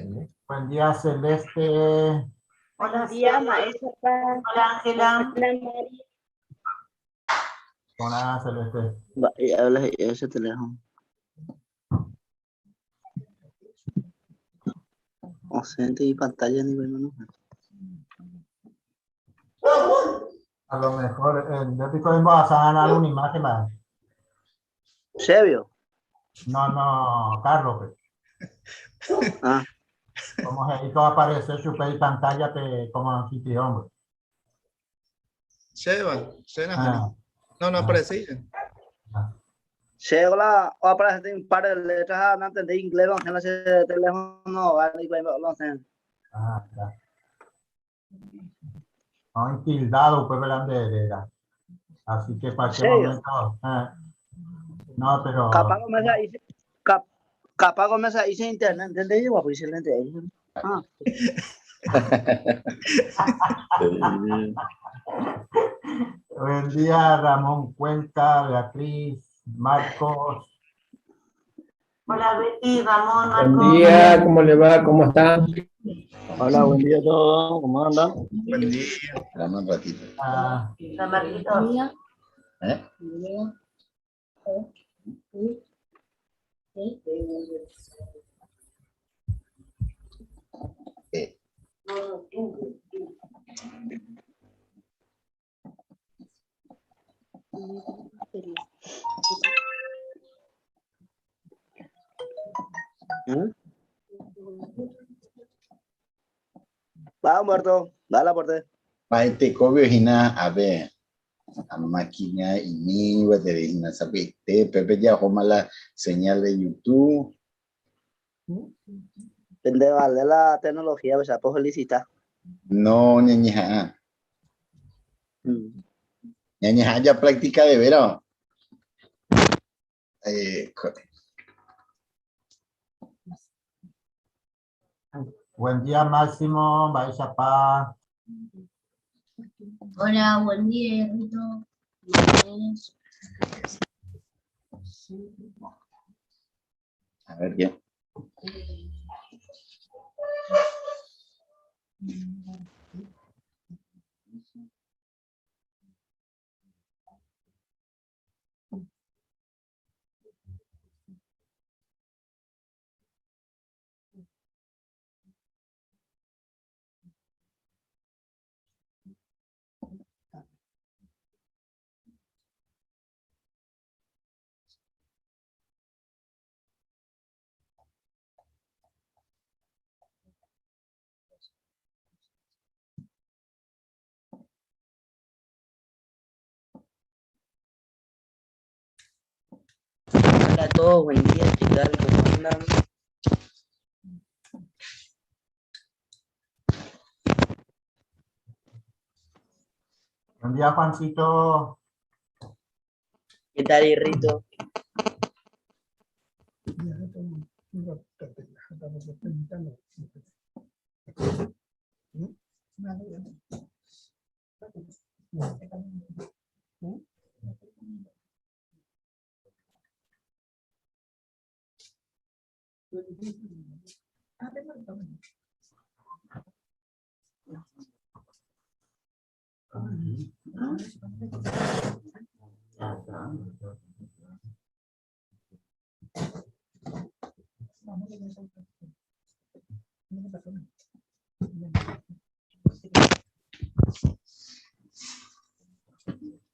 Buen día, Celeste. Hola, Buen día, Cele. maestra. Hola, Ángela. Hola, Mari. Hola, Celeste. Mba'e habla he'i ese teléfono. Osẽnte ipantalla niko hermano. A lo mejor, nde piko embohasa algún imagen, va. Chévio. No, no, Carlos. Pe. Ah. Como he'i ko aparece chupe ipantalla pe como anfitrión. Pe. Chéva, che nahániri. Ah. No, no Ah. aparecéi. Ah. Che hola, o aparece un par de letras, ah, no entendí inglés, no sé, ese teléfono, vale, igual, no sé. Ah, ya. No, tildado, pues, verán de era. Así que cualquier Sí. momento. No, pero. Capaz comienza ahí, cap, capaz comienza ahí sin internet, ¿entendés? Igual, pues, excelente ahí. Ah. Buen día, Ramón Cuenca, Beatriz, Marcos. Hola, Betty, Ramón, Buen Marcos. día, ¿cómo le va? ¿Cómo están? Hola, buen día a todos, ¿cómo andan? Buen día. Dame un ratito. Ah, Hola, Marquitos. ¿Eh? ¿Eh? Va, Humberto, dale aporte. Paete kobio hina a ver a máquina y mi te hina sabe te Pepe ya joma la señal de YouTube. Pende vale la tecnología, pues, puedo felicitar. No, ñañeja. Ñañeja ya práctica de vera. Buen día, Máximo, Baixapá. Hola, buen día, Rito. A ver qué. Hola a todos, buen día, ¿qué tal? ¿Cómo andan? Buen día, Juancito. ¿Qué tal, Irrito?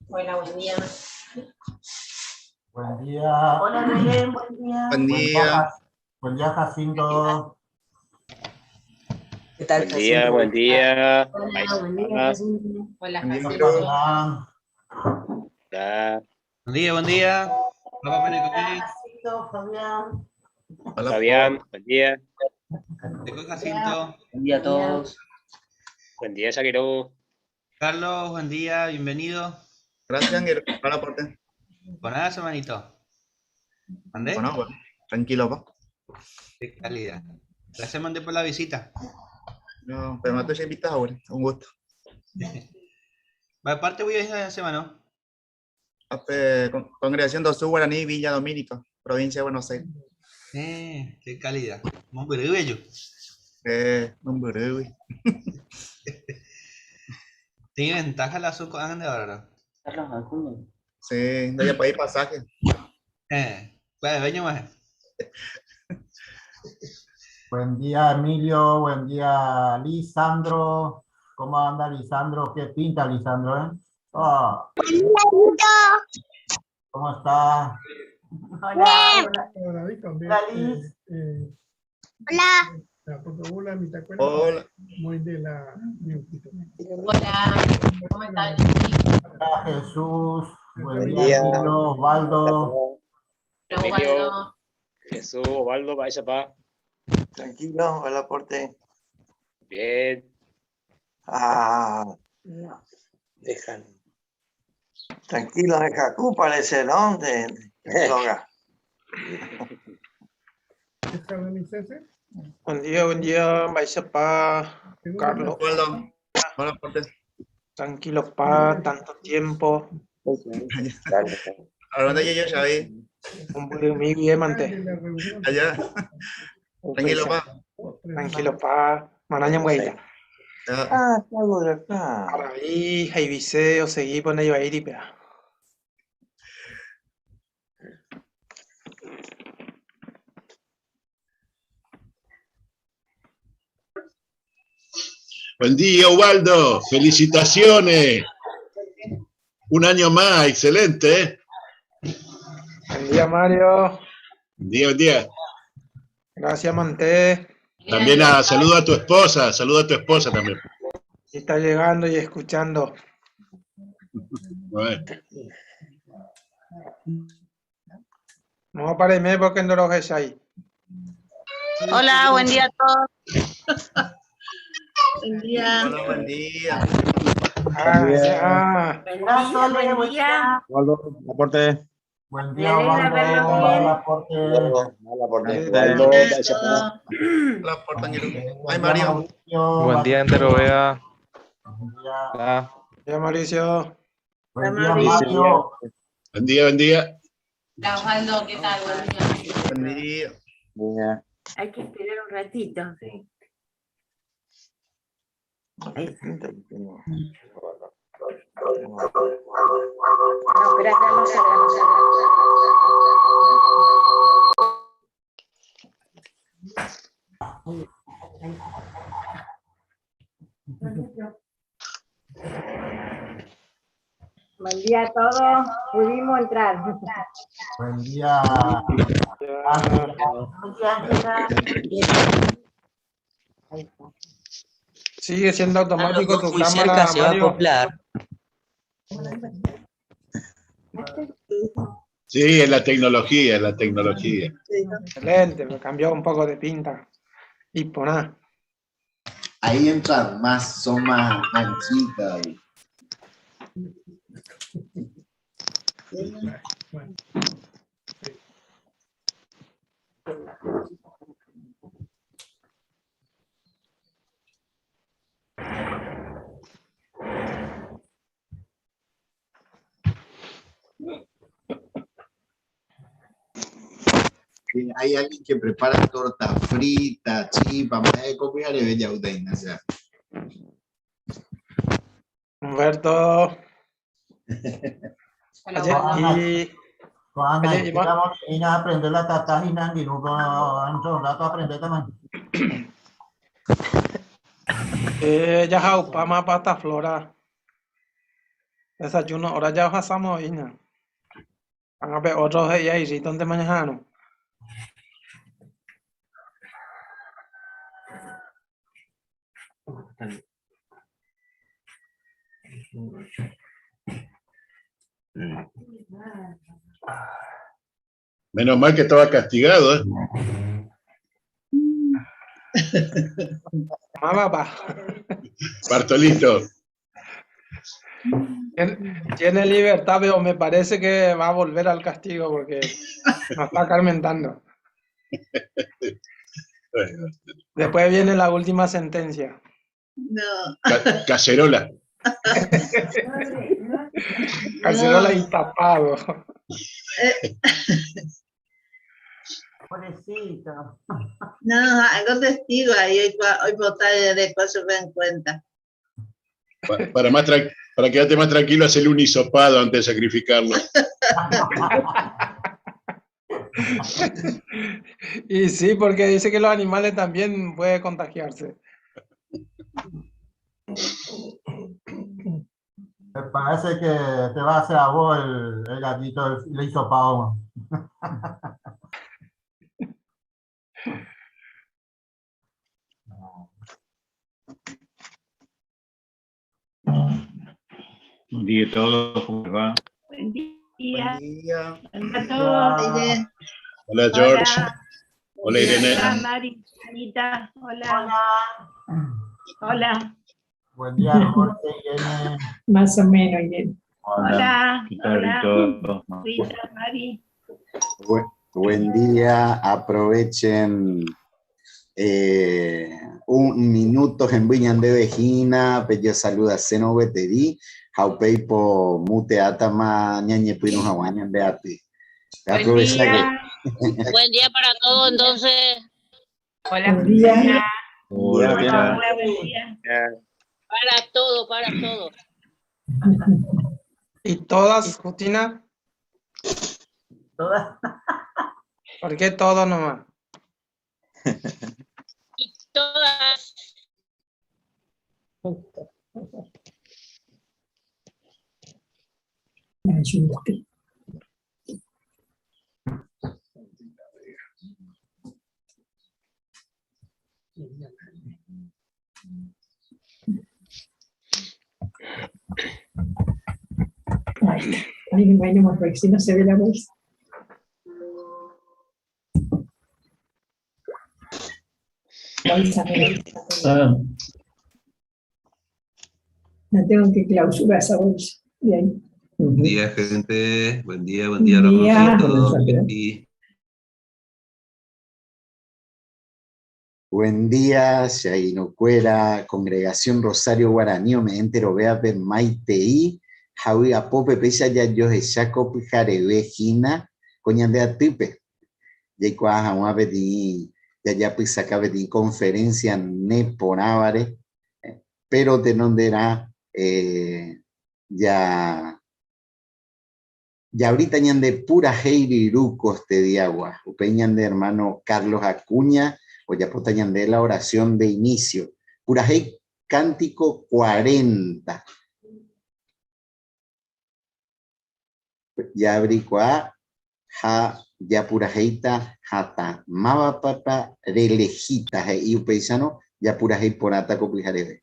Hola, buen día. Buen día. Hola, Belén, buen día. Buen Buen día. día, buen día, Jacinto. ¿Qué tal, Buen día, Jacinto? buen día. Hola, buen día, Hola. Jacinto. Hola, Buen día, Jacinto. Fabián. Hola, Buen día, buen día. Papá Pene Hola, Comé, Jacinto, Fabián. Hola, Fabián, buen día. Teco Jacinto. Buen día a todos. Buen día, Shakiro. Carlos, buen día, bienvenido. Gracias, Ángel. Hola, aporte. Con nada, hermanito. ¿Mandé? Bueno, bueno, tranquilo, pa. Qué calidad. Gracias, mandé por la visita. No, pero no te invitado, güey. Un gusto. Va, aparte voy a ir la semana, ¿no? Ape, Congregación do Sur Guaraní, Villa Domínico, provincia de Buenos Aires. Qué calidad. Muy bello. Eh, mombyrýgui. Tiene ventaja la azul ko'ág̃a nde ahora. Carlos Acuña. Sí, ndajapái pasaje. Eh, pya'eve ñog̃uahẽ. Buen día, Emilio. Buen día, Lisandro. ¿Cómo anda Lisandro? ¿Qué pinta Lisandro, eh? Oh. ¿Cómo está? Hola. Hola, David, también. Hola, Liz. Hola. Hola. Hola. Muy de la Hola, ¿cómo están? Hola, Jesús. Buen Buen día, día. Emilio, Osvaldo. Emilio, Jesús, Osvaldo, vaya pa. Tranquilo, hola, aporte. Bien. Ah, Dejan. tranquilo, de Jacú parece, ¿no? De droga. Buen día, Baixa pa, Carlos. Osvaldo. Hola, aporte. Tranquilo, pa, tanto tiempo. ¿A dónde llegué, Xavi? Un buen bien, mante. Allá. Tranquilo, pa. Tranquilo, pa. Manaña güey. Ah, salgo de acá. Araí, Jaiviceo, seguí con ello ahí, pea. Buen día, Ubaldo. Felicitaciones. Un año más, excelente. ¿eh? Buen día, Mario. Buen día, buen día. Gracias, Manté. También a, saluda a tu esposa, saluda a tu esposa también. Y está llegando y escuchando. Bueno. No pareme porque no lo ahí. Hola, buen día a todos. Buen día. Hola, buen día. Ah, ah. Hola, Sole, buen día. Osvaldo, aporte. Buen Me día, alegra Osvaldo. verlo Hola, bien. aporte. Hola, aporte. Osvaldo, Hola a vaya pa. todos. Hola, aporte, Angelo. Buen Ay, día, Mario. Mauricio. Buen día, Enterovea. Buen día. Hola. Ya, Mauricio. Buen día, Mauricio. Mario. Buen día, buen día. Hola, Osvaldo, ¿qué tal? Buen día. Buen día. Hay que esperar un ratito. No, espera, no salga, no salga. Buen día a todos. Pudimos entrar. Buen día, Ángela. Buen día, Ángela. Sigue siendo Están los automático dos tu muy cámara, cerca, se va a Mario. acoplar. Sí, es la tecnología, es la tecnología. Excelente, me cambió un poco de pinta. Y por nada. Ahí entran más, son más anchitas. ahí. Sí, Hay alguien que prepara torta frita, chipa, más de comida le bella o sea. Humberto. Hola, Ayer, Osvaldo. y Juan, Oye, y ma- y a aprender la tata y nangui, no un rato a aprender también. ya jaupa más pasta flora. Desayuno, ahora ya pasamos hoy, ¿no? Van a ver otros y ahí, sí, ¿dónde mañana? Menos mal que estaba castigado, ¿eh? Más papá. Bartolito. Tiene libertad, pero me parece que va a volver al castigo porque nos está carmentando. Después viene la última sentencia. No. Cacerola. Cacerola y tapado. Pobrecito. No, algo testigo ahí oipota rereko chupe en cuenta. Para, más para quedarte más tranquilo, hacele un hisopado antes de sacrificarlo. Y sí, porque dice que los animales también pueden contagiarse. Me parece que te va a hacer a vos el gatito, el hisopado. Buen día a todos, ¿cómo les va? Buen día. Buen día. Buen día a todos. Hola, George. Hola, Irene. Hola, Mari, Anita. Hola. Hola. Buen día, Jorge, Irene. Más o menos, Irene. Hola. ¿Qué tal, Hola. Rito? Rita, Mari. Buen día, aprovechen un minuto en Viñan de Vejina, pello saluda seno beteri, jaupeipo mute atama ñañe pinu jaguañan de ati. Aprovecha día. que Buen día para todos, entonces. Hola. Buen día. Hola, ¿qué tal? Hola, buen día. Para todo, para todo. ¿Y todas, Justina? Todas. ¿Por qué todas nomás? Y todas. Me ayudaste. Ahí está. Ahí nomás, ahí nomás, porque si no se ve la bolsa. Bolsa, mira. La tengo que clausurar esa bolsa. De ahí. Buen día, gente. Buen día, buen día, Buen día. Ramoncito. Betty. Buen día, Shainocuera, Congregación Rosario Guaraní, me entero vea pe maitei, javi apope pesa ya yo hechaco pijarebe jina, coñan de atipe. Yekua jaua peti, ya ya pisaca peti conferencia ne porábare, pero tenondera ya ya ahorita ñan de pura heiri rucos te diagua, upeñan de hermano Carlos Acuña, o ya potañan de la oración de inicio. Purajey Cántico 40. Ya abricua, ja, ya purajeita, jata, mava papa, relejita, he, y upeisano, ya purajey porata copijarebe.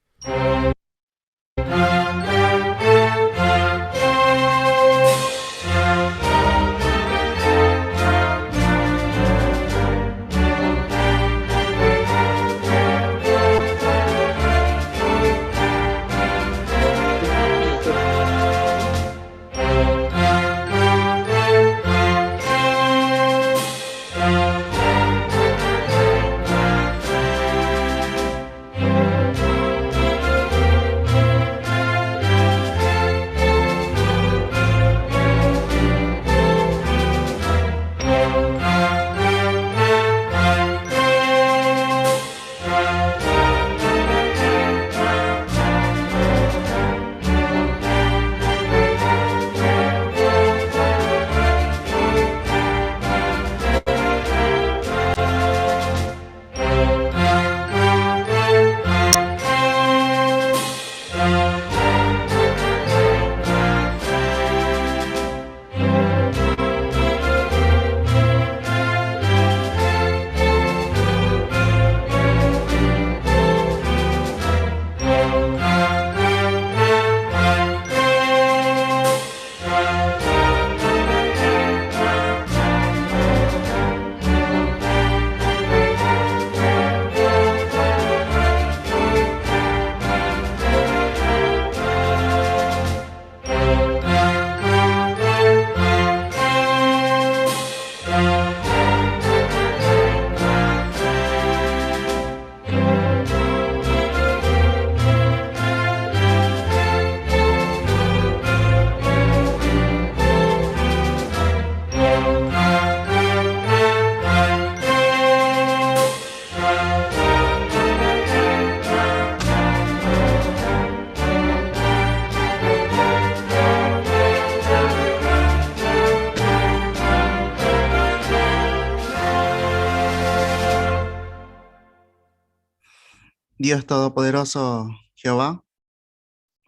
Dios Todopoderoso Jehová,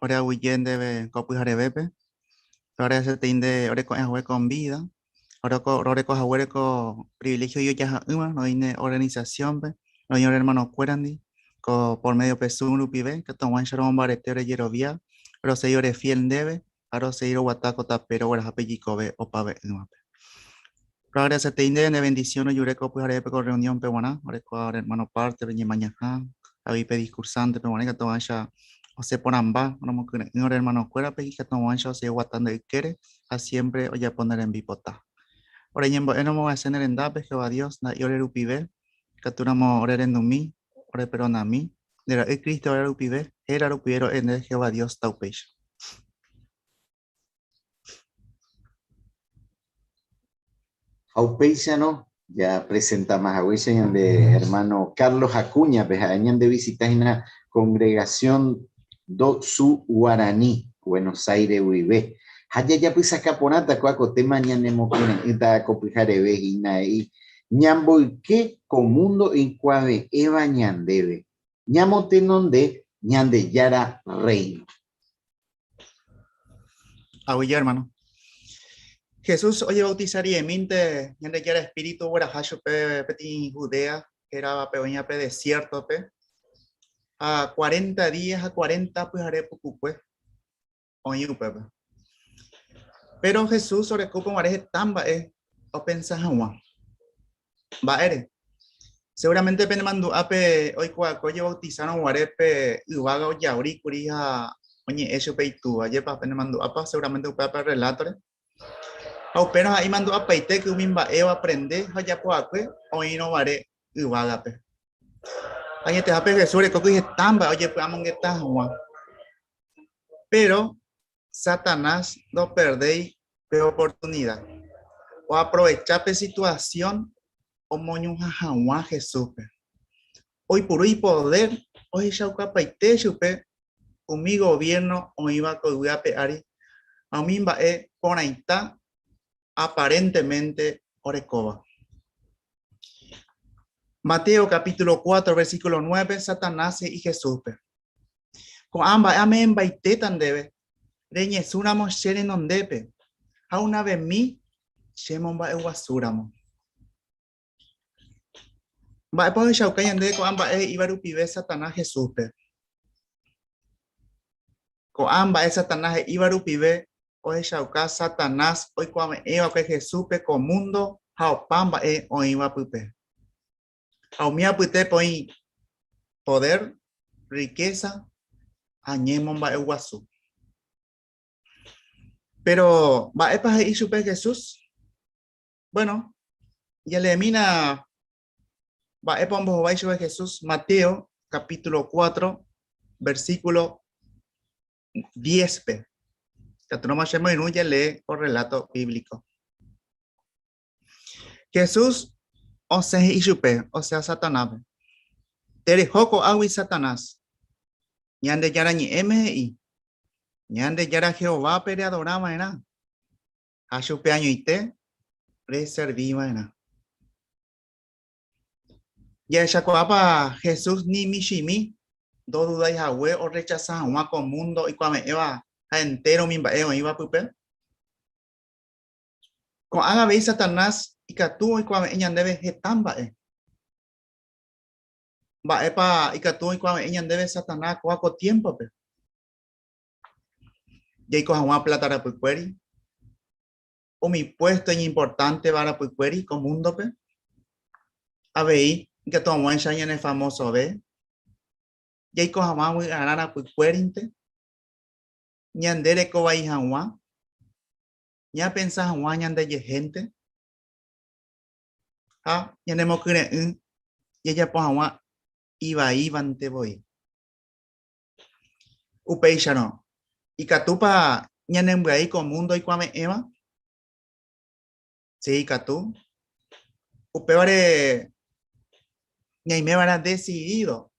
ore aguyje ndéve ko pyharevépe, roagradecertei nde oreko'ẽ hague con vida, roreko haguére ko privilegio ijojaha'ỹva roĩ ne organización-pe, roĩ ore hermano-kuérandi, ko por medio pe Zoom rupive, katu hag̃uáicha romombarete ore jerovia, rosegi ore fiel ndéve ha rosegi roguata ko tape rogueraha pe jeikove opave'ỹvape. Roagradecertei ndéve ne bendición rojure ko pyharevépe ko reunión-pe g̃uarã, orekóva ore hermano parte-pe ñemañaha, avei pe discursante-pe g̃uarã ikatu hag̃uáicha osẽ porãmba romokyre'ỹ ore hermano-kuérape ikatu hag̃uáicha osegi oguata nde ykére ha siempre ojapo ne rembipota. Ore ñembo'e romog̃uahẽse ne rendápe, Jehová Dios, ndaha'éi ore rupive, ikatúramo ore rendumi, ore perdonami, nde Ra'y Cristo réra rupive, héra rupive ro'e nde, Jehová Dios, taupéicha. Ha upéicharõ, japresentama haguéicha ñande hermano Carlos Acuña-pe, ha'e ñande visita hína Congregación do Su Guaraní, Buenos Aires guive. Ha jajapysaka porãta kóa ko téma ñanemokyre'ỹta ko pyhareve hína he'i, Ñamboyke ko múndo oikuave'ẽva ñandéve, ñamotenonde Ñandejára Rréino. Aguyje, hermano. Jesús ojebautisa riremínte Ñandejára Espíritu ogueraha chupe peteĩ Judea hérava pe oĩva pe desiértope, ha cuarenta día ha cuarenta pyhare pukukue oĩ upépe. Péro Jesús oreko upévare heta mba'e opensa hag̃ua. Mba'ére? Seguramente penemandu'a pe oikuaakue ojebautisárõ guare pe yvága ojauri kuri ha oñe'ẽ chupe itúva. Ajépa penemandu'ápa seguramente upéva pe rrelátore? Ha upérõ ha'e imandu'apaite umi mba'e oaprende ha ojapo va'ekue oĩrõ guare yvágape. Añetehápe Jesús orekókuri heta mba'e ojepy'amongeta hag̃ua. Péro Satanás ndoperdéi pe oportunida oaprovecha pe situasión omoñuhã hag̃ua Jesúspe. Oipuru ipodér ohechaukapaite chupe umi goviérno oĩva ko yvy ape ári ha umi mba'e porãita aparentemente orekóva. Mateo capítulo 4 versículo 9 Satanás he'i Jesúspe, Ko'ã mba'e ame'ẽmbaitéta ndéve, reñesũramo che renondépe, ha unavemi che momba'eguasúramo. Mba'épa ohechauka ñandéve ko'ã mba'e he'íva rupive Satanás Jesúspe? Ko'ã mba'e Satanás he'íva rupive ohechauka Satanás oikuave'ẽva'ekue Jesúspe ko múndo ha opa mba'e oĩva pype. Ha umi apytépe oĩ poder, riqueza ha ñemomba'eguasu. Péro mba'épa he'i chupe Jesús? Bueno, jaleemína mba'épa ombohovái chupe Jesús Mateo capítulo 4, versículo 10-pe. Katu che moirũ jalee ko relato bíblico. Jesús osẽ he'i chupe, osea Satanápe, Tereho ko'águi Satanás. Ñandejára Ñe'ẽme he'i, Ñandejára Jehovápe readora va'erã, ha chupe añoite reservi va'erã. Jahechakuaápa Jesús ni michĩmi ndodudái hague orrechasa hag̃ua ko múndo oikuave'ẽva ha entéro umi mba'e oĩva pype? Ko'ág̃a avei Satanás ikatu oikuave'ẽ ñandéve heta mba'e. Mba'épa ikatu oikuave'ẽ ñandéve Satanás kóva ko tiémpope? Jaiko hag̃ua pláta rapykuéri, umi puésto iñimportánteva rapykuéri ko múndope, avei ikatu hag̃uáicha ñanefamosove, jaiko hag̃ua vy'arã rapykuérinte, ñande rekovai hag̃ua, ñapensa hag̃ua ñandejehénte ha ñanemokyre'ỹ jajapo hag̃ua ivaívante voi. Upéicharõ, ikatúpa ñanembyai ko múndo oikuave'ẽva? Si, ikatu. Upévare ñaimeva'erã desidído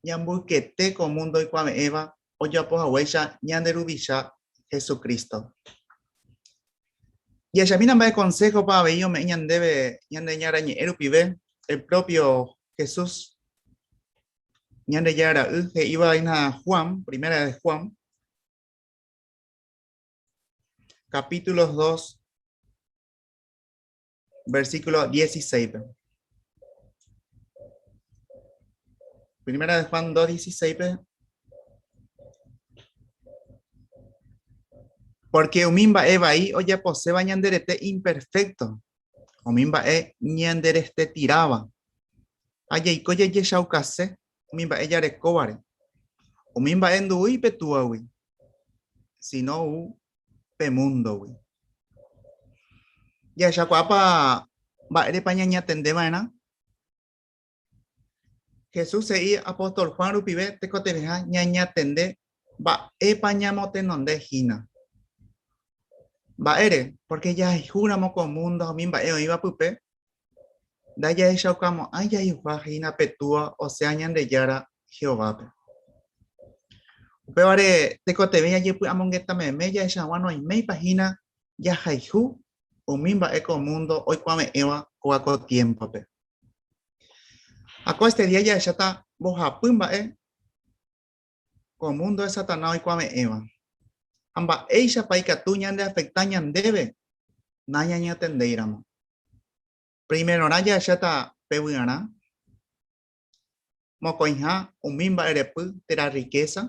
ñamboykete ko múndo oikuave'ẽva ojapo haguéicha ñande Ruvicha Jesucristo. Jahechamína mba'e konséhopa avei ome'ẽ ñandéve Ñandejára Ñe'ẽ rupive el propio Jesús. Ñandejára Ra'y he'íva hína Juan, primera de Juan, capítulo 2, versículo 16. Primera de Juan 2, 16. Porque umi mba'e vai ojaposéva ñanderete imperfecto, umi mba'e ñanderestetiráva. Ha jaiko jajechaukase umi mba'e jarekóvare. Umi mba'e ndoúi pe Túagui, sino ou pe múndogui. Jahechakuaápa mba'érepa ñañatende va'erã? Jesús he'i apóstol Juan rupive tekotevẽha ñañatende mba'épa ñamotenonde hína. Mba'ére? Pórke jahayhúramo ko múndo ha umi mba'e oĩva pype, ndajahechaukamo'ãi jahayhuha hína pe Túa, osea Ñandejára Jehovápe. Upévare tekotevẽ jajepy'amongeta meme jahecha hag̃ua noiméipa hína jahayhu umi mba'e ko múndo oikuave'ẽva kóva ko tiémpope. Ha ko este día jahecháta mbohapy mba'e ko múndo de Satanás oikuave'ẽva. Ha mba'éichapa ikatu ñandeafekta ñandéve nañañatendéiramo. Primerorã jahecháta pe vy'arã, mokõiha umi mba'erepy térã riqueza,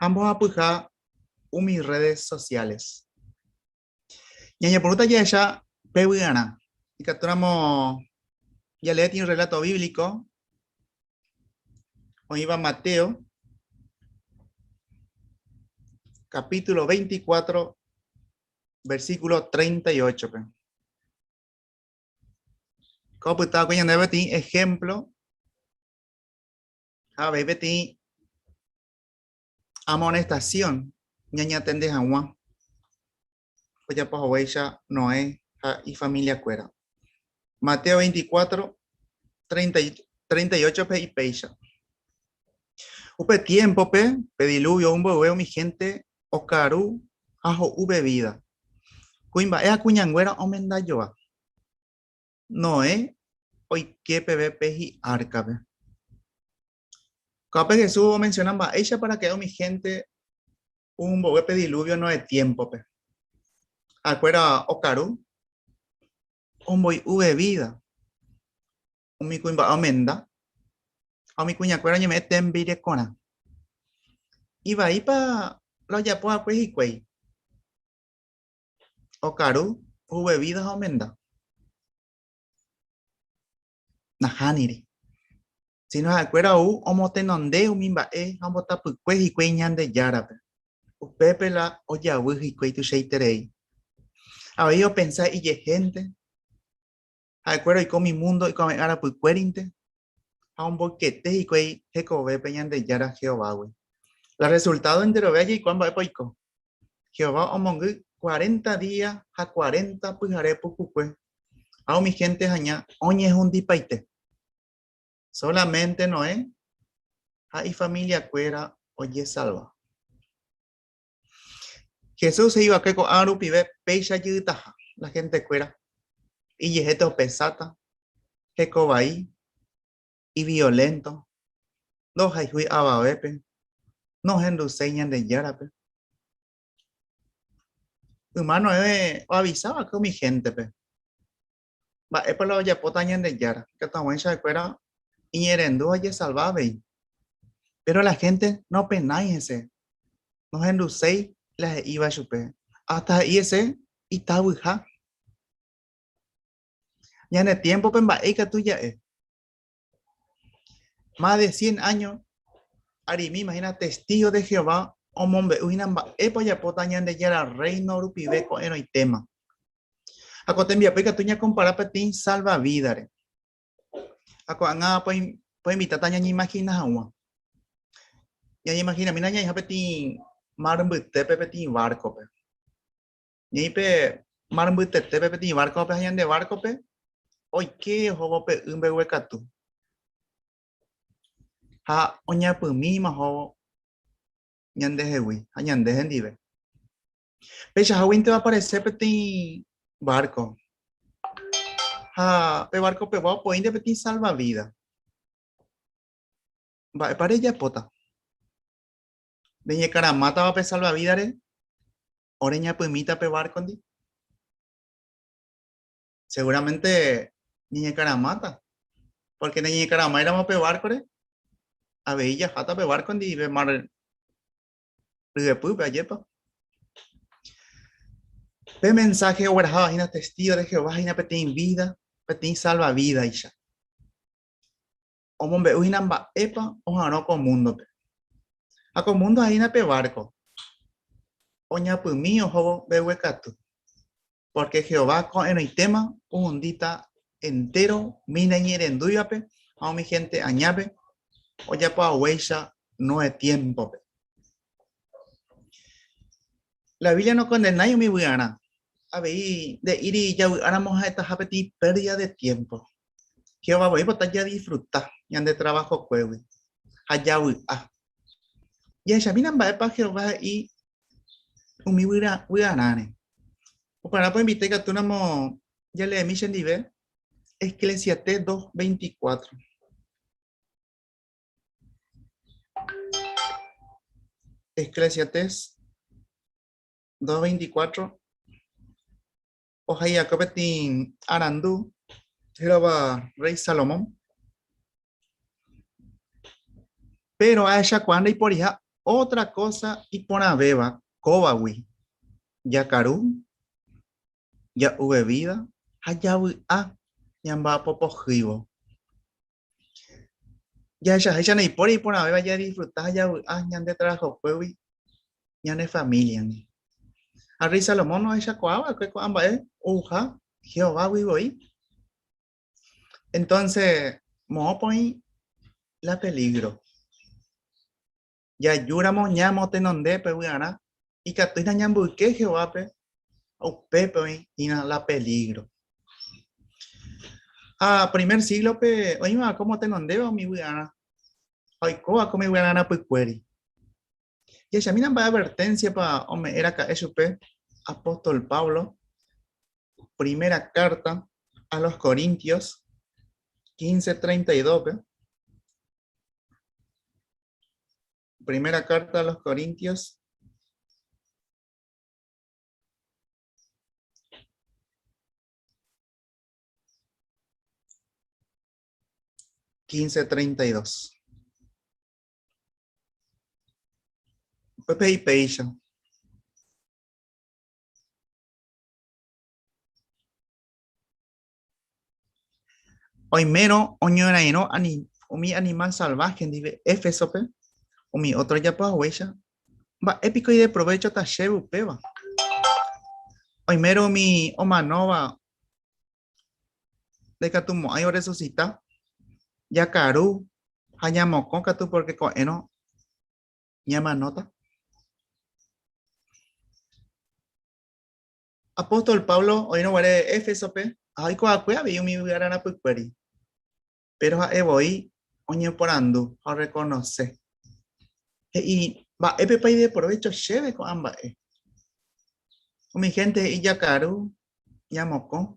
ha mbohapyha umi redes sociales. Ñañepyrũta jahecha pe vy'arã. Ikatúramo jalee peteĩ relato bíblico oĩva Mateo, capítulo 24, versículo 38-pe. Ko opyta va'ekue ñandéve peteĩ ejemplo ha avei peteĩ amonestación ñañatende hag̃ua ojapo haguéicha Noé ha ifamiliakuéra. Mateo 24, 38-pe he'i péicha. Upe tiémpope, pe diluvio ou mboyve umi hénte okaru ha ho'u vevída. Kuimba'e ha kuñanguéra omendajoa. Noé oike peve pe hi'árkape. Ko'ápe Jesús omenciona mba'éichapa raka'e umi hénte ombogue pe diluvio Noé tiémpope. Ha'ekuéra okaru, omboy'u vevída, umi kuimba'e omenda ha umi kuñakuéra oñeme'ẽ tembirekorã. Ivaípa la ojapo va'ekue hikuái? Okaru, ho'u vevída ha omenda. Nahániri. Síno ha'ekuéra ou omotenonde umi mba'e ha ombotapykue hikuái Ñandejárape. Upépe la ojavy hikuái tuichaiterei. Avei opensa ijehénte, ha'ekuéra oiko umi múndo oikuave'ẽ rapykuérinte ha omboykete hikuái hekovépe Ñandejára Jehovágui. La rresultádo enterove jaikuaa mba'épa oiko. Jehová omongy cuarenta día ha cuarenta pyhare pukukue ha umi hénte haña oñehundipaite. Sólamente Noé ha ifamiliakuéra ojesalva. Jesús he'i va'ekue ko'ã rupive péicha jeytaha la hentekuéra, ijehéte opensáta, heko vai, iviolénto, ndohayhúi avavépe, nohenduséi Ñandejárape. Yma Noé oavisa va'ekue umi héntepe mba'épa la ojapóta Ñandejára, ikatu hag̃uáicha ha'ekuéra iñe'ẽrendu ha ojesalva avei. Péro la hénte nopenái hese, nohenduséi la he'íva chupe, hasta he'i hese itavyha. Ñane tiémpope mba'e ikatu ja'e? Más de 100 áño arimi imagina testígo de Jehová omombe'u hína mba'épa ojapóta Ñandejára Rréino rupive ko'ẽrõitéma. Ha ko tembiapo ikatu ñakompara peteĩ salvavídare. Ha ko'ág̃a poinvitáta ñañeimagina hag̃ua. Ñañeimaginamína ñaĩha peteĩ mar mbytépe peteĩ várkope. Ñaĩ pe mar mbytetépe peteĩ várkope ha ñande várkope oike ohóvo pe y mbeguekatu. Ha oñapymíma ohóvo ñandehegui ha ñande hendive. Peichaháguinte oaparese peteĩ várko. Ha pe varkopegua opoínte peteĩ salvavida. Mba'épa rejapóta? Reñekaramátava pe salvavídare o reñapymíta pe várkondi? Seguramente ñañekaramáta, porque nañañekaramáiramo pe várkore, avei jaháta pe várkondi pe mar ryepýpe, ajépa? Pe mensaje ogueraháva hína testigo de Jehová hína peteĩ vida, peteĩ salvavídaicha. Omombe'u hína mba'épa oha'arõ ko múndope. Ha ko múndo ha'e pe várko. Oñapymi ohóvo mbeguekatu. Pórke Jehová ko'ẽrõitéma ohundíta entéro umi naiñe'ẽrendúivape ha umi hénte añápe ojapo haguéicha Noé tiémpope. La Biblia nokondenái umi vy'arã. Avei nde'íri javy'áramo ha'etaha peteĩ pérdida de tiémpo. Jehová voi oipota jadisfruta ñande travahokuégui ha javy'a. Jahechamína mba'épa Jehová he'i umi vy'arãre. Upearã poinvita ikatúramo jaleemi chendive Eclesiastés 2:24. Eclesiastés 2:24 Ohai'akue peteĩ arandu hérava rréi Salomón. Péro ahechakuaa ndaiporiha ótra kósa iporãvéva kóvagui, jakaru, ja'u vevída ha javy'a ñamba'apo pohýivo. Jahechaháicha ndaipóri iporãvéva jadisfruta ha javy'a ñande trabajokuégui ñane famíliandi. Ha rréi Salomón ohechakuaa va'ekue ko'ã mba'e ouha Jehovágui voi. Entónse, moõpa oĩ la pelígro? Jajúramo ñamotenonde pe vy'arã, ikatu hína ñamboyke Jehovápe ha upépe oĩ hína la pelígro. Ha primer síglope oĩva va'ekue omotenondéva umi vy'arã ha oikóva ko umi vy'arã rapykuéri. Jahechamína mba'e adverténsiapa ome'ẽ raka'e chupe apóstol Pablo primera kárta a los Corintios 15:32-pe. Primera carta a los Corintios 15:32. Upépe he'i péicha. Oimérõ oñorairõ umi animál salváhe ndive Éfesope, umi ótro ojapo haguéicha, mba'e piko ideprovéchota chéve upéva? Oimérõ umi omanóva ndaikatumo'ãi orresusita, jakaru ha ñamokõ katu pórke ko'ẽrõ ñamanóta. Apóstol Pablo oĩrõ guare Éfesope ha oikuaakue avei umi vy'arã rapykuéri. Péro ha'e voi oñeporandu ha orrekonose. He'i, Mba'épepa ideprovécho chéve ko'ã mba'e? Umi hénte he'i jakaru, ñamokõ,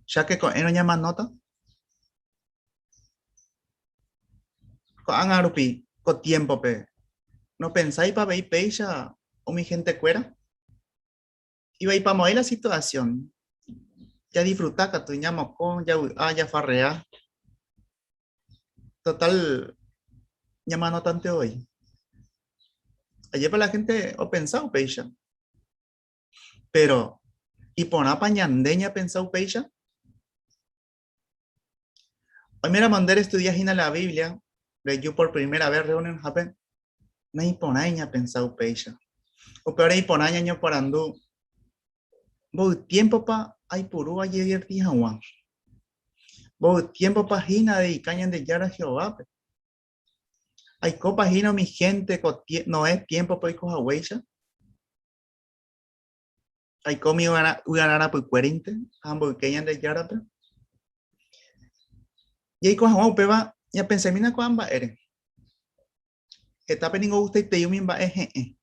cháke ko'ẽrõ ñamanóta. Ko'ág̃a rupi ko tiémpope, nopensáipa avei péicha umi hentekuéra? Ivaipamo'ãi la situación. Jadisfruta katu, ñamokõ, javy'a, jafarrea. Total, ñamanotante voi. Ajépa la gente opensa upéicha. Pero, iporãpa ñande ñapensa upéicha? Oiméramo nde restudia hína la Biblia, reju por primera vez reunionhápe, naiporãi ñapensa upéicha. Upévare iporã ñañoporandu, Mboy tiémpopa aipuru ajediverti hag̃ua? Mboy tiémpopa hína adedika Ñandejára Jehovápe? Aikópa hína umi hénte ko Noé tiémpope oiko haguéicha? Aiko umi vy'arã rapykuérinte ha amboyke Ñandejárape. Jaiko hag̃ua upéva ñapensamína ko'ã mba'ére. Hetápe ningo ogustaitei umi mba'e he'ẽ.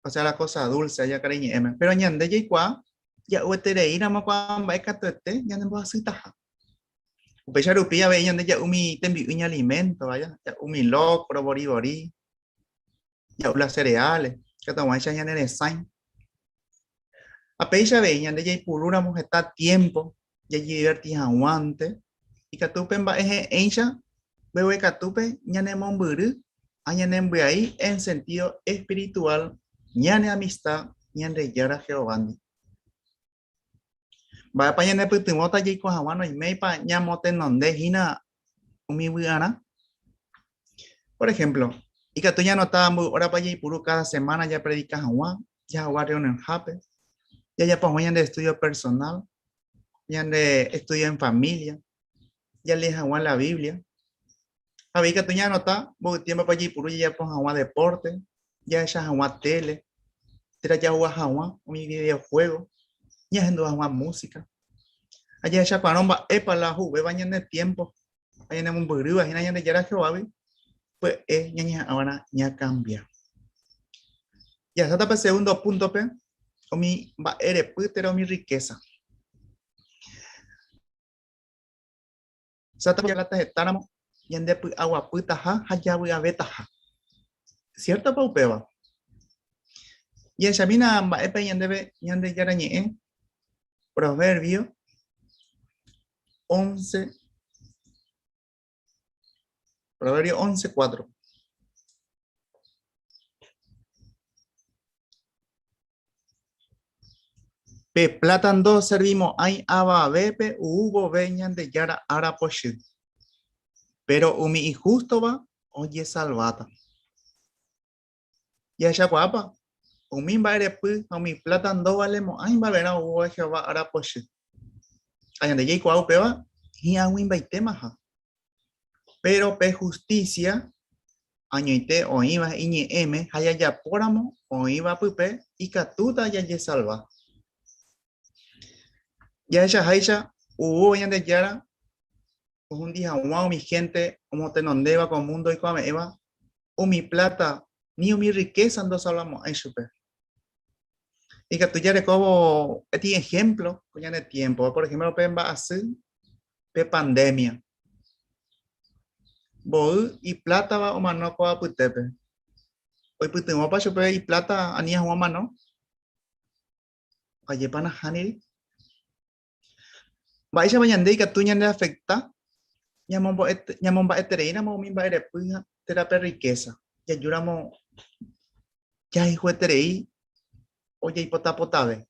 O sea, la cosa dulce aja karai ñe'ẽme. Péro ñande jaikuaa ja'uetereíramo ko'ã mba'e katuete ñanembohasytaha. Upéicha rupi avei ñande ja'u umi tembi'u iñalimento, vaya, ja'u umi locro, boribori, ja'u las cereales, ikatuhag̃uáicha ñane resãi. Ha péicha avei ñande jaipurúramo heta tiempo jajidiverti hag̃uánte, ikatu pe mba'e he'ẽicha mbeguekatúpe ñanemombyry ha ñanembyai en sentido espiritual ñane amistad Ñandejára Jehovándi. Mba'épa ñanepytyvõta jaiko hag̃ua noiméipa ñamotenonde hína umi vy'arã? Por ejemplo, ikatu ñanota mboy órapa jaipuru káda semána japredika hag̃ua, jahagua rreunionhápe, jajapo hag̃ua ñande estúdio personál, ñande estúdio en família, jalee hag̃ua la Biblia. Avei ikatu ñaanota mboy tiémpopa jaipuru jajapo hag̃ua depórte, jahecha hag̃ua téle, térã jahuga hag̃ua umi videohuégo, ñahendu hag̃ua músika. Ha jahechakuaárõ mba'épa la huvéva ñane tiémpo ha ñanemombyrýva hína Ñandejára Jehovágui, pya'e ñañeha'ãva'erã ñakambia. Jaháta pe segundo púntope, umi mba'erepy térã umi rrikésa. Satanás plata hetáramo ñandepy'aguapytaha ha javy'avetaha. Siértopa upéva? Jahechamína mba'épa ñandéve Ñandejára Ñe'ẽ, Proverbio 11, Proverbio 11, 4. Pe pláta ndoservimo'ãi avavépe ou vove Ñandejára ára pochy, péro umi ihústova ojesalváta. Jahechakuaápa? Umi mba'erepy ha umi pláta ndovalemo'ãi mba'everã ou vove Jehová ára pochy. Ha ñande jaikuaa upéva hi'ag̃uimbaitémaha. Péro pe hustísia añoite oĩva iñe'ẽme ha jajapóramo oĩva pype ikatúta jajesalva. Jahechaháicha oúvo Ñandejára ohundi hag̃ua umi hénte omotenondéva ko múndo oikuave'ẽva, umi pláta ni umi rrikésa ndosalvamo'ãi chupe. Ikatu jarekóvo peteĩ ehémplo ko ñane tiémpope, por ehémplo pe mba'asy, pe pandémia. Mboy iplátava omano ko apytépe? Oipytyvõpa chupe ipláta ani hag̃ua omano? Ajépa nahániri? Mba'éichapa ñande ikatu ñandeafekta ñamomba'etereíramo umi mba'erepy térã pe rrikésa, jajúramo jahayhueterei o jaipotapotave?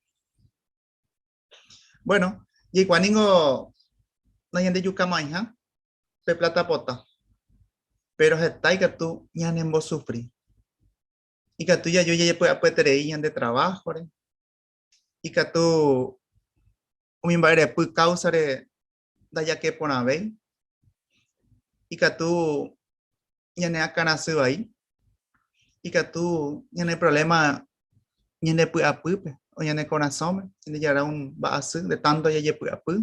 Bueno, jaikuaa ningo nañandejukamo'ãiha pe pláta pota, péro heta ikatu ñanembosufri. Ikatu jaju jajepy'apyeterei ñande traváhore, ikatu umi mba'erepy káusare ndajakeporãvéi, ikatu ñane akãrasy vai, ikatu ñane provléma ñande py'apýpe o ñane korasõme, Ñandejára un mba'asy de tánto jajepy'apy.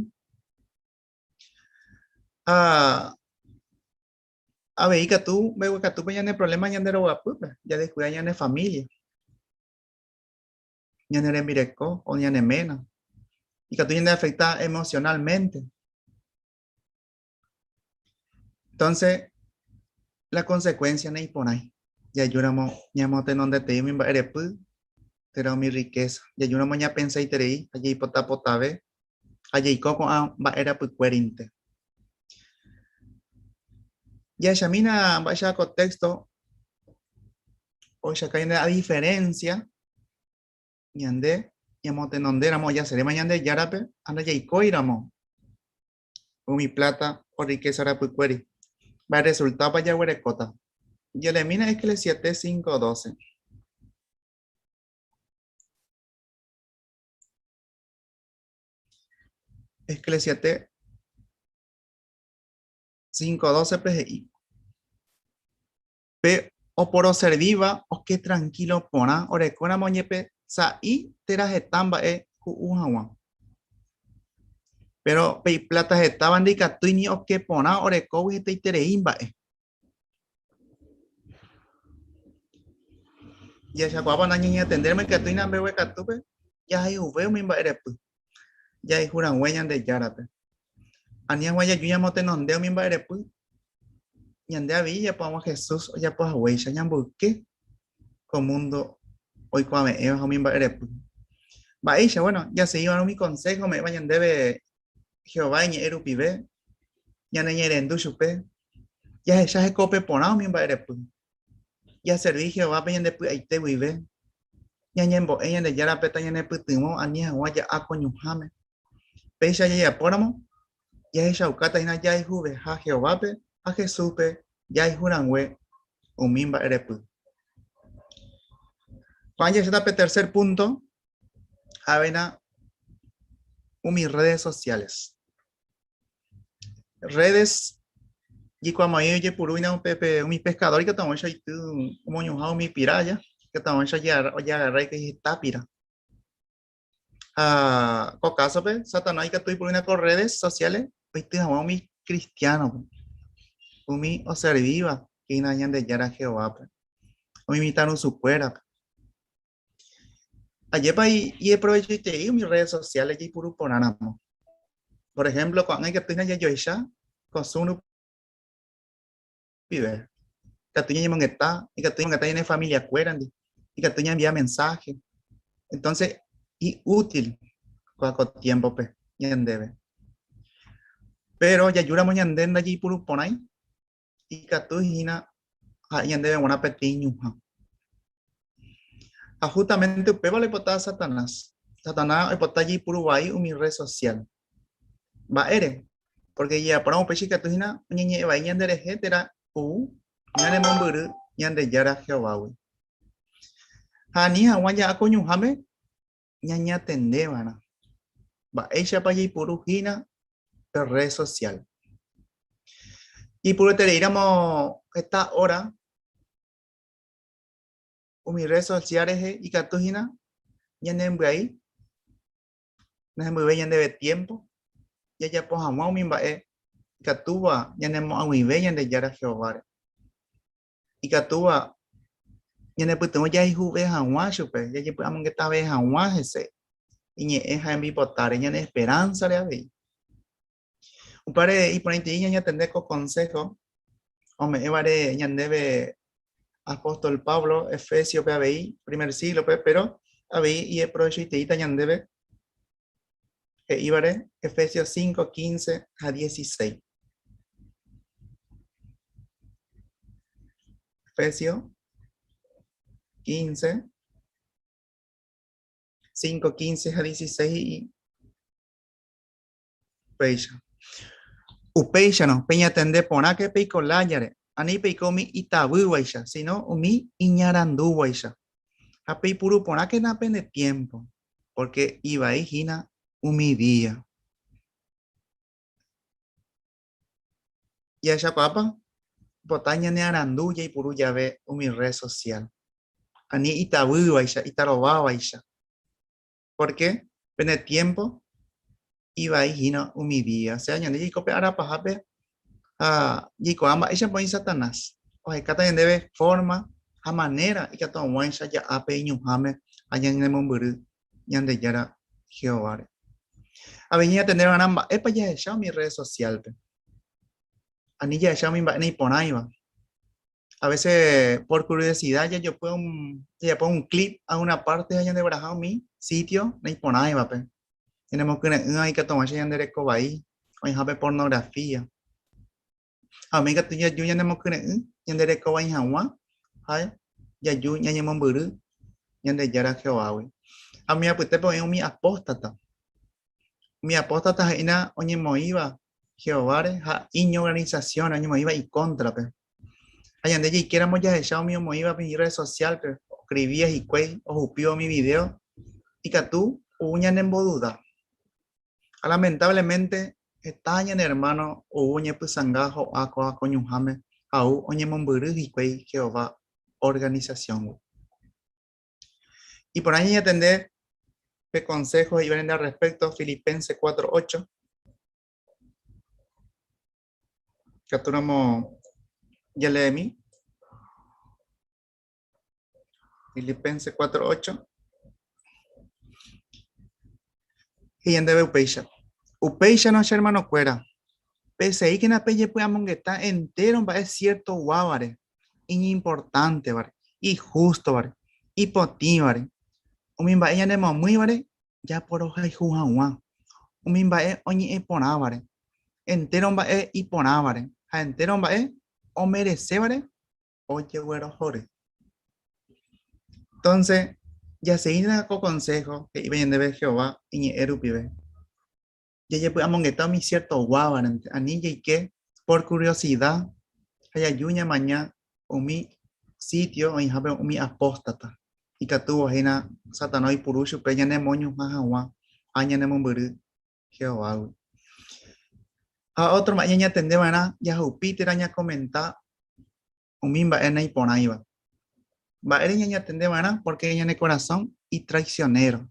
Ha avei ikatu mbeguekatúpe ñane provléma ñande rogapýpe, jadeskuida ñane família. ñane rembireko o ñane ména. Ikatu ñandeafecta emocionalmente. Entonces, la consecuencia naiporãi. Jajúramo ñamotenondetei umi mba'erepy térã umi riqueza. Jajúramo ñapensaiterei ha jaipotapotave ha jaiko ko'ã mba'e rapykuérinte. Jahechamína mba'eichagua ko texto ohechauka ñande a diferencia ñande ñamotenondéramo ojaseréma Ñandejárape ha ndajaikóiramo umi plata o riqueza rapykuéri. Mba'e resultápa jaguerekóta? Jalemína Eclesiastés 5:12. Eclesiastés 5:12 pe he'i. Pe oporoservíva oke trankílo porã orekóramo jepe sa'i térã heta mba'e hu'u hag̃ua. Péro pe ipláta hetáva ndaikatúi ni oke porã orekógui hetaiterei mba'e. Jahechakuaápa nañañatendéramo ikatúi nambeguekatúpe jahayhuve umi mba'erepy, jahayhu rangue Ñandejárape. Ani hag̃ua jaju ñamotenonde umi mba'erepy, ñande avei jajapo hag̃ua Jesús ojapo haguéicha, ñamboyke ko múndo oikuave'ẽva ha umi mba'erepy. Mba'éicha? Bueno, jasegi va'erã umi konsého ome'ẽva ñandéve Jehová iñe'ẽ rupive, ñaneñe'ẽrendu chupe, jahecha hekópe porã umi mba'erepy. Jaservi Jehovápe ñande py'aite guive, ñañembo'e Ñandejárape tañanepytyvõ ani hag̃ua ja'a ko ñuhãme. Péicha jajapóramo, jahechaukáta hína jahayhuveha Jehovápe ha Jesúspe jahayhu rangue umi mba'erepy. Ko'ág̃a jahecháta pe tercer púnto, ha'éna umi redes sociales. Redes jikuamoĩ ojepurúina upépe umi pescador ikatu hag̃uáicha oity omoñuhã umi pira aja, ikatu hag̃uáicha ojagarra heta pira. Ha ko kásope, Satanás ikatu oipurúina ko redes sociales oity hag̃ua umi cristiano-pe, umi oservíva hína Ñandejára Jehovápe, umi mitãrusukuérape. Ajépa ieprovechoiterei umi redes sociales jaipuru porãramo. Por ejemplo, ko'ág̃a ikatúina jajoecha ko Zoom rupive. Ikatu ñañemongeta, ikatu ñañemongeta ñane familia-kuérandi, ikatu ñaenvia mensaje. Entonces, i'útil kóa ko tiempo-pe ñandéve. Pero jajúramo ñande ndajaipuru porãi, ikatu hína ha'e ñandéve g̃uarã peteĩ ñuhã. Ha justamente upéva oipota Satanás. Satanás oipota jaipuru vai umi red social. Mba'ére? Porque jajapóramo upéicha ikatu hína oñeñe'ẽ vai ñanderehe térã ou ñanemombyry Ñandejára Jehovágui. Ha ani hag̃ua ja'a ko ñuhãme ñañatende va'erã mba'éichapa jaipuru hína pe red social. Jaipuruetereíramo heta óra umi red social rehe ikatu hína ñanembyai, nahembyvéi ñandéve tiémpo jajapo hag̃ua umi mba'e ikatúva ñanemo'ag̃uive Ñandejára Jehováre. ikatúva ñanepytyvõ jahayhuve hag̃ua chupe, jajepy'amongetave hag̃ua hese, iñe'ẽ ha hembipotáre, ñane esperánsare avei. Upévare iporãiterei ñañatende ko konsého ome'ẽvare ñandéve apóstol Pablo Efésiope avei, primer síglope, péro avei ijeprovechoiteíta ñandéve he'ívare Efesios 5, 15 ha 16. Efesios 15, 5, 15 ha 16 he'i upéicha. Upéicharõ, peñatende porãke peiko lájare, ani peiko umi itavývaicha, sino umi iñarandúvaicha. Ha peipuru porãkena pene tiémpo, pórke ivai hína umi día. Jahechakuaápa oipota ñanearandu jaipuru jave umi rred sosiál, ani itavývaicha, itarovávaicha, pórke pene tiémpo ivai hína umi día. Osea, ñande jaiko pe ára pahápe ha jaikuaa mba'éichapa oĩ Satanás. Ohekáta ñandéve fórma ha manéra ikatu hag̃uáicha ja'a pe iñuhãme ha ñanemombyry Ñandejára Jehováre. Avei ñañatende va'erã mba'épa jahecha umi rredes sosiálpe. Ani jahecha umi mba'e naiporãiva. A veces por curiosidad jajopy un, jajapo un clip a una parte ha ñandegueraha umi sitio naiporãivape. Ñanemokyre'ỹva ikatu hag̃uáicha ñande reko vai, oĩhápe pornografía. Ha umi ikatu jaju ñanemokyre'ỹ ñande reko vai hag̃ua ha jaju ñañemombyry Ñandejára Jehovágui. Ha umi apytépe oĩ umi apóstata. Umi apóstata he'ína oñemoĩva Jehováre ha iñorganisasiónre, oñemoĩva ikóntrape. Ha ñande jaikéramo jahecha umi omoĩva umi rred sosiálpe, oskrivíva hikuái, ohupíva umi vidéo, ikatu ou ñanemboduda. Ha lamentablemente heta ñane ermáno ou oñepysanga ho'a ko'ã ko ñuhãme ha ou oñemombyry hikuái Jehová organisasióngui. Iporã ñañatende pe konsého he'íva ñande al respecto Filipenses 4:8. Ikatúramo jaleemi. Filipenses 4.8. He'i ñandéve upéicha. Upéicharõ che hermanokuéra, Peseíkena pejepy'amongeta entéro mba'e cierto guávare, iñimportántevare, ihústovare, ipotĩvare, umi mba'e ñanemomýivare japorohayhu hag̃ua, umi mba'e oñe'ẽ porãvare, entéro mba'e iporãvare ha entéro mba'e omeresévare ojeguerohory. Entonces, jaseína ko consejo he'íva ñandéve Jehová iñe'ẽ rupive. Jajepy'amongeta umi cierto guávarente, ani jaike por curiosidad ha jaju ñamaña umi sitio oĩhápe umi apóstata. Ikatúvo hína Satanás oipuru chupe ñanemoñuhã hag̃ua ha ñanemombyry Jehovágui. Ha ótro mba'e ñañatende va'erã jahupi térã ñakomenta umi mba'e naiporãiva. Mba'ére ñañatende va'erã? Pórke ñane korasõ itraisionéro.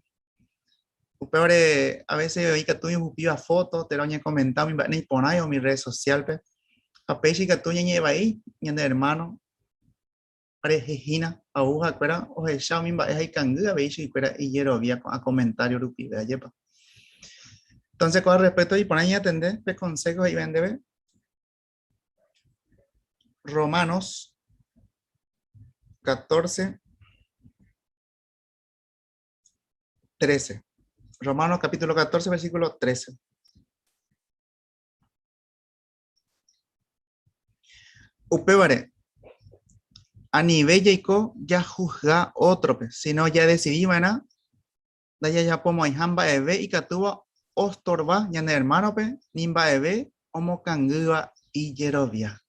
Upévare a veces oĩ ikatu oñehupíva fóto térã oñekomenta umi mba'e naiporãiva umi redes sociálpe. Ha péicha ikatu ñañe'ẽ vai ñane ermáno rehe hína, ou ha'ekuéra ohecha umi mba'e ha ikangy avei chuguikuéra ijerovia ko'ã comentario rupive, ajépa? Entonces, ko'ã respecto iporã ñañatende pe consejo he'íva ñandéve Romanos 14, 13. Romanos capítulo 14, versículo 13. Upévare, anive jaiko jahusga ótrope, sino jadesidi va'erã ndajajapomo'ãiha mba'eve ikatúva ostorva ñane ermánope ni mba'eve omokangýva ijerovia.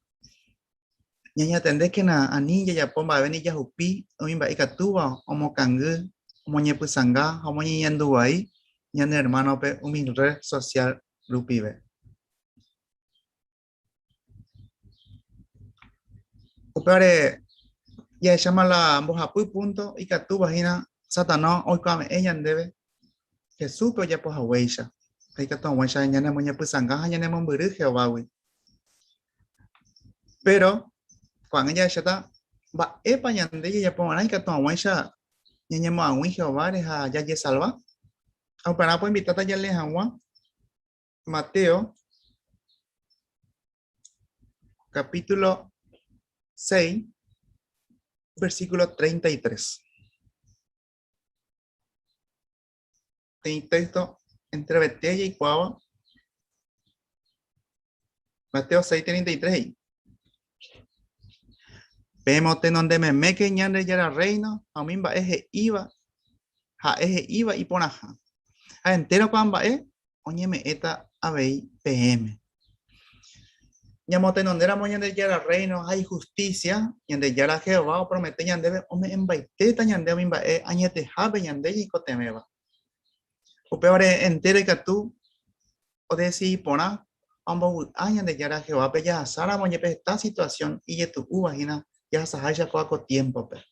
Ñañatendékena ani jajapo mba'eve ni jahupi umi mba'e ikatúva omokangy, omoñepysanga ha omoñeñandu vai ñane ermánope umi rred sosiál rupive. Upévare jahecháma la mbohapy púnto ikatúva hína Satanás oikuave'ẽ ñandéve Jesúspe ojapo haguéicha, ha ikatu hag̃uáicha ñanemoñepysanga ha ñanemombyry Jehovágui. Péro ko'ág̃a jahecháta mba'épa ñande jajapo va'erã ikatu hag̃uáicha ñañemoag̃ui Jehováre ha jajesalva. Ha upearã poinvitáta jalee hag̃ua Mateo capítulo 6, versículo 33. Peteĩ texto entrevete jaikuaáva. Mateo 6, 33 he'i. Pemotenonde meméke Ñandejára Rréino ha umi mba'e he'íva, ha'e he'íva iporãha. Ha entéro ko'ã mba'e oñeme'ẽta avei peẽme. Ñamotenondéramo Ñandejára Rréino ha ihustísia, Ñandejára Jehová opromete ñandéve ome'ẽmbaitéta ñande umi mba'e añetehápe ñande ñaikotevẽva. Upévare entéro ikatu odesidi porã ha ombovy'a Ñandejára Jehovápe jahasáramo jepe heta situasión ijetu'úva hína jahasaháicha kóva ko tiémpope.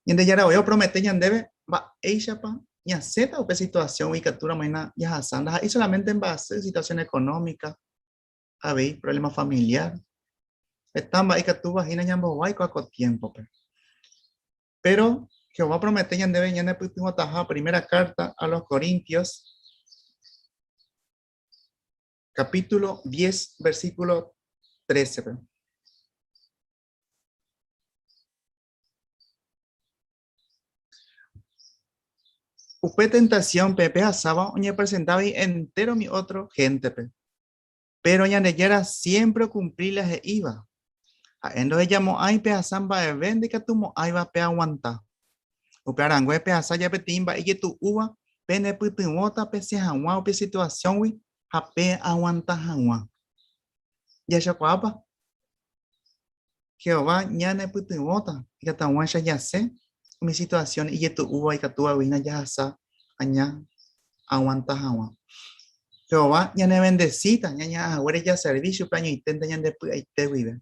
Ñandejára voi opromete ñandéve mba'éichapa ñasẽta upe situasióngui ikatúramo hína jahasa, ndaha'éi solamente mba'asy, situación económica, avei problema familiar, heta mba'e ikatúva hína ñambohovái ko'ã ko tiémpope. Péro Jehová opromete ñandéve ñanepytyvõtaha primera carta a los Corintios, capítulo 10, versículo 13-pe. Upe tentasiónpe pehasáva oñepresentávai entéro umi ótro héntepe. Péro Ñandejára siémpre okumpli la he'íva. Ha'e ndohejamo'ãi pehasa mba'eve ndaikatumo'ãiva peaguanta. Upe arangue pehasa ja peteĩ mba'e ijetu'úva penepytyvõta pesẽ hag̃ua upe situasióngui ha peaguanta hag̃ua. Jahechakuaápa? Jehová ñanepytyvõta ikatu hag̃uáicha jasẽ umi situasión ijetu'úva ikatúvagui hína jahasa ha ñaaguanta hag̃ua. Jehová ñanevendesíta ñañeha'ã haguére jaservi chupe añoiténte ñande py'aite guive.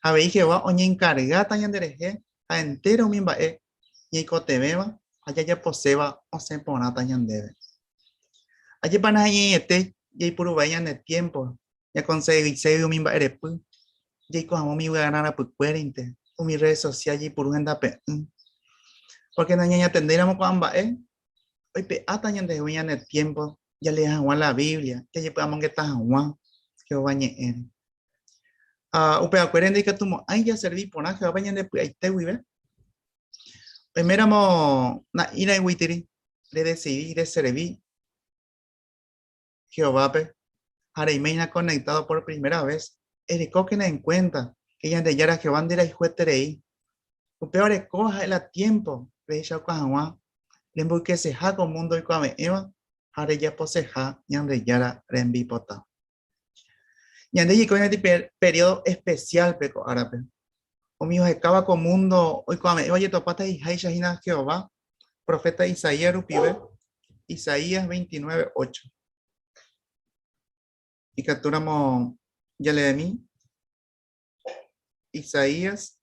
Avei Jehová oñenkargáta ñanderehe ha entéro umi mba'e ñaikotevẽva ha jajaposéva osẽ porãta ñandéve. Ajépa naheñeiete jaipuruvai ñane tiémpo ñakonseguiségui umi mba'erepy, jaiko hag̃ua umi vy'arã rapykuérinte, umi redes social jaipuru hendape'ỹ. Pórke nañañatendéiramo ko'ã mba'e, oipe'áta ñandehegui ñane tiémpo jalee hag̃ua la Biblia, jajepy'amongeta hag̃ua. Jehová ñe'ẽre. Ha upevakuére ndaikatumo'ãi jaservi porã Jehovápe ñande py'aite guive. Oiméramo na'írãiguitiri redesidi reservi Jehovápe ha reiméina conectado por primera vez, erekókena en cuenta que Ñandejára Jehová nderayhueterei. Upévare kóva ha'e la tiempo rehechauka hag̃ua remboykeseha ko mundo oikuave'ẽva ha rejaposeha Ñandejára rembipota. Ñande jaiko ñande periodo especial-pe ko árape. Umi ohekáva ko mundo oikuave'ẽva ojetopáta he'iháicha hína Jehová profeta Isaías rupive, Isaías 29:8. Ikatúramo jaleemi Isaías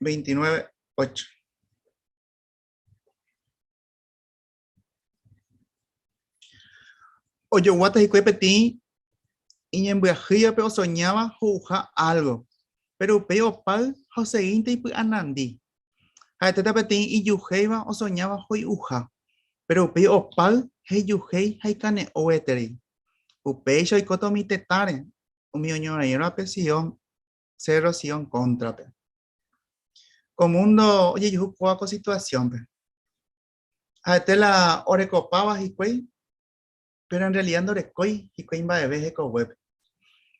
29:8. Ojoguáta hikuái peteĩ iñembyahýivape osoñáva ho'uha álgo, péro upéi opáy ha osegínte ipy'anandi. Ha'etéta peteĩ ijuhéiva osoñáva hoy'uha, péro upéi opáy ha ijuhéi ha ikane'õ gueterei. Upéicha oikóta umi tetãre, umi oñorairõvape Sion, sérro Sion kóntrape. Ko múndo ojejuhu kóva ko situasiónpe. Ha'ete la orekopáva hikuái, péro en realida ndorekói hikuái mba'eve hekoguépe.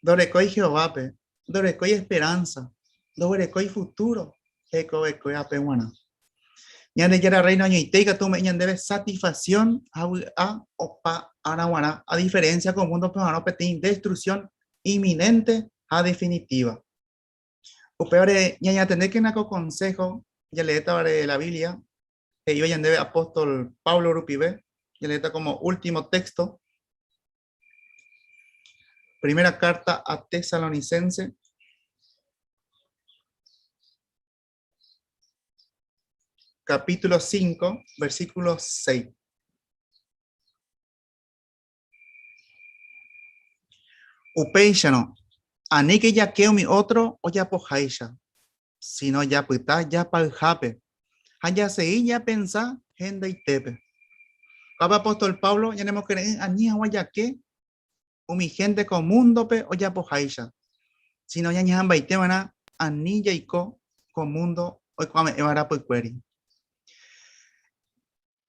Ndorekói Jehovápe, ndorekói esperánsa, ndoguerekói futúro hekovekuévape g̃uarã. Ñandejára Rréino añoite ikatu ome'ẽ ñandéve satisfasión ha vy'a opa ára g̃uarã, a diferénsia ko múndope g̃uarã peteĩ destruksión inminénte ha definitíva. Upévare ñañatendékena ko konsého jaleétavare la Biblia, he'íva ñandéve apóstol Pablo rupive, jaleéta como último texto. Primera carta a Tesalonicense. Capítulo 5, versículo 6. Upéicharõ, aníke jake umi ótro ojapoháicha, síno japyta japayhápe ha jasegi ñapensa hendaitépe. Ko'ápe apóstol Pablo ñanemokyre'ỹ ani hag̃ua jake umi hénte ko múndope ojapoháicha, síno ñañeha'ãmbaite va'erã ani jaiko ko múndo oikuave'ẽva rapykuéri.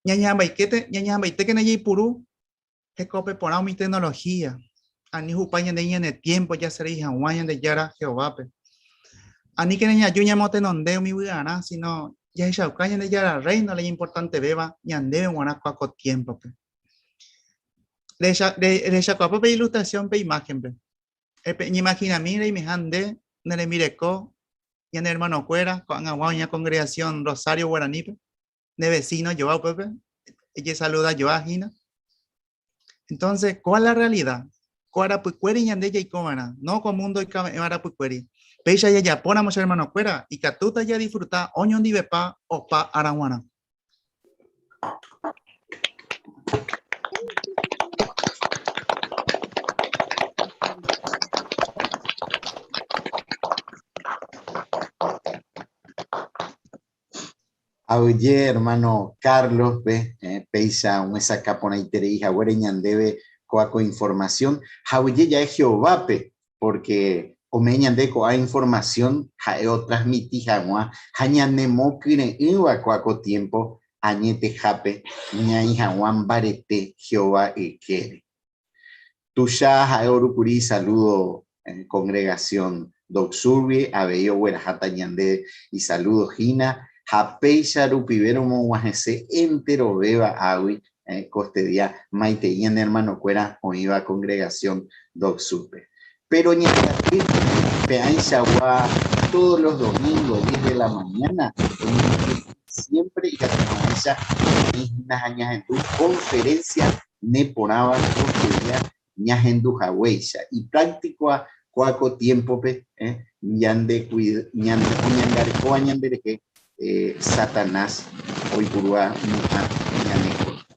Ñañeha'ãmbaitéke, ñañeha'ãmbaitékena jaipuru hekópe porã umi tecnología, ani hupa ñande ñane tiempo jaservi hag̃ua Ñandejára Jehovápe. Aníkena ñaju ñamotenonde umi vy'arã, sino jahechauka Ñandejára Rréino la iñimportantevéva ñandéve g̃uarã kua ko tiémpope. Rehecha, rehechakuaápa pe ilustrasión pe imáhenpe? Eñeimahinami reimeha nde, ne rembireko, ñane ermanokuéra, ko'ag̃agua oĩha kongregasión Rosario Guaranípe. ne vecino joa upépe, ejesaluda joa hína. Entonces, kóa la realidad? Ko arapykuéri ñande jaikova'erã, no ko mundo oikave'ẽva arapykuéri. Péicha jajapóramo che hermanokuéra, ikatúta jadisfruta oñondivepa opa ára g̃uarã. Aguyje hermano Carlos-pe, péicha omyesakã porãiterei haguére ñandéve ko'a ko informasión. Ha aguyje ja'e Jehovápe, pórke ome'ẽ ñande ko'ã informasión ha'e otransmiti hag̃ua ha ñanemokyre'ỹva ko'a ko tiémpo añetehápe ñaĩ hag̃ua mbarete Jehová ykére. Tuicha ha'e orukuri isalúdo congregación Doxurgui, avei ogueraháta ñande isalúdo hína, ha péicha rupive romog̃uahẽse enterovéva águi kostedia maitei ñane ermanokuéra oĩva congregación Doxúrpe. Péro ñembyaty pe'ãichagua todos los domingos diez de la mañana oñembo'e siempre ikatu hag̃uáicha oĩ hína ha ñahendu conferencia neporãva kostedia ñahendu haguéicha. Iprácticoa kóa ko tiémpope ñande oñangarekóva ñanderehe Satanás oipurúva ñuhã ñane kóntrape.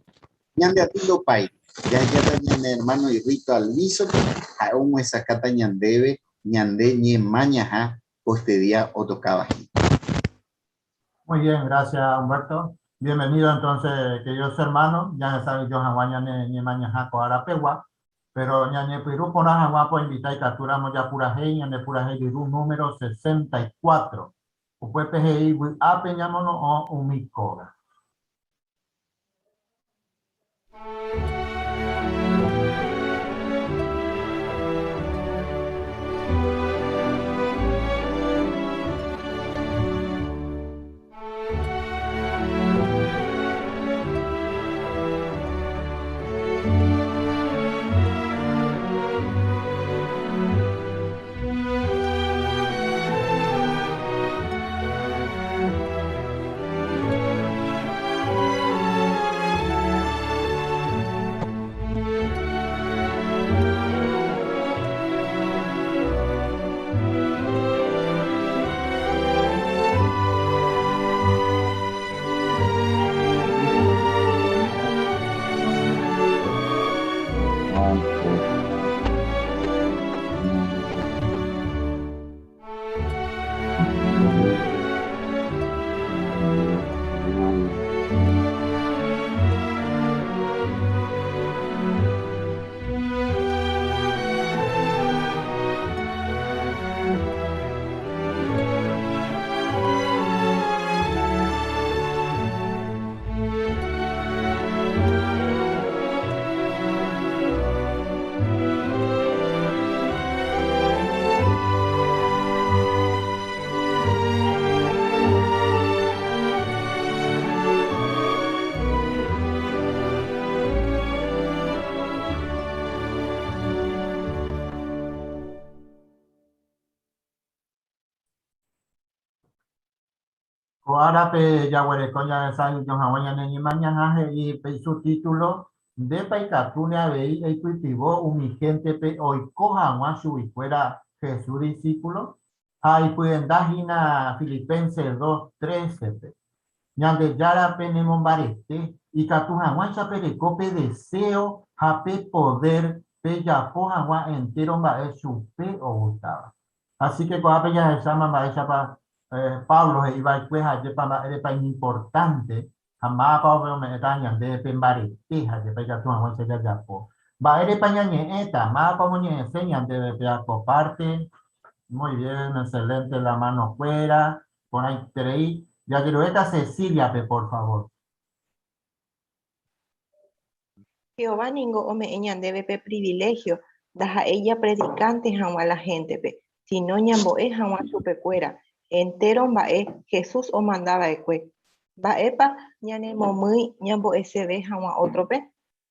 Ñande aty ndopái, jahejáta ñane hermano Irrito Alviso-pe, ha'e omyesakãta ñandéve ñande ñemañaha ko este día otokáva hína. Muy bien, gracias Humberto. Bienvenido entonces, queridos hermanos, ya saben yo hag̃ua ñane ñemañaha ko ára pegua. Pero ñañepyrũ porã hag̃ua poinvita ikatúramo japurahéi ñande purahéi ryru número 64. Upépe he'i vy'ápe ñamono'õ umi kóga. Ko árape jaguereko ñahesa'ỹijo hag̃ua ñane ñemañaha he'i pe isubtítulo Ndépa ikatúne avei eipytyvõ umi héntepe oiko hag̃ua chuguikuéra Jesús disípulo? Ha ipyenda hína Filipenses 2:13-pe. Ñandejára penemombarete ikatu hag̃uáicha pereko pe deséo ha pe podér pejapo hag̃ua entéro mba'e chupe ogustáva. Asíke ko'ápe jahecháma mba'éichapa Pablo he'i va'ekue ha ajépa mba'érepa iñimportánte ha mávapa ome'ẽta ñandéve pe mbarete ha ajépa ikatu hag̃uáicha jajapo. Mba'érepa ñañe'ẽta? Mávapa omoñe'ẽse ñandéve pe ko párte? Muy bien, excelente la mano kuéra. Porãiterei. Jajeruréta Cecíliape, por favor. Jehová ningo ome'ẽ ñandéve pe priviléhio ndaha'éi japredikánte hag̃ua la héntepe, síno ñambo'e hag̃ua chupekuéra entéro mba'e Jesús omanda va'ekue. Mba'épa ñanemomýi ñambo'eseve hag̃ua ótrope?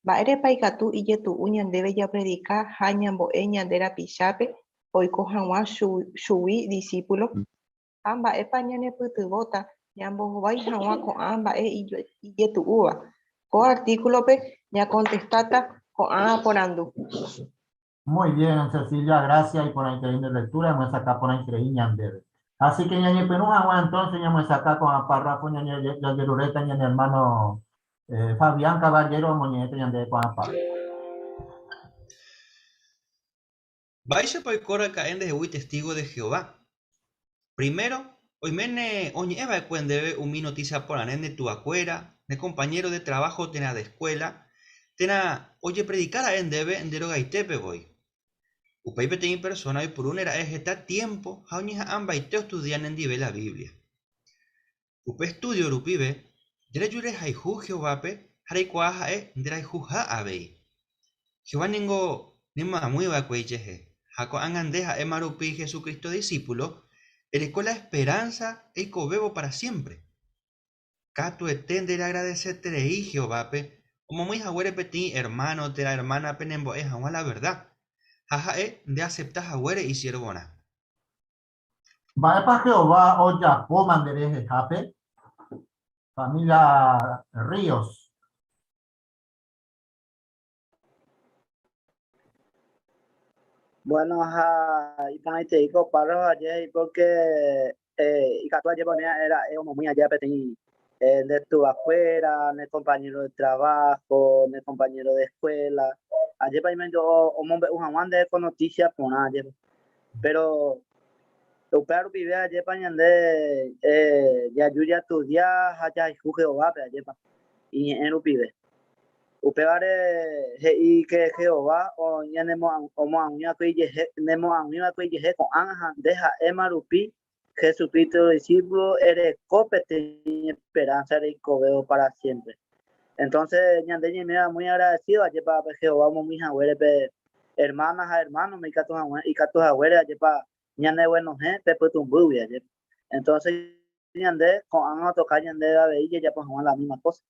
Mba'érepa ikatu ijetu'u ñandéve japredika ha ñambo'e ñande rapichápe oiko hag̃ua chugui disípulo? Ha mba'épa ñanepytyvõta ñambohovái hag̃ua ko'ã mba'e ijetu'úva? Ko artíkulope ñakontestáta ko'ã porandu. Muy bien, Cecilia, gracias iporãiterei nde lectura, emyesakã porãiterei ñandéve. Así que ñañepyrũ hag̃ua entonces ñamyesakã ko'ã párrafo jajeruréta ñane hermano Fabián Caballero omoñe'ẽta ñandéve ko'ã párrafo. Mba'éichapa oiko raka'e ndehegui testígo de Jehová? Primero, oiméne oñe'ẽ va'ekue ndéve umi notísia porãre nde tuakuéra, ne kompañéro de traváho térã de eskuéla, térã ojepredika ra'e ndéve nde rogaitépe voi. Upéi peteĩ persóna oipurúne ra'e heta tiémpo ha oñeha'ãmbaite ostudia nendive la Biblia. Upe estúdio rupive, nde reju rehayhu Jehovápe ha reikuaa ha'e nderayhuha avei. Jehová ningo nemyamýi va'ekue ijehe, ha ko'ág̃a nde ha'éma rupi Jesucristo disípulo, ereko la esperánsa eikovévo pára siémpre. Katuete nde reagradeseterei Jehovápe omomýi haguére peteĩ ermáno térã ermánape nembo'e hag̃ua la verda, ha ha'e ndeasepta haguére isiervorã. Mba'épa Jehová ojapóma nderehehápe? Familia Ríos. Bueno, ha iporãitei ko párrafo aje he'i porque ikatu aje pone ra'e omomýi aja peteĩ nde tuvakuéra, ne compañero de trabajo, ne compañero de escuela, ajépa oime omombe'u hag̃ua nde ko noticia porã ajépa. Pero upéva rupive ajépa ñande jaju jastudia ha jahayhu Jehovápe ajépa iñe'ẽ rupive. Upévare he'i ke Jehová oñemoag̃ui va'ekue ijehe, nemoag̃ui va'ekue ijehe ko'ág̃a ha nde ha'éma rupi Jesucristo discípulo ereko peteĩ esperanza reikovévo para siempre. Entonces ñande ñaiméva muy agradecido ajépa pe Jehová omomýi haguére pe hermana ha hermano-me ikatu hag̃ua ikatu haguére ajépa ñaneguenohẽ pe pytũmbýgui ajépa. Entonces ñande ko'ág̃a otoka ñandéve avei jajapo hag̃ua la misma cosa.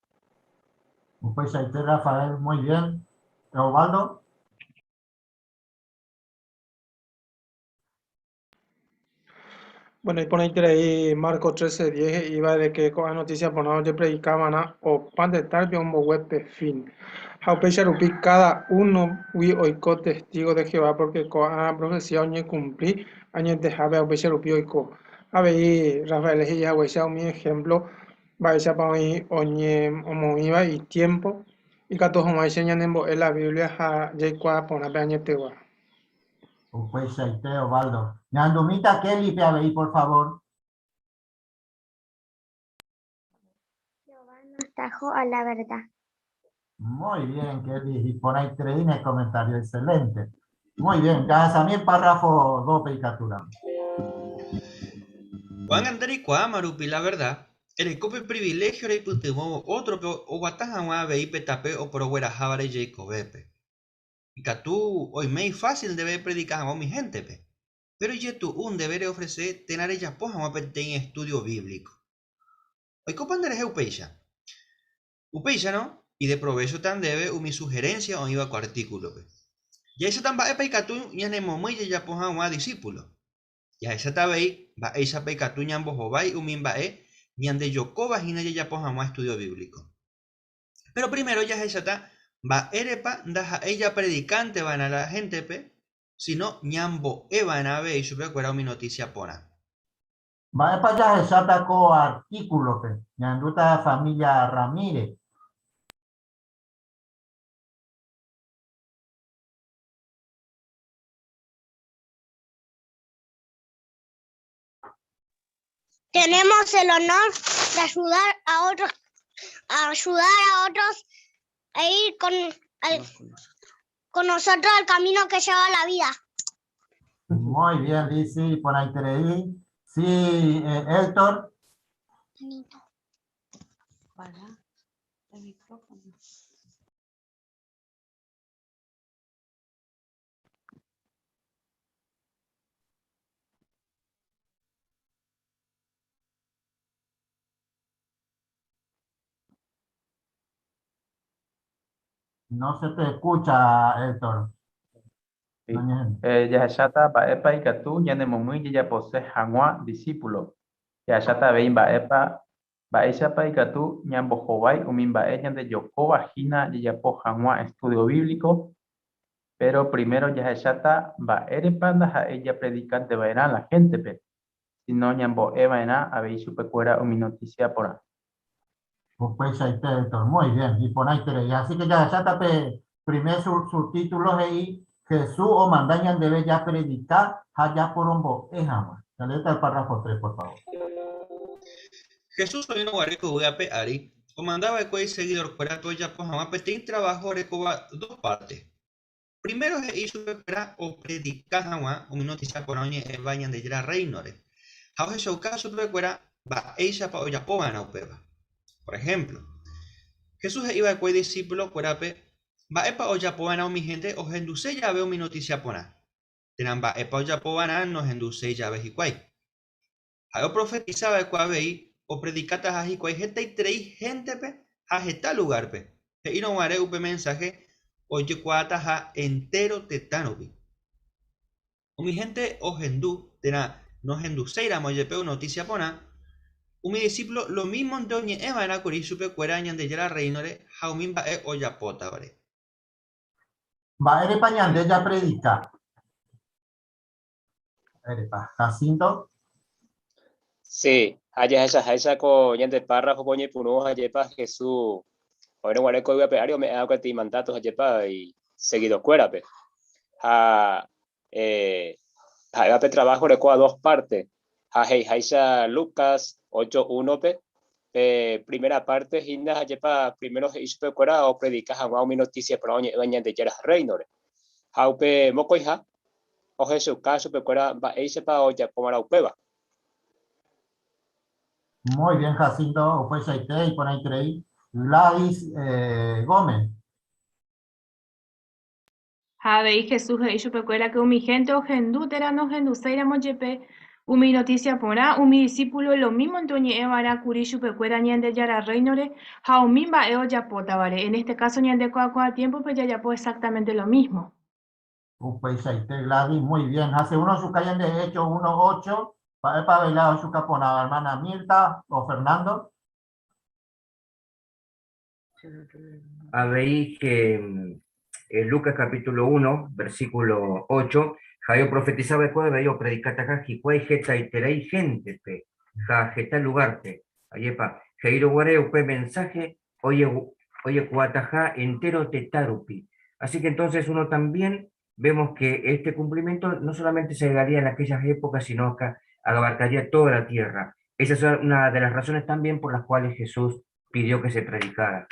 Upeichaite Rafael, muy bien. Osvaldo. Bueno, iporãiterei Marcos 13:10 he'íva de que ko'ã noticia porã ojepredikava'erã opa tetãrupi ombogue pe fin. Ha upéicha rupi káda uno-gui oiko testigo de Jehová porque ko'ã profecía oñekumpli añetehápe ha upéicha rupi oiko. Avei Rafael he'i haguéicha umi ejemplo mba'éichapa oĩ oñemoĩva itiempo ikatu hag̃uáicha ñanembo'e la Biblia ha jaikuaa porã pe añetegua. Upeichaite, Osvaldo. Ñandumíta Kelly-pe avei, por favor. Jehová nos trajo a la verdad. Muy bien, Kelly. Iporãiterei ne comentario. Excelente. Muy bien. Jahechami párrafo 2-pe ikatúramo. Ko'ág̃a nde reikuaáma rupi la verda, ereko pe priviléhio reipytyvõvo ótrope oguata hag̃ua avei pe tape oporoguerahávare jeikovépe. Ikatu oime ifásil ndéve epredika hag̃ua umi héntepe, péro ijetu'u ndéve reofrese térã rejapo hag̃ua peteĩ estúdio bíblico. Oikópa nderehe upéicha? Upéicharõ, ideprovéchota ndéve umi suherénsia oĩva ko artíkulope. Jahecháta mba'épa ikatu ñanemomýi jajapo hag̃ua disípulo. Jahecháta avei mba'éichapa ikatu ñambohovái umi mba'e ñandejokóva hína jajapo hag̃ua estúdio bíblico. Péro primero jahecháta mba'érepa ndaha'éi japredikánte va'erã la héntepe, síno ñambo'e va'erã avei chupekuéra umi notísia porã. Mba'épa jahecháta ko artíkulope? Ñahendúta família Ramírez. Tenemos el honor de ayudar a otros, a ayudar a otros a ir con, al, con nosotros al camino que lleva a la vida. Muy bien, Lizzy, por ahí te Sí, eh, Héctor. Para el micrófono. No se te escucha, Héctor. Sí. Eh, jahecháta mba'épa ikatu ñanemomýi jajapose hag̃ua disípulo. Jahecháta avei mba'épa mba'éichapa ikatu ñambohovái umi mba'e ñandejokóva hína jajapo hag̃ua estúdio bíblico. Péro primero jahecháta mba'érepa ndaha'éi japredikánte va'erã la héntepe, síno ñambo'e va'erã avei chupekuéra umi notísia porã. Upeichaite, Héctor. Muy bien, iporãiterei. Así que jahecháta pe primer subtítulo he'i Jesús omanda ñandéve japredika ha japorombo'e hag̃ua. Jaleéta el párrafo 3, por favor. Jesús oĩrõ guare ko yvy ape ári, omanda va'ekue isegidorkuérape ojapo hag̃ua peteĩ traváho orekóva dos párte. Primero he'i chupekuéra opredika hag̃ua umi notísia porã oñe'ẽva Ñandejára Rréinore, ha ohechauka chupekuéra mba'éichapa ojapo va'erã upéva. Por ehémplo, Jesús he'i va'ekue idisipulokuérape mba'épa ojapo va'erã umi hénte ohenduse jave umi notísia porã, térã mba'épa ojapo va'erã nohenduséi jave hikuái. Ha'e oprofetisa va'ekue avei opredikataha hikuái hetaiterei héntepe ha heta lugárpe, he'írõ guare upe mensáhe ojekuaataha entéro tetã rupi. Umi hénte ohendu térã nohenduséiramo jepe notísia porã, umi disípulo lomímonte oñe'ẽ va'erã kuri chupekuéra Ñandejára Rréinore ha umi mba'e ojapótavare. Mba'érepa ñande japredika? Mba'érepa? Jacinto. Sí, ha jahechaháicha ko ñande párrafo-pe oñepyrũ hajépa Jesús oĩrõ guare ko yvy ape ári ome'ẽ va'ekue peteĩ mandáto hajépa iseguidokuérape. Ha eh, ha'éva pe trabajo orekóva dos parte. Ha he'iháicha Lucas 8.1-pe, Pe primera parte hína ajépa primero he'i chupekuéra opredika hag̃ua umi noticia porã oñe'ẽva Ñandejára Rréinore. Ha upe mokõiha ohechauka chupekuéra mba'éichapa ojapómarõ upéva. Muy bien, Jacinto, upeichaite iporãiterei. Gladys eh, Gómez. Ha avei Jesús he'i chupekuéra ke umi hénte ohendu térã nohenduséiramo jepe umi notísia porã, umi disípulo lomímonte oñe'ẽ va'erã kuri chupekuéra Ñandejára Rréinore ha umi mba'e ojapótavare. En éste káso ñande ko'ã tiémpope jajapo exáktamente lo mísmo. Upeichaite, Gladys, muy bien. Ha según ochuka ñande Hechos 1:8, mba'épa avei la ochuka porãva, hermana Mirta o Fernando? Avei que en Lucas capítulo 1, versículo 8, ha'e oprofetisa va'ekue avei opredikataha hikuái hetaiterei héntepe ha heta lugárpe. Ajépa, he'írõ guare upe mensáhe ojekuaataha entéro tetã rupi. Así que entonces uno también vemos que este cumplimiento no solamente se daría en aquellas épocas, sino que abarcaría toda la tierra. Esa es una de las razones también por las cuales Jesús pidió que se predicara.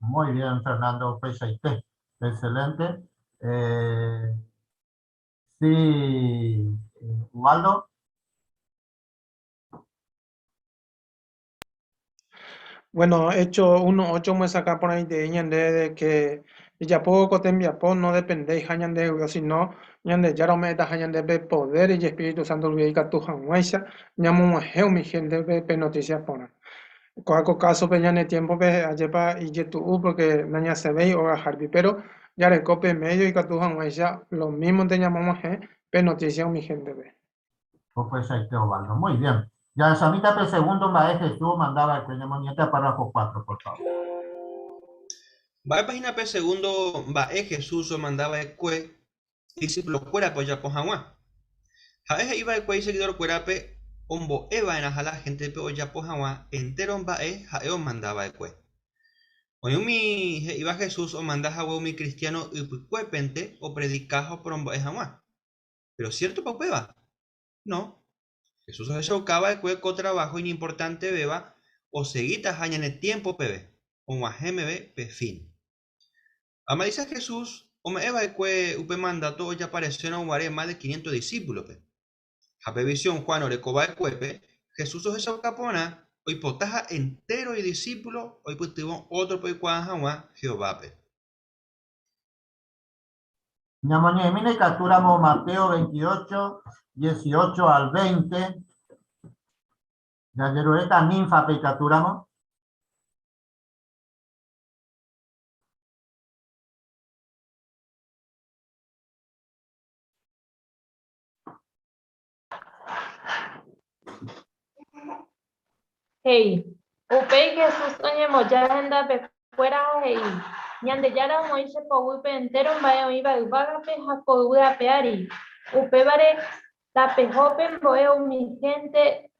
Muy bien, Fernando Upeichaite. Excelente. Eh, sí, Ubaldo. Bueno, Hecho 1.8 omyesakã porãitei ñande de que jajapóvo ko tembiapo no dependeiha ñandehegui, sino Ñandejára ome'ẽtaha ñandéve poder Ijespíritu Santo rupi ikatu hag̃uáicha ñamog̃uahẽ umi héntepe pe notísia porã. Kóva ko kásope ñane tiémpope ajépa ijetu'u pórke nañasẽvéi ogahárupi, péro jareko pe médio ikatu hag̃uáicha lomímonte ñamog̃uahẽ pe notísia umi héntepe. Upeichaite Ovaldo. Muy bien. Jahechamíta pe segundo mba'e Jesús omanda va'ekue. Ñamoñe'ẽta párrafo 4, por favor. Mba'épa hína pe segundo mba'e Jesús omanda va'ekue idisipulokuérape ojapo hag̃ua? Ha'e he'i va'ekue isegidorkuérape ombo'e va'erãha la héntepe ojapo hag̃ua entéro mba'e ha'e omanda va'ekue. Oĩ umi he'íva Jesús omanda hague umi kristiáno ypykuépente opredika ha oporombo'e hag̃ua. Péro siértopa upéva? No. Jesús ohechauka va'ekue ko traváho iñimportantevéva osegitaha ñane tiémpo peve, og̃uahẽ meve pe fin. Amalisia Jesús ome'ẽ va'ekue upe mandáto ojaparesérõ guare más de quinientos disípulope. Ha pe visión Juan oreko va'ekuépe, Jesús ohechauka porã oipotaha entéro idisípulo oipytyvõ ótrope oikuaa hag̃ua Jehovápe. Ñamoñe'ẽmína ikatúramo Mateo 28, 18 al 20. Jajeruréta Ninfa-pe ikatúramo. He'i, Upéi Jesús oñemboja hendapekuéra ha he'i, Ñandejára omoĩ che poguýpe entéro mba'e oĩva yvágape ha ko yvy ape ári. Upévare, tapeho pembo'e umi hénte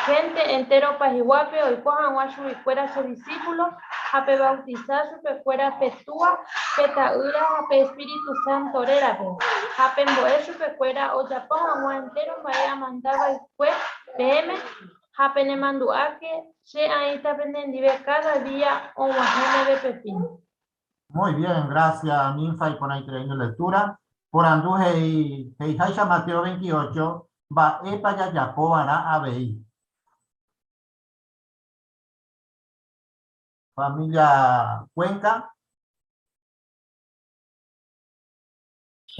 hénte entéro pahiguápe oiko hag̃ua chuguikuéra che disípulo ha pevautisa chupekuéra pe Túa, pe Ta'ýra ha pe espíritu sánto rérape, ha pembo'e chupekuéra ojapo hag̃ua entéro mba'e amanda va'ekue peẽme, ha penemandu'áke che aĩta penendive káda día og̃uahẽ meve pe fin. Muy bien, gracias Ninfa iporãiterei nde lectura. Porandu he'i he'iháicha Mateo 28, mba'épa jajapo va'erã avei? Familia Cuenca.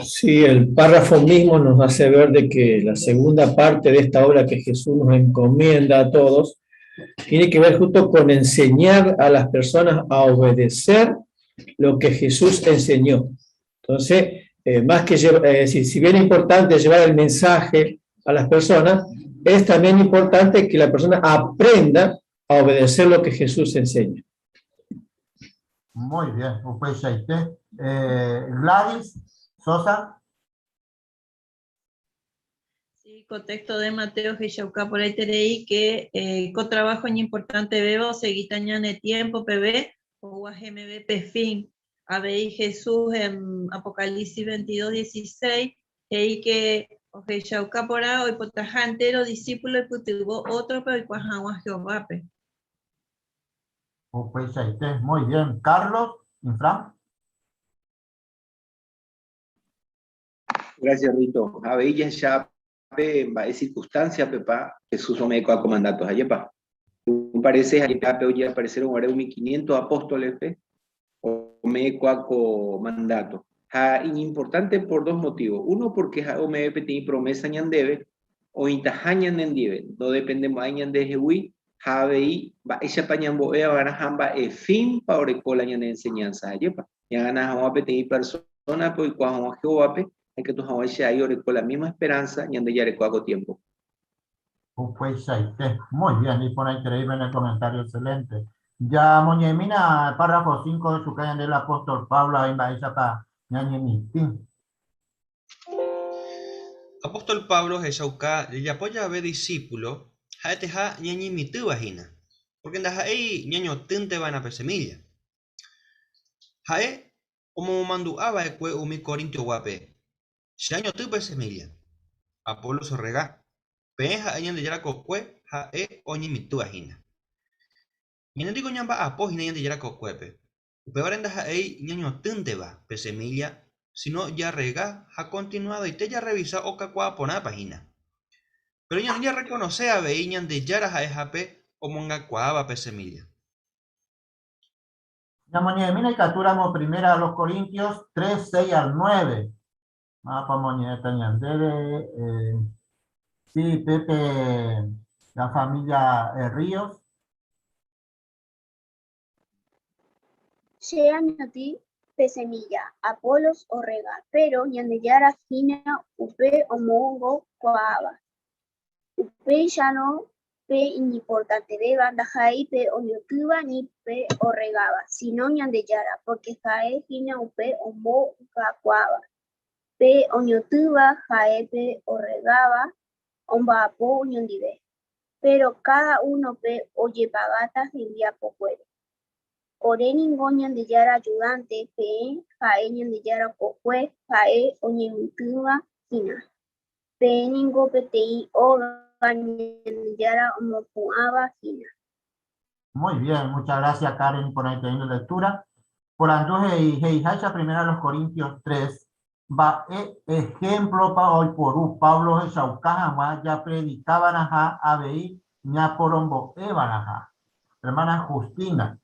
Sí, el párrafo mismo nos hace ver de que la segunda parte de esta obra que Jesús nos encomienda a todos tiene que ver justo con enseñar a las personas a obedecer lo que Jesús enseñó. Entonces, eh, más que eh, si, si bien es importante llevar el mensaje a las personas, es también importante que la persona aprenda a obedecer lo que Jesús enseña. Muy bien, upeichaite. Eh, Gladys Sosa. Sí, contexto de Mateo hechauka porãiterei que eh, ko trabajo iñimportante véva osegíta ñane tiempo peve oguahẽ meve pe fin. Avei Jesús en Apocalipsis 22, 16 he'i que ohechauka porã oipotaha entero discípulo oipytyvõ ótrope oikuaa hag̃ua Jehovápe. Upeichaite. Muy bien. Carlos, Infran. Gracias, Rito. Avei jahecha pe mba'e circunstancia-pepa Jesús ome'ẽ ko'ã ko mandato. Ajépa? Según parece, ajehápe ojeaparecérõ guare umi quinientos apóstoles-pe, ome'ẽ ko'ã ko mandato. Ha iñimportante por dos motivos. Uno, porque ha'e ome'ẽ peteĩ promesa ñandéve oĩtaha ñanendive, nodependemo'ãi ñandehegui, ha avei mba'éichapa ñambo'e va'erã ha mba'e fin-pa oreko la ñane enseñanza. Ajépa? Ñagana hag̃ua peteĩ persónape oikuaa hag̃ua Jehovápe, ha ikatu hag̃uáicha ai oreko la mísma esperánsa ñande jarekóva ko tiémpope. Upeichaite. Muy bien, iporãiterei pene comentario excelente. Jamoñe'ẽmína párrafo 5 ohechuka ñande el apóstol Pablo avei mba'éichapa ñañemitỹ. Apóstol Pablo ohechauka jajapo jave disípulo ha'eteha ñañemitỹva hína, pórke ndaha'éi ñañotỹnteva'erã pe semílla. Ha'e omomandu'a va'ekue umi Corintoguápe, Che añoty pe semílla, Apolos orrega, peẽ ha'e Ñandejára kokue ha'e oñemitỹva hína. Ñande niko ñamba'apo hína Ñandejára kokuépe, upévare ndaha'éi ñañotỹnteva pe semílla, síno jarrega ha kontinuadoite jarrevisa okakuaa porãpa hína. Péro ñande jarrekonose avei Ñandejára ha'eha pe omongakuaáva pe semílla. Ñamoñe'ẽmína ikatúramo Primera a los Corintios 3, 6 al 9. Mávapa omoñe'ẽta ñandéve? Eh, sí, Pepe, la familia eh, Ríos. Che añotỹ pe semilla, Apolos orrega, péro Ñandejára hína upe omongokuaáva. Upéicharõ pe iñimportantevéva ndaha'éi pe oñotỹva ni pe orregáva, síno Ñandejára, pórke ha'e hína upe ombokakuaáva. Pe oñotỹva ha'e pe orregáva omba'apo oñondive. Péro káda únope ojepagáta hembiapokuére. Ore ningo Ñandejára ajudánte, peẽ ha'e Ñandejára kokue, ha'e oñemitỹva hína. Peẽ ningo peteĩ óga Ñandejára omopu'ãva hína. Muy bien, muchas gracias Karen iporãiterei nde lectura. Porandu he'i he'iháicha Primera a los Corintios 3, mba'e ehémplopa oiporu Pablo ohechauka hag̃ua japredikava'erãha avei ñaporombo'eva'erãha. Hermana Justina.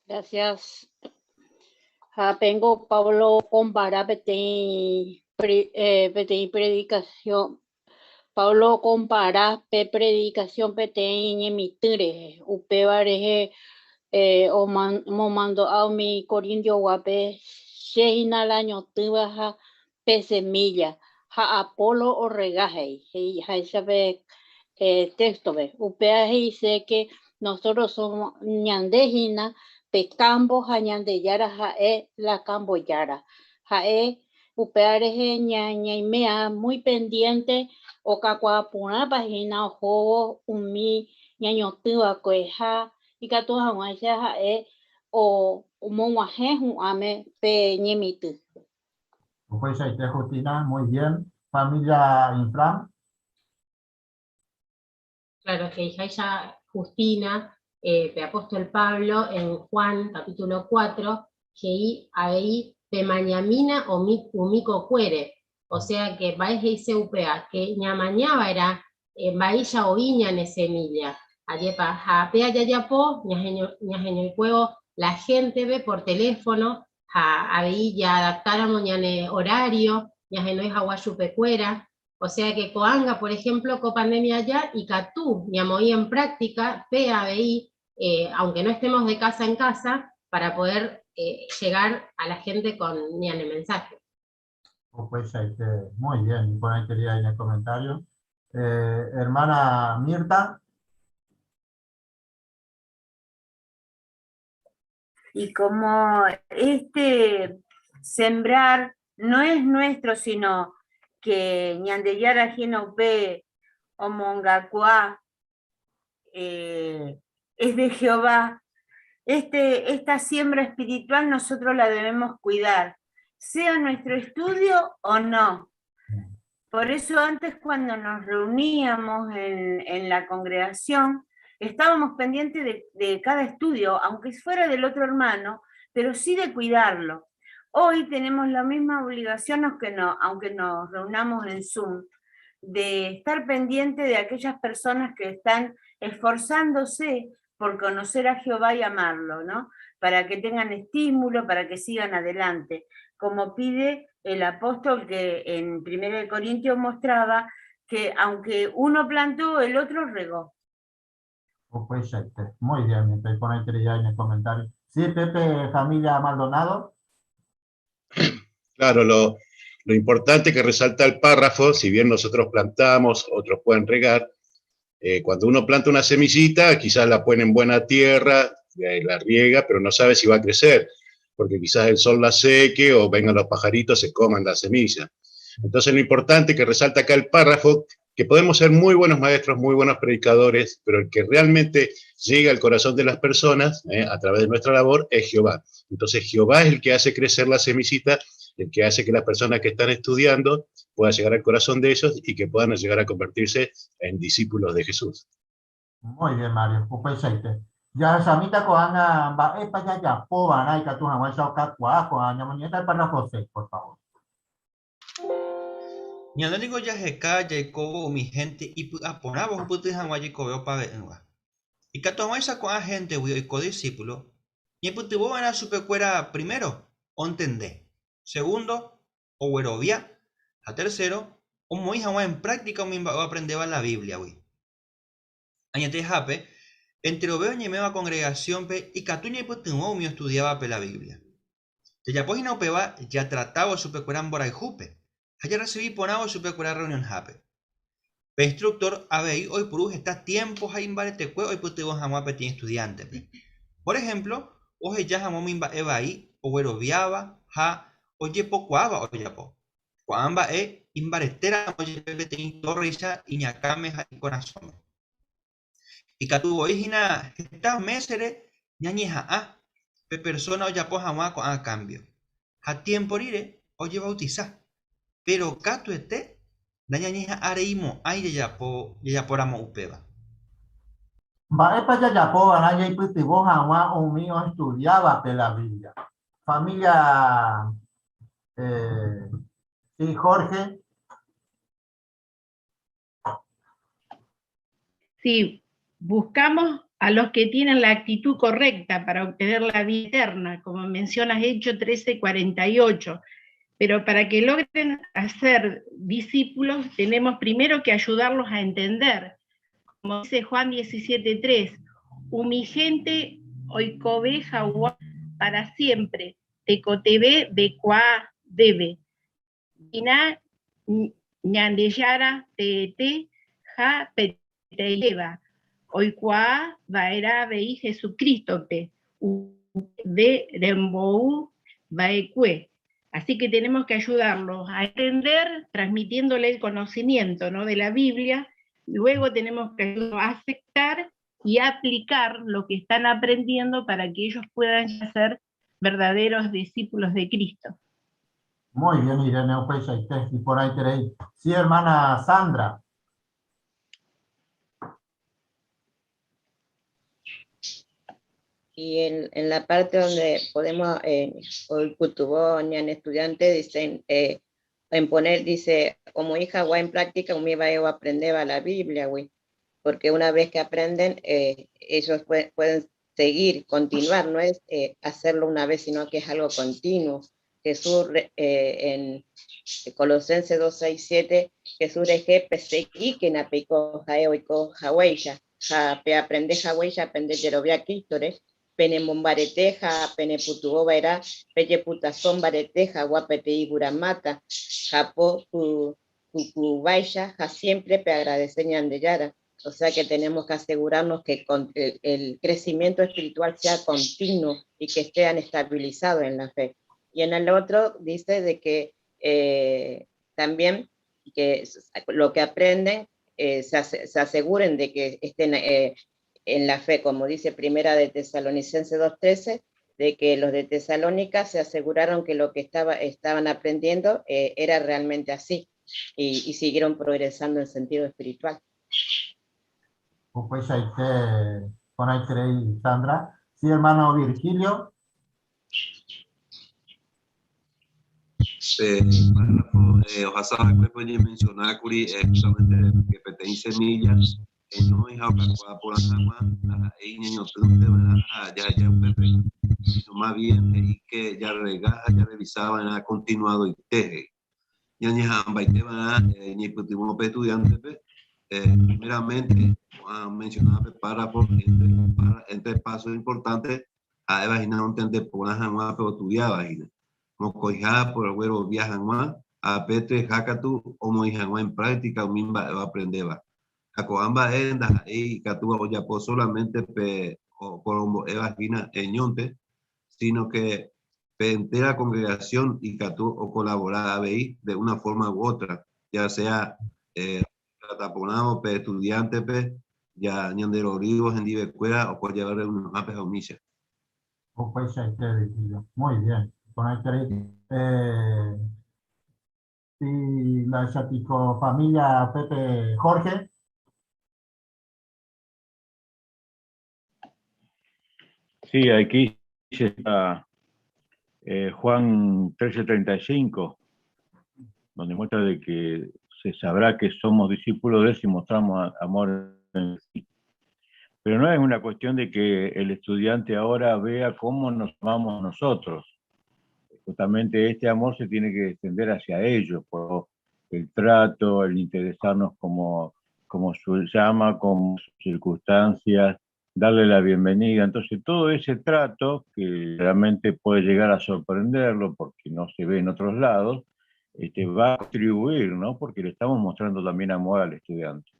Gracias. Ha pengo Pablo okompara peteĩ eh, peteĩ predikasión. Pablo okompara pe predikasión peteĩ ñemitỹ rehe. Upéva rehe eh, omomandu'a umi Corintioguápe che hína la añotỹva ha pe semilla ha Apolo orrega he'i, he'iháicha pe téxtope. Upéva he'ise ke nosotros somos ñande hína pe kámpo ha Ñandejára ha'e la kámpo jára. Ha'e upéva rehe ñaimea muy pendiente okakuaa porãpa hína ohóvo umi ñañotỹ va'ekue ha ikatu hag̃uáicha ha'e omog̃uahẽ hu'ãme pe ñemitỹ. Upeichaite Justina, muy bien. Familia Infran. Claro, he'iháicha Justina, eh, pe apóstol Pablo en Juan capítulo 4, he'i avei pemañamína umi kokuére, o sea que mba'e he'ise upéva, que ñamañava'erã eh, mba'éicha oĩ ñane semilla, ajépa, ha péa jajapo ñaheñoikuévo la gente-pe por teléfono, ha avei jaadaptáramo ñane horario ñahenói hag̃ua chupekuéra, o sea que ko'ág̃a, por ejemplo, ko pandemia aja ikatu ñamoĩ en práctica pe avei, eh, aunque no estemos de casa en casa, para poder eh, llegar a la gente con ñane mensaje. Upeichaite, muy bien, iporãiteria ñane comentario. Eh, hermana Mirta. Y como este sembrar no es nuestro, sino que Ñandejára hína upe omongakuaa eh, es de Jehová. Esta siembra espiritual nosotros la debemos cuidar, sea nuestro estudio o no. Por eso antes cuando nos reuníamos en, en la congregación, Estábamos pendientes de, de cada estudio, aunque fuera del otro hermano, pero sí de cuidarlo. Hoy tenemos la misma obligación, aunque, no, aunque nos reunamos en Zoom, de estar pendiente de aquellas personas que están esforzándose por conocer a Jehová y amarlo, ¿no? Para que tengan estímulo, para que sigan adelante, como pide el apóstol que en 1 Corintios mostraba que aunque uno plantó, el otro regó. Upeichaite. Muy bien, estoy por ahí ya en el comentario. Sí, Pepe, familia Maldonado. Claro, lo importante que resalta el párrafo, si bien nosotros plantamos, otros pueden regar, cuando uno planta una semillita, quizás la pone en buena tierra, la riega, pero no sabe si va a crecer, porque quizás el sol la seque o vengan los pajaritos, se coman la semilla. Entonces lo importante que resalta acá el párrafo, que podemos ser muy buenos maestros, muy buenos predicadores, pero el que realmente llega al corazón de las personas, a través de nuestra labor es Jehová. Entonces Jehová es el que hace crecer la semillita, el que hace que las personas que están estudiando puedan llegar al corazón de ellos y que puedan llegar a convertirse en discípulos de Jesús. Muy bien, Mario. Upeichaite. Jahechamíta ko'ág̃a mba'épa jajapova'erã ikatu hag̃uáicha okakuaa ko'ã ñamoñe'ẽta el párrafo 6, por favor. Ñande niko jaheka jaikóvo umi hénte ipy'aporãva ohupyty hag̃ua jeikove opave'ỹva. Ikatu hag̃uáicha ko'ã héntegui oiko disípulo, ñaipytyvõva'erã chupekuéra primero, ontende, segundo, oguerovia, ha tercero, omoĩ hag̃ua en práctica umi mba'e oaprendéva la Bíbliagui. Añetehápe, enterove oñeméva kongregasiónpe ikatu ñaipytyvõ umi ostudiávape la Biblia. Jajapo hína upéva jatratávo chupekuéra mborayhúpe ha jarresivi porãvo chupekuéra rreunionhápe. Pe instruktór avei oipuru heta tiémpo ha imbaretekue oipytyvõ hag̃ua peteĩ estudiántepe. Por ehémplo, oheja hag̃ua umi mba'e vai ogueroviáva ha ojepokuaáva ojapo. Ko'ã mba'e imbaretéramo jepe peteĩ tórreicha iñakãme ha ikorasõme. Ikatu voi hína heta mésere ñañeha'ã pe persóna ojapo hag̃ua ko'ã kámbio, ha tiémpo rire ojevautisa. Péro katuete nañañeha'ãreimo'ãi jajapóramo upéva. Mba'épa jajapo va'erã jaipytyvõ hag̃ua umi oestudiávape la Biblia? Família sí, Jorge. Sí, buscamos a los que tienen la actitud correcta para obtener la vida eterna, como mencionas Hechos 13:48. Pero para que logren hacer discípulos, tenemos primero que ayudarlos a entender. Como dice Juan 17:3, umi gente oikove hag̃ua para siempre, tekotevẽ bekuaa debe. Ina Ñandejára teete ha peteĩva, oikuaa va'erã avei Jesucristo-pe, upe nde rembou va'ekue. Así que tenemos que ayudarlos a entender, transmitiéndole el conocimiento, ¿no?, de la Biblia, luego tenemos que ayudarlos a aceptar y aplicar lo que están aprendiendo para que ellos puedan ser verdaderos discípulos de Cristo. Muy bien, Irene, upeichaite, iporãiterei. Sí, hermana Sandra. Y en la parte donde podemos, oipytyvõ ñane estudiante, dicen, en poner, dice, como hija gua en práctica, umi mba'e oaprendéva la Biblia, güey. Porque una vez que aprenden, ellos pueden seguir, continuar, no es hacerlo una vez, sino que es algo continuo. Jesús, en Colosenses 2, 6, 7, Jesús reje peseguíkena peiko ha'e oiko haguéicha, ha pe aprende haguéicha pende jerovia Crístore, pene mombarete ha pene pytyvõ va'erã pejepytaso mbarete hag̃ua peteĩ yvyramáta, ha po pykuvaicha ha siempre pe agradece Ñandejára. O sea que tenemos que asegurarnos que el crecimiento espiritual sea continuo y que estén estabilizados en la fe. Y en el otro dice de que también que lo que aprenden se aseguren de que estén en la fe, como dice Primera de Tesalonicenses 2:13, de que los de Tesalónica se aseguraron que lo que estaban aprendiendo era realmente así, y siguieron progresando en sentido espiritual. Upeichaite porãiterei Sandra. Sí, hermano Virgilio. Pe párrafo ohasa va'ekuépe oñemensiona kuri justamente que peteĩ semilla heñói ha okakuaa porã hag̃ua ndaha'éi ñañotỹnte va'erã ha jaheja upépe, sino más bien he'i que jarrega ha jarrevisa va'erã continuadoite he'i. Ñañeha'ãmbaite va'erã ñaipytyvõ pe estudiante-pe, primeramente ko'ã mencionada pe párrafo entre paso importante ha'éva hína ontende porã hag̃ua pe ostudiáva hína. Mokõiha oguerovia hag̃ua ha pe treha katu omoĩ hag̃ua en práctica umi mba'e oaprendéva. Ha ko'ã mba'e ndaha'éi ikatúva ojapo solamente pe oporombo'éva hína heñónte, sino que pe entera congregación ikatu okolabora avei de una forma u otra, ya sea otrata porãvo pe estudiántepe, ja ñanderorývo hendivekuéra oho jave reunionhápe ha umícha. Upeichaite, Virgilio. Muy bien. Porãiterei. Eh, y la piko familia Pepe Jorge. Sí, aquí está Juan 13:35, donde muestra de que se sabrá que somos discípulos de él si mostramos amor en sí. Pero no es una cuestión de que el estudiante ahora vea cómo nos amamos nosotros. Justamente este amor se tiene que extender hacia ellos, por el trato, el interesarnos como su llama, como sus circunstancias, darle la bienvenida. Entonces todo ese trato, que realmente puede llegar a sorprenderlo porque no se ve en otros lados, va a contribuir, ¿no? Porque le estamos mostrando también amor al estudiante.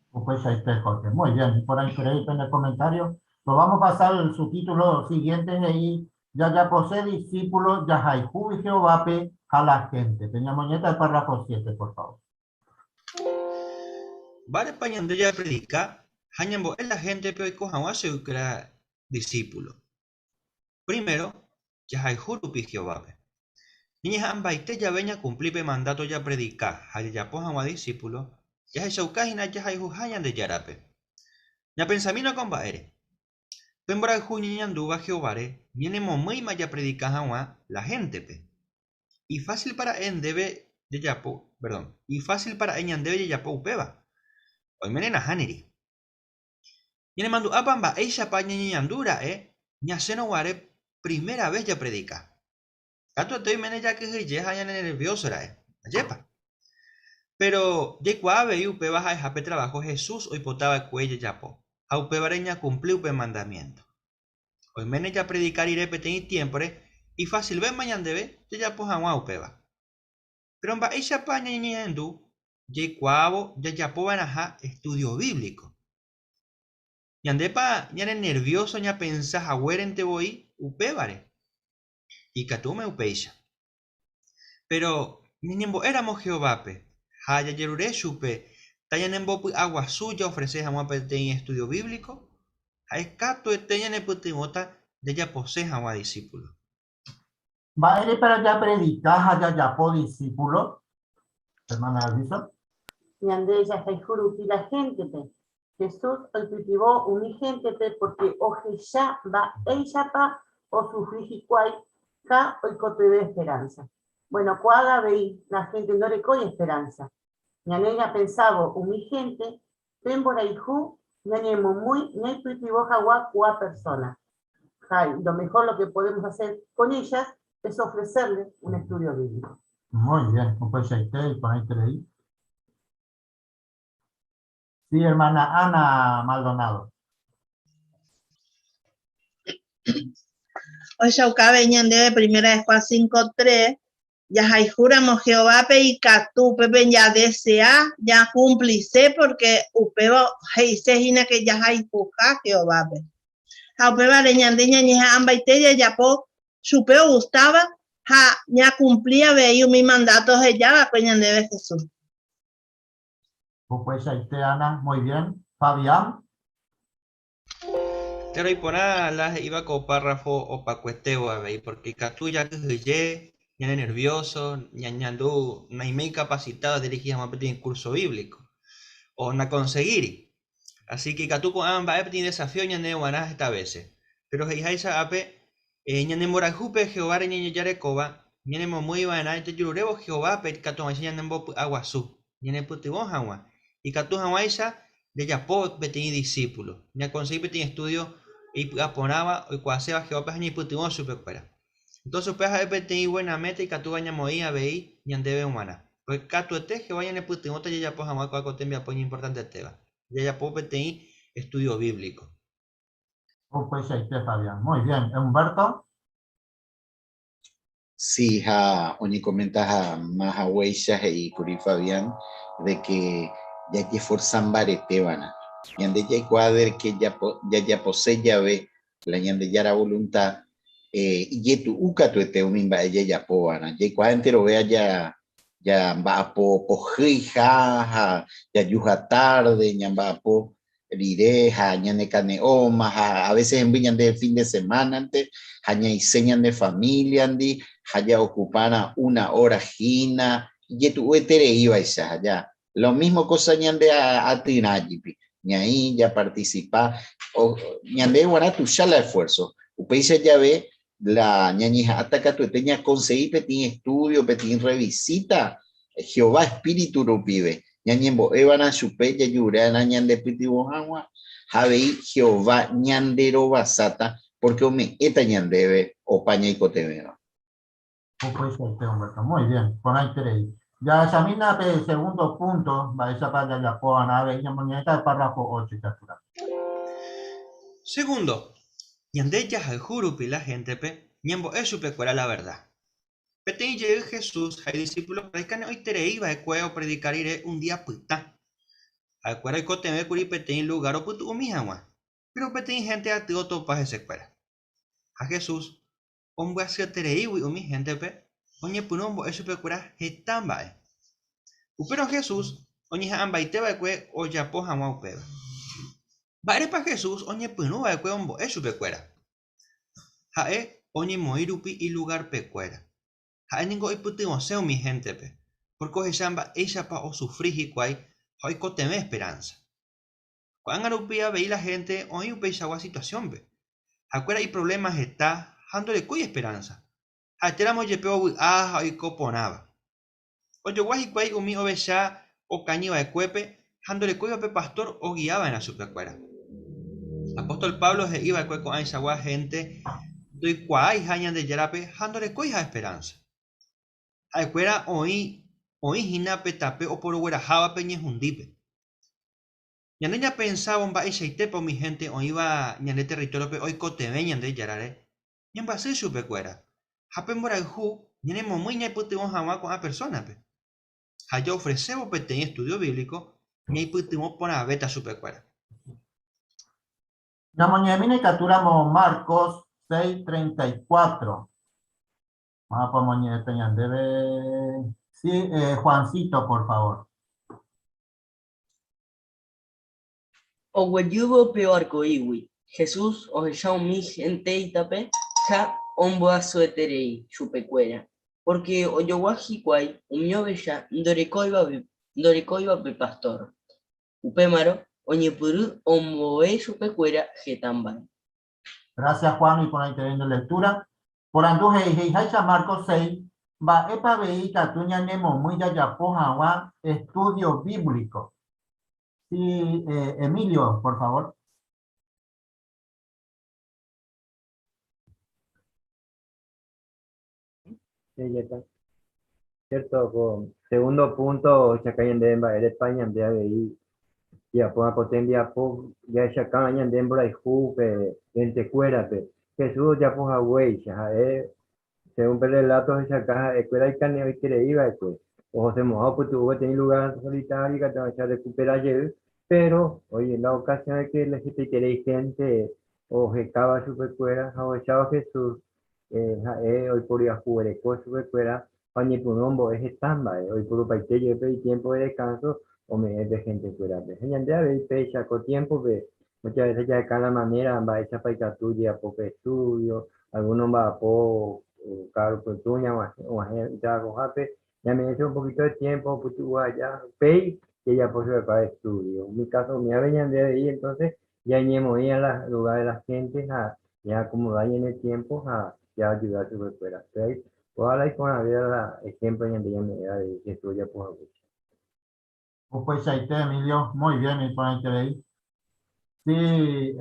Upeichaite, Jorge. Muy bien, por ahí en el comentario. Lo vamos a pasar al subtítulo siguiente ahí. Jajapose discípulo, jahayhu Jehovápe ha la gente. Peña Moñeta, el párrafo 7, por favor. Mba'érepa ñande japredika ha ñambo'e la héntepe oiko hag̃ua chuguikuéra disípulo? Primero, jahayhu rupi Jehovápe. Ñañeha'ãmbaite jave ñakumpli pe mandáto japredika ha jajapo hag̃ua disípulo, jahechauka hína jahayhuha Ñandejárape. Ñapensamína ko mba'ére. Pe mborayhu ñañandúva Jehováre ñanemomýima japredika hag̃ua la héntepe. Ifásilpa ra'e ndéve jajapo, perdón, ifásilpa ra'e ñandéve jajapo upéva? Oiméne nahániri. Ñanemandu'ápa mba'éichapa ñañeñandu ra'e ñasẽrõ guare primera ves japredika? Katuete oiméne jakyhyje ha ñanenervióso ra'e, ajépa? Péro jaikuaa avei upéva ha'eha pe traváho Jesús oipota va'ekue jajapo, ha upévare ñakumpli upe mandamiénto. Oiméne japredika rire peteĩ tiémpore ifasilvéma ñandéve jajapo hag̃ua upéva. Péro mba'éichapa ñañeñandu jaikuaávo jajapo va'erãha estúdio bíblico? Ñandépa ñanenervióso ñapensa haguérente voi upévare? Ikatúme upéicha. Péro ñañembo'éramo Jehovápe ha jajerure chupe tañanembopy'aguasu jaofrese hag̃ua peteĩ estúdio bíblico, ha'e katuete ñanepytyvõta jajapose hag̃ua disípulo. Mba'érepa japredika ha jajapo disípulo, hermana Alison? Ñande jahayhu rupi la héntepe. Jesús oipytyvõ umi héntepe pórke ohecha mba'éichapa osufri hikuái ha oikotevẽ esperánsa. Bueno, ko'ág̃a avei la hénte ndorekói esperánsa. Ñane ñapensávo umi hénte pe mborayhu ñañemomýi ñaipytyvõ hag̃ua ko'ã persóna. Ha lo mejor lo que podemos hacer con ellas es ofrecerle un estudio bíblico. Muy bien, upeichaite iporãiterei. Sí, hermana Ana Maldonado. Ohechauka avei ñandéve Primera de Juan 5:3, Jahayhúramo Jehovápe ikatu upépe jadesea jakumplise pórke upéva he'ise hína ke jahayhuha Jehovápe. Ha upévare ñande ñañeha'ãmbaite jajapo chupe ogustáva ha ñakumpli avei umi mandáto oheja va'ekue ñandéve Jesús. Upeichaite Ana, muy bien. Fabián. Péro iporã la he'íva ko párrafo opakuetévo avei, pórke ikatu jakyhyje, ñanenervióso, ñañandu naiméi kapasitádo adirigi hag̃ua peteĩ kúrso bíblico, o nakonsegíri. Así que ikatu ko'ã mba'e peteĩ desafío ñane g̃uarã heta vése. Péro he'iháicha ápe, ñane mborayhúpe Jehováre ñañejarekóva, ñanemomýi va'erã jajururévo Jehovápe ikatu hag̃uáicha ñanembopy'aguasu, ñanepytyvõ hag̃ua, ikatu hag̃uáicha jajapo peteĩ disípulo, ñakonsegi peteĩ estúdio ipy'aporãva oikuaaséva Jehovápe ha ñaipytyvõ chupekuéra. Entonces upéva ha'e peteĩ buena meta ikatúva ñamoĩ avei ñandéve g̃uarã. Pórke katuete Jehová ñanepytyvõta jajapo hag̃ua ko'ã ko tembiapo iñimportantetéva, jajapo peteĩ estúdio bíblico. Upeichaite, Fabián. Muy bien. Humberto? Sí, ha oñekomentaha haguéicha he'i kuri Fabián de que jajeforsa mbaretéva'erã. Ñande jaikuaa de que jajapose jave la Ñandejára voluntad, ijetu'u katuete umi mba'e jajapóva'erã. Jaikuaa enterove ja jamba'apo pohýiha ha jajuha tarde, ñamba'apo rire ha ñanekane'õma ha a veces hemby ñande fin de semana-nte ha ñaisẽ ñane familia-ndi ha jaokupárã una hora hína ijetu'uetereívaicha ha ja lo mismo cosa ñande atyrã jepi ñaĩ japarticipa ñande g̃uarã tuicha la esfuerzo upéicha jave la ñañeha'ãta katuete ñakonsegi peteĩ estudio, peteĩ rrevisíta Jehová espíritu rupive, ñañembo'eva'erã chupe jajure'arã ñandepytyvõ hag̃ua, ha avei Jehová ñanderovasáta pórke ome'ẽta ñandéve opa ñaikotevẽva. Upeichaite, Humberto. Muy bien, porãiterei. Jahechamína pe segundo punto, mba'éichapa jajapova'erã avei ñamoñe'ẽta pe párrafo 8 ikatúramo. Segundo, ñande jahayhu rupi la héntepe ñambo'e chupekuéra la verda. Peteĩ jey Jesús ha idisipulokuéra ikane'õiterei va'ekue opredika rire un día pytã. Ha'ekuéra oikotevẽ kuri peteĩ lugár opytu'umi hag̃ua, péro peteĩ hénte aty otopa hesekuéra. Ha Jesús Ombyasyetereígui umi héntepe, oñepyrũ ombo'e chupekuéra heta mba'e. Upérõ Jesús oñeha'ãmbaite va'ekue ojapo hag̃ua upéva. Mba'érepa Jesús oñepyrũ va'ekue ombo'e chupekuéra? Ha'e oñemoĩ rupi ilugarpekuéra. Ha'e ningo oipytyvõse umi héntepe, pórke ohecha mba'éichapa osufri hikuái ha oikotevẽ esperánsa. Ko'ág̃a rupi avei la hénte oĩ upeichagua situasiónpe. Ha'ekuéra iprovléma heta ha ndorekói esperánsa. Ha'etéramo jepe ovy'a ha oiko porãva. Ojogua hikuái umi ovecha okañy va'ekuépe ha ndorekóiva pe pastór ogia va'erã chupekuéra. Apóstol Pablo he'i va'ekue ko'ãichagua hénte ndoikuaaiha Ñandejárape ha ndorekóiha esperánsa. Ha'ekuéra oĩ oĩ hína pe tape oporoguerahávape ñehundípe. Ñande ñapensávo mba'eichaitépa umi hénte oĩva ñande territóriope oikotevẽ Ñandejárare, ñambyasy chupekuéra, ha pe mborayhu ñanemomýi ñaipytyvõ hag̃ua ko'ã persónape. Ha jaofresévo peteĩ estúdio bíblico, ñaipytyvõ porãvéta chupekuéra. Ñamoñe'ẽmína ikatúramo Marcos 6:34. Mávapa omoñe'ẽta ñandéve? Sí, Juancito, por favor. Oguejývo pe barco'ígui, Jesús ohecha umi henteitape ha ombyasyeterei chupekuéra, pórke ojogua hikuái umi ovecha ndorekóivape pastór. Upémarõ oñepyrũ ombo'e chupekuéra heta mba'e. Gracias Juan, iporãiterei nde lectura. Porandu he'i he'iháicha Marcos 6, mba'épa avei ikatu ñanemomýi jajapo hag̃ua estudio bíblico? Sí, Emilio, por favor. Sí, ya está. Cierto, ko segundo punto ohechauka ñandéve mba'érepa ñande avei jajapóva ko tembiapo jahechaukáva ñande mborayhu pe hentekuérape. Jesús ojapo haguéicha, ha'e según pe relato ohechauka ha'ekuéra ikane'õiterei va'ekue, ohosemo'ã opytu'u peteĩ lugar solitario ikatu hag̃uáicha orekupera jey, pero oĩ la ocasión de que hetaiterei gente ohekáva chupekuéra ha ohecháva Jesús Ha'e oiporiahuvereko chupekuéra ha oñepyrũ ombo'e heta mba'e, oipurupaite jepe itiémpo de deskánso ome'ẽ pe hentekuérape. Ha ñande avei péicha ko tiémpope, muchas veces jaheka la manera mba'éichapa ikatu jajapo pe estudio, alguno omba'apo ka'aru pytũ ñag̃uahẽ itrabajohápe, ñame'ẽ chupe un poquito de tiempo opytu'u aja. Upéi Jajapo chupekuéra estudio. Umi caso umiave ñande avei entonces ñañemoĩ a la lugar de la gente ha ñaacomoda ñane tiempo ha jaayuda chupekuéra. Upéva kóva la iporãvéva la ejemplo ñande ñame'ẽva avei Jesús ojapo haguéicha. Upeichaite, Emilio, muy bien, iporãiterei. Sí,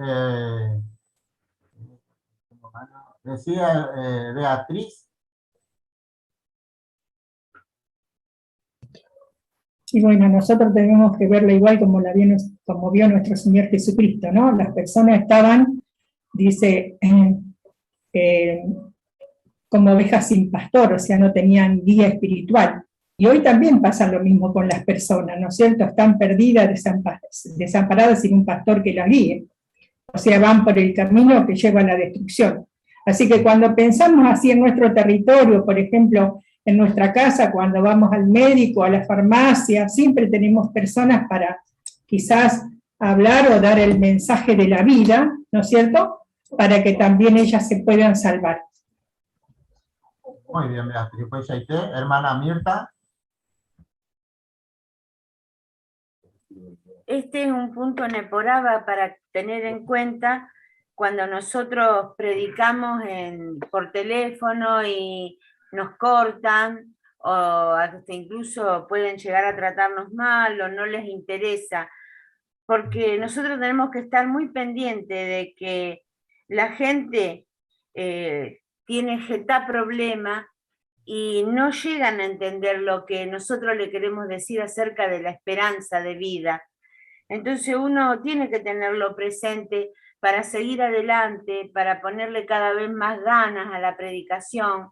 decía Beatriz. Y bueno, nosotros tenemos que verla igual como, la vio, como vio nuestro Señor Jesucristo, ¿no? Las personas estaban, dice, como ovejas sin pastor, o sea, no tenían guía espiritual. Y hoy también pasa lo mismo con las personas, ¿no es cierto? Están perdidas, desamparadas sin un pastor que las guíe. O sea, van por el camino que lleva a la destrucción. Así que cuando pensamos así en nuestro territorio, por ejemplo, en nuestra casa, cuando vamos al médico, a la farmacia, siempre tenemos personas para quizás hablar o dar el mensaje de la vida, ¿no es cierto? Para que también ellas se puedan salvar. Muy bien, Beatriz. Pues ahí te, hermana Mirta. Este es un punto neporaba para tener en cuenta cuando nosotros predicamos por teléfono y nos cortan o hasta incluso pueden llegar a tratarnos mal o no les interesa, porque nosotros tenemos que estar muy pendientes de que la gente tiene jeta problema y no llegan a entender lo que nosotros le queremos decir acerca de la esperanza de vida. Entonces uno tiene que tenerlo presente para seguir adelante, para ponerle cada vez más ganas a la predicación,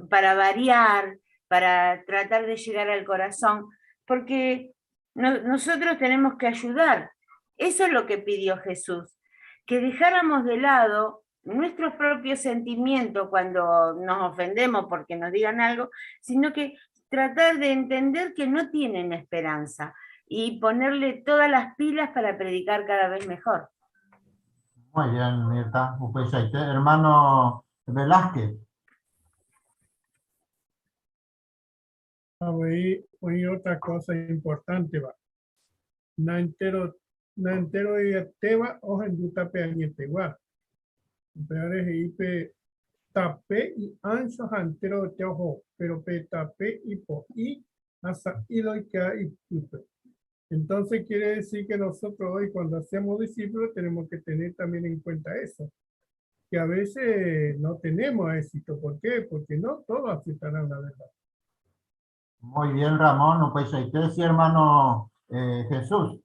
para variar, para tratar de llegar al corazón, porque nosotros tenemos que ayudar. Eso es lo que pidió Jesús, que dejáramos de lado nuestros propios sentimientos cuando nos ofendemos porque nos digan algo, sino que tratar de entender que no tienen esperanza y ponerle todas las pilas para predicar cada vez mejor. Muy bien, Mirta. Upeichaite. Hermano Velázquez. Hoy otra cosa importante va. Na entero, na entero y teba o en duta pe añetegua. Pero ipe tape y ancho antero te ojo, pero pe tape y po y hasta hilo y que y pipe. Entonces quiere decir que nosotros hoy cuando hacemos discípulos tenemos que tener también en cuenta eso, que a veces no tenemos éxito. ¿Por qué? Porque no todos aceptarán la verdad. Muy bien, Ramón. No, pues ahí te decía, hermano Jesús.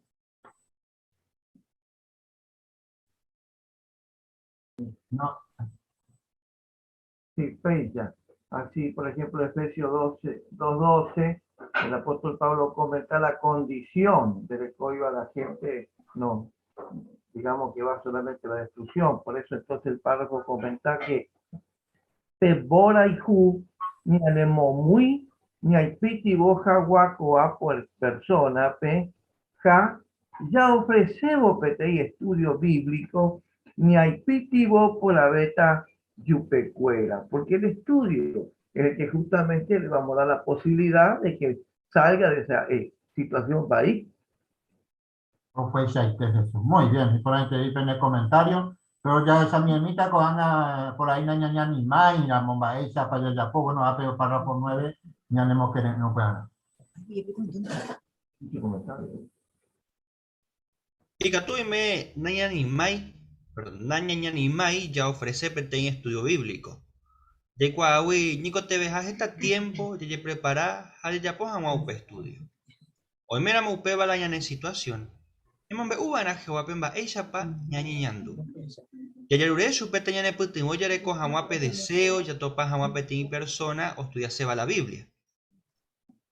No. Sí, Peña. Así, por ejemplo, Efesios 2:12, el apóstol Pablo comenta la condición del que iba la gente, no, digamos que va solamente a la destrucción. Por eso entonces el párrafo comenta que Pebora y Ju, ni alemomui, ni aipiti boja guaco a por persona, pe, ja, ya ofrecemos petei estudio bíblico, ni aipiti bo por la beta yupecuera, porque el estudio es el que justamente le vamos a dar la posibilidad de que salga de esa situación país. Oh, pues, ahí te Jesús. Muy bien, y por ahí te dice en el comentario, pero ya esa miemita con Ana, por ahí na ña ña ni mai, la bomba esa, para allá, pues, bueno, a pero párrafo 9, ya no hemos querido, no puedan. Y que tú me na ña ni mai, perdón, na ña ña ni mai, ya ofrece peteño estudio bíblico. De cuawi, Nico te vejas esta tiempo, ya ye prepara, ya ya poja un estudio. Hoy mera mu peba la ña en situación. Emombe uba na Jehová pemba eixa pa ña ñi ñandu. Ya yarure su pete ña ne putin, oye re coja mua pe deseo, ya topa jamua pe tin persona, o estudia seba la Biblia.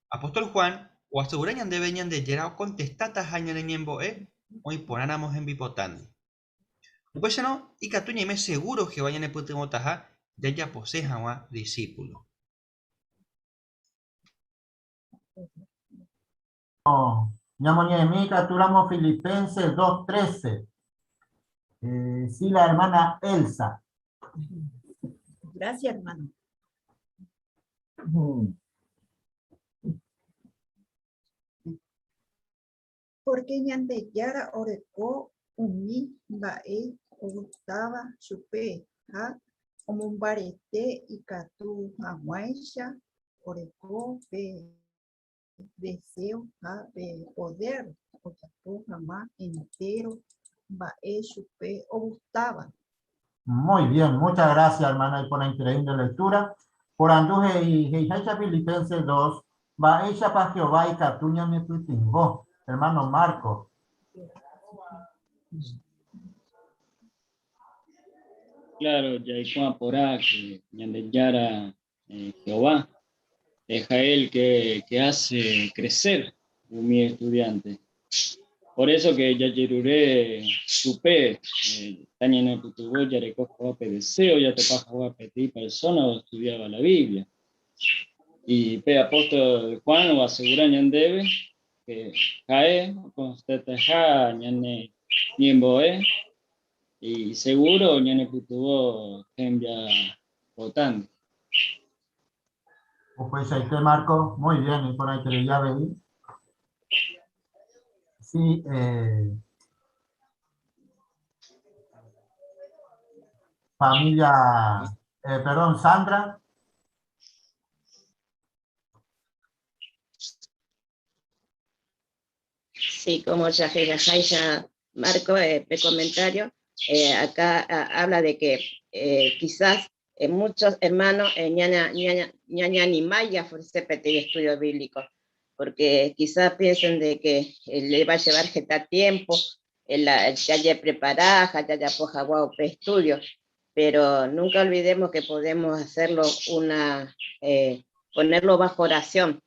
Apóstol Juan, o asegura ñan debe ñan de yera o contestata ja ña ne ñembo e, o imponáramos en bipotandi. Upese no, y catuña y me seguro Jehová ña ne putin otaja, ya ya posee jamua discípulo. Oh. Ñamoñemi, capturamos Filipenses 2:13. Sí, la hermana Elsa. Gracias, hermano. Pórke Ñandejára oreko umi mba'e ogustáva chupe ha omombarete ikatu hag̃uáicha oreko pe deséo ha pe podér ojapo hag̃ua entéro mba'e chupe ogustáva. Muy bien, muchas gracias, hermana, iporãiterei nde lectura. Porandu he'i he'iháicha Filipenses 2, Mba'éichapa Jehová ikatu ñanepytyvõ? Hermano Marco. Claro, jaikuaa porã que Ñandejára Jehová deja él que, que hace crecer umi estudiante. Por eso que jajerure chupe tañanepytyvõ jareko hag̃ua pe deseo jatopa hag̃ua peteĩ persona oestudiáva la Biblia. Y pe apóstol Juan oasegura ñandéve que ha'e okontestaha ñane ñembo'e y seguro ñanepytyvõ hembiapotánte. Upeichaite, Marco. Muy bien, iporãiterei avei. Sí, familia, perdón, Sandra. Sí, como ya ya Marco, el comentario, acá habla de que quizás muchos hermanos ñaña, ñaña, ñaña ni maya ofrecer y estudio bíblico, porque quizás piensen de que le va a llevar jeta tiempo, el ya preparada, ya ya poja guau estudio, pero nunca olvidemos que podemos hacerlo una, ponerlo bajo oración,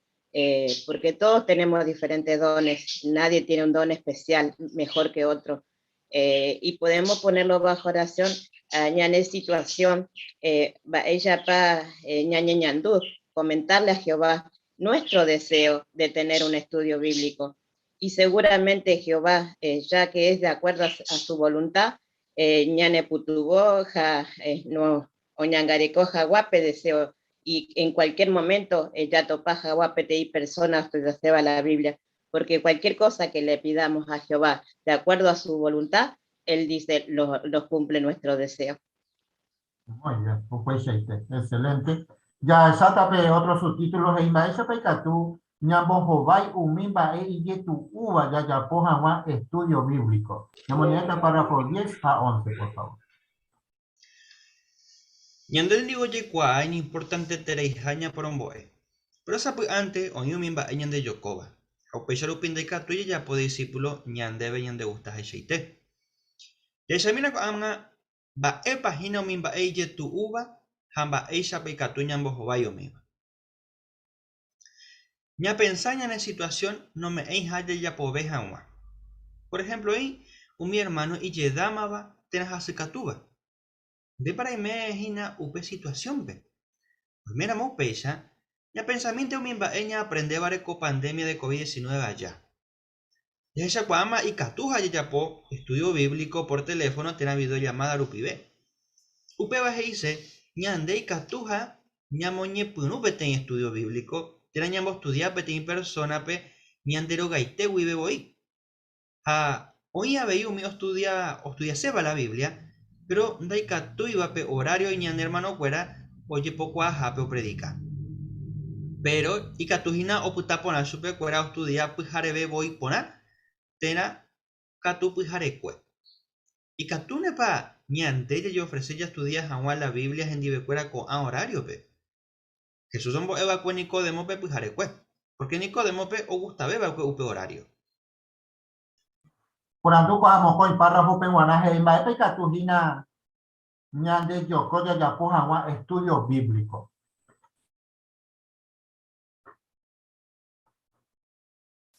porque todos tenemos diferentes dones, nadie tiene un don especial mejor que otro, y podemos ponerlo bajo oración, ñane situación, ella pa ñañe ñandú, comentarle a Jehová nuestro deseo de tener un estudio bíblico. Y seguramente Jehová, ya que es de acuerdo a su voluntad, ñane putubó, ja, no, oñangareko jaguape deseo, y en cualquier momento ya topa jaguape te personas que desea la Biblia, porque cualquier cosa que le pidamos a Jehová de acuerdo a su voluntad, él dice, lo cumple nuestro deseo. Muy bien, upeichaite, excelente. Jahecháta pe otro subtítulo he'i mba'éichapa ikatu ñambohovái umi mba'e ijetu'úva jajapo hag̃ua estudio bíblico. Ñamoñe'ẽta párrafo 10 ha 11, por favor. Ñande ningo jaikuaa iñimportantetereiha ñaporombo'e. Péro sapy'ánte oĩ umi mba'e ñandejokóva, ha upéicha rupi ndaikatúi jajapo disípulo ñandéve ñandegustahaichaite. Jahechamína ko'ág̃a mba'épa hína umi mba'e ijetu'úva ha mba'éichapa ikatu ñambohovái umíva. Ñapensa ñane situasión nome'ẽiha jajapove hag̃ua. Por ehémplo oĩ umi ermáno ijedámava térã hasykatúva. Ndépa reime hína upe situasiónpe? Oiméramo upéicha, ñapensamínte umi mba'e ñaaprendévare ko pandémia de covid 19 aja. Jahechakuaáma ikatuha jajapo estúdio bíblico por teléfono térã videollamáda rupive. Upéva he'ise ñande ikatuha ñamoñepyrũ peteĩ estúdio bíblico térã ñambostudia peteĩ persónape ñande rogaite guive voi. Ha oĩ avei umi ostudia ostudiaséva la Biblia, péro ndaikatúiva pe horario ñane ermanokuéra ojepokuaahápe opredika. Péro ikatu hína opyta porã chupekuéra ostudia pyhareve voi porã térã katu pyharekue. Ikatúnepa ñande jajeofrese jastudia hag̃ua la Biblia hendivekuéra ko'ã horáriope? Jesús ombo'e va'ekue Nicodémope pyharekue, pórke Nicodémope ogustave va'ekue upe horário. Porandu ko'ã mokõi párrafope g̃uarã he'i mba'épa ikatu hína ñandejoko jajapo hag̃ua estúdio bíblico.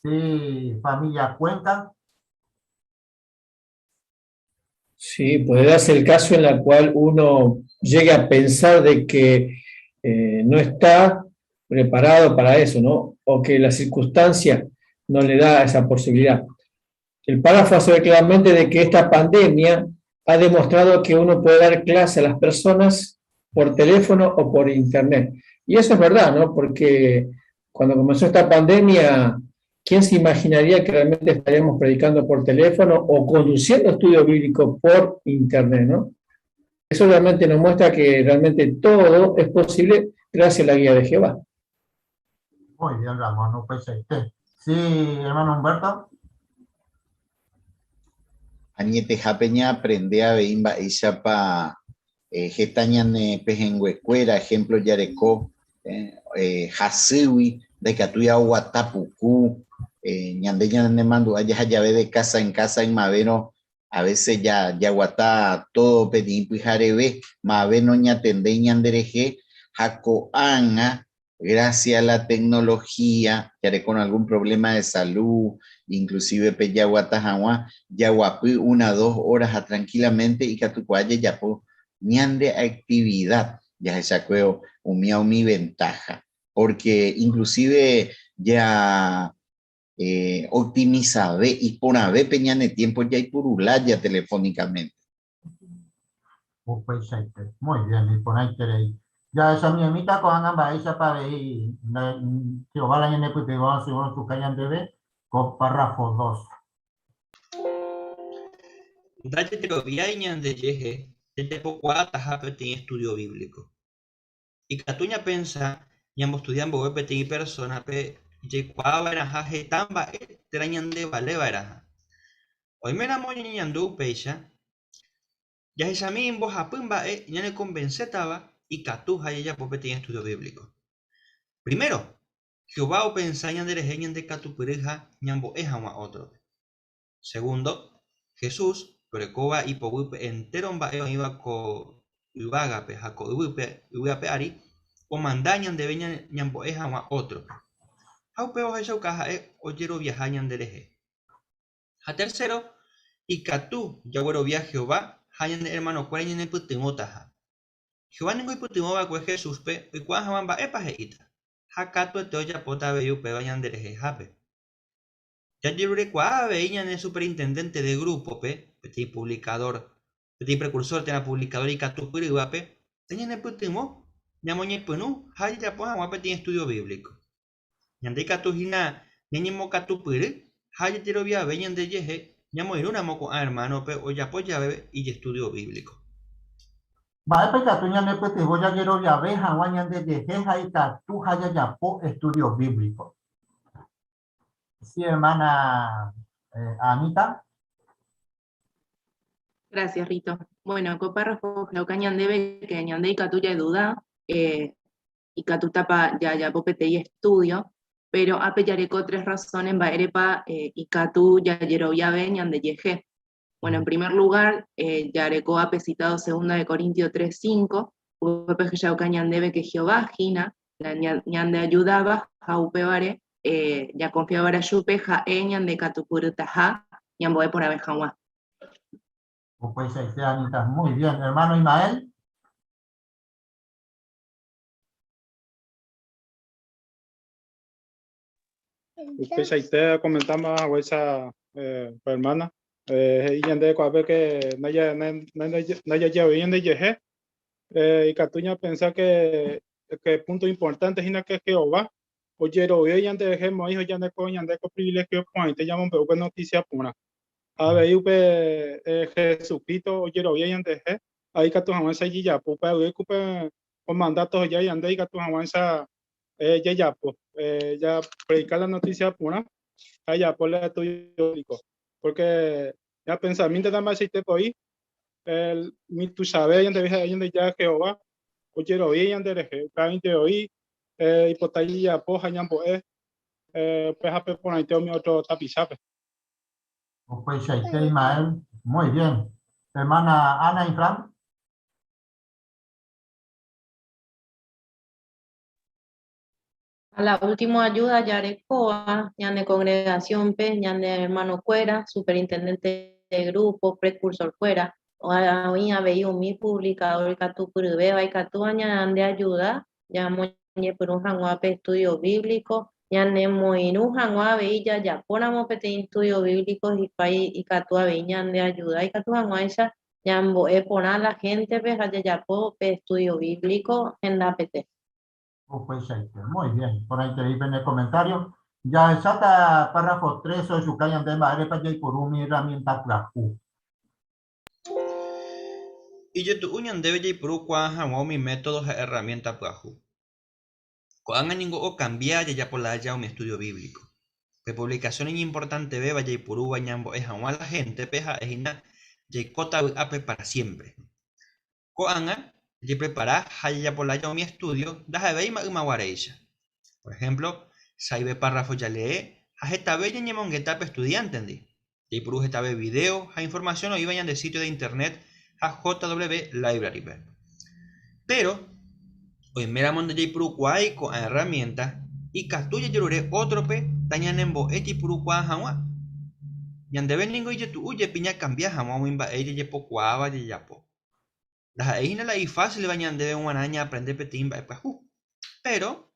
Sí, familia Cuenca. Sí, puede darse el caso en la cual uno llegue a pensar de que no está preparado para eso, ¿no? O que la circunstancia no le da esa posibilidad. El párrafo hace ver claramente de que esta pandemia ha demostrado que uno puede dar clase a las personas por teléfono o por internet. Y eso es verdad, ¿no? Porque cuando comenzó esta pandemia, ¿Quién se imaginaría que realmente estaríamos predicando por teléfono o conduciendo estudio bíblico por internet, ¿no? Eso realmente nos muestra que realmente todo es posible gracias a la guía de Jehová. Muy bien, Ramón, no puede ser. Sí, hermano Humberto. Añetehápe ñaaprende avei mba'éichapa heta ñane pehẽnguekuéra, ejemplo jareko hasýgui ndaikatúi aoguata puku, ñande ñanemandu'a jaha jave de casa en casa ymavérõ a veces jaguata todo peteĩ pyhareve, mave noñatendéi ñanderehe ha ko'ág̃a Gracias a la tecnología, jarekórõ algún problema de salud, inclusive pe jaguata hag̃ua, jaguapy una, dos horas ha tranquilamente ikatukuaa jajapo ñande actividad, jahechakuévo umíva umi ventaja, porque inclusive ja optimizave, iporãve pe ñane tiempo jaipuru lája telefónicamente. Upeichaite. Muy bien, iporãiterei. Jahechamiemíta ko'ág̃a mba'éichapa avei Jehová la ñanepytyvõ según ochuka ñandéve ko párrafo dos. Ndajeroviái ñandejehe jajapokuaataha peteĩ estúdio bíblico. Ikatu ñapensa ñambostudia mboyve peteĩ persónape jaikuaava'erãha heta mba'e térã ñandevaleva'erãha. Oiméramo ñañeñandu upéicha, jahechami mbohapy mba'e ñanekonvensétava ikatuha jajapo peteĩ estúdio bíblico. Primero, Jehová opensa ñanderehe ñandekatupyryha ñambo'e hag̃ua ótrope. Segundo, Jesús, pe orekóva ipoguýpe entéro mba'e oĩva ko yvágape ha ko yvýpe, yvy ape ári, omanda ñandéve ñambo'e hag̃ua ótrope. Ha upéva ohechauka ha'e ojeroviaha ñanderehe. Ha tercero, ikatu jaguerovia Jehová ha ñane ermanokuéra ñanepytyvõtaha. Jehová ningo oipytyvõ va'ekue Jesúspe oikuaa hag̃ua mba'épa he'íta, ha katuete ojapóta avei upéva ñanderehehápe. Jajerurekuaa avei ñane superintendénte de grúpope, peteĩ puvlikadór, peteĩ prekursór térã puvlikadór ikatupyrývape, tañanepytyvõ ñamoñepyrũ ha jajapo hag̃ua peteĩ estúdio bíblico. Ñande ikatu hína ñañemokatupyry ha jajeroviave ñandejehe ñamoirũramo ko'ã ermánope ojapo jave ijestúdio bíblico. Mba'épa ikatu ñanepytyvõ jajeroviave hag̃ua ñandejehe ha ikatu ha jajapo estúdio bíblico? Sí, hermana Anita. Gracias, Rito. Bueno, ko párrafo ohechauka ñandéve que ñande ikatu jaduda, ikatútapa jajapo peteĩ estudio, pero ápe jareko tres razones mba'érepa ikatu jajeroviave ñandejehe. Bueno, en primer lugar, jareko ápe citado segunda de Corintios 3, 5, upépe ohechauka ñandéve que Jehová hína la ñande ayudáva ha upévare jaconfiava'erã chupe ha'e ñandekatupyrytaha ñambo'e porãve hag̃ua. Upeichaite, Anita. Muy bien. Hermano Ismael. Upeichaite comentáma haguéicha pe hermana, he'i ñande ko'ápe que ndajajeavei ñandejehe, ikatu ñapensa que que punto importante hína que Jehová ojerovia ñanderehe moĩ ha ñande ko ñande ko privilegio porãite ñamombe'u pe noticia porã. Ha avei upe Jesucristo ojerovia ñanderehe ha ikatu hag̃uáicha ijejapo upe avei upe omandáto oheja ñande ikatu hag̃uáicha jajapo ja predica la noticia porã ha jajapo la estudio bíblico. Porque ñapensamínte mba'eichaite voi el mi tuichave ñande Ñandejára Jehová ojerovia ñande rehe, upévante voi oipota ijapo ha ñambo'e upe hape porãite umi otro tapichápe. Upeichaite Ismael, muy bien. Hermana Ana Infran. A la última ayuda jarekóva ñane congregación-pe, ñane hermano-kuéra, superintendente de grupo, precursor-kuéra, oĩ avei umi publicador ikatupyryvéva ikatúva ñande ayuda ñamoñepyrũ hag̃ua pe estudio bíblico, ñanemoirũ hag̃ua avei jajapóramo peteĩ estudio bíblico hikuái ikatu avei ñande ayuda ikatu hag̃uáicha ñambo'e porã la gente-pe ha jajapo pe estudio bíblico hendapete. Upeichaite. Muy bien. Porãiterei pene comentario. Jahecháta párrafo 3 ohechuka ñande mba'érepa jaipuru umi herramienta pyahu. Ijetu'u ñandéve jaipuru kuaa hag̃ua umi método ha herramienta pyahu. Ko'ág̃a ningo okambia jajapo lája umi estúdio bíblico. Pe puvlikasión iñimportantevéva jaipurúva ñambo'e hag̃ua la héntepe ha'e hína Jaikóta vy'ápe pára siémpre! Ko'ág̃a jajeprepara ha jajapo lája umi estúdio ndaha'evéima ymaguaréicha. Por ehémplo, sa'ive párrafo jalee ha hetave ñañemongeta pe estudiántendi. Jaipuru hetave vidéo ha informasión oĩva ñande sítio de Internet ha JW Library-pe. Péro, oiméramo ndajaipurukuaái ko'ã erramiénta, ikatu jajerure ótrope tañanembo'e jaipurukuaa hag̃ua. Ñandéve ningo ijetu'u jepi ñakambia hag̃ua umi mba'e jajepokuaáva jajapo. Ndaha'éi hína la ifásilva ñandéve g̃uarã ñaaprende peteĩ mba'e pyahu. Péro,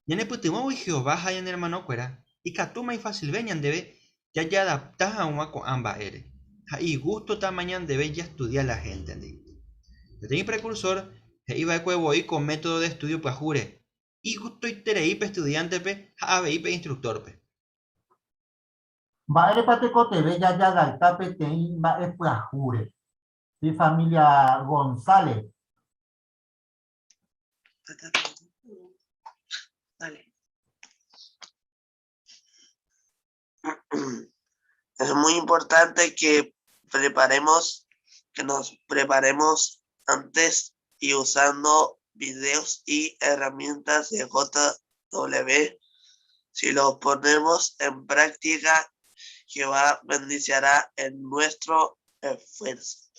ñanepytyvõgui Jehová ha ñane ermanokuéra, ikatúma ifasilve ñandéve jajadapta hag̃ua ko'ã mba'ére, ha igústotama ñandéve jastudia la héntendi. Peteĩ prekursór he'i va'ekue voi ko método de estúdio pyahúre, Igustoiterei pe estudiántepe ha avei pe instruktórpe. Mba'érepa tekotevẽ jajadapta peteĩ mba'e pyahúre? Sí, familia González. Es muy importante que preparemos, que nos preparemos antes y usando videos y herramientas de JW. Si los ponemos en práctica, Jehová bendiciará en nuestro esfuerzo.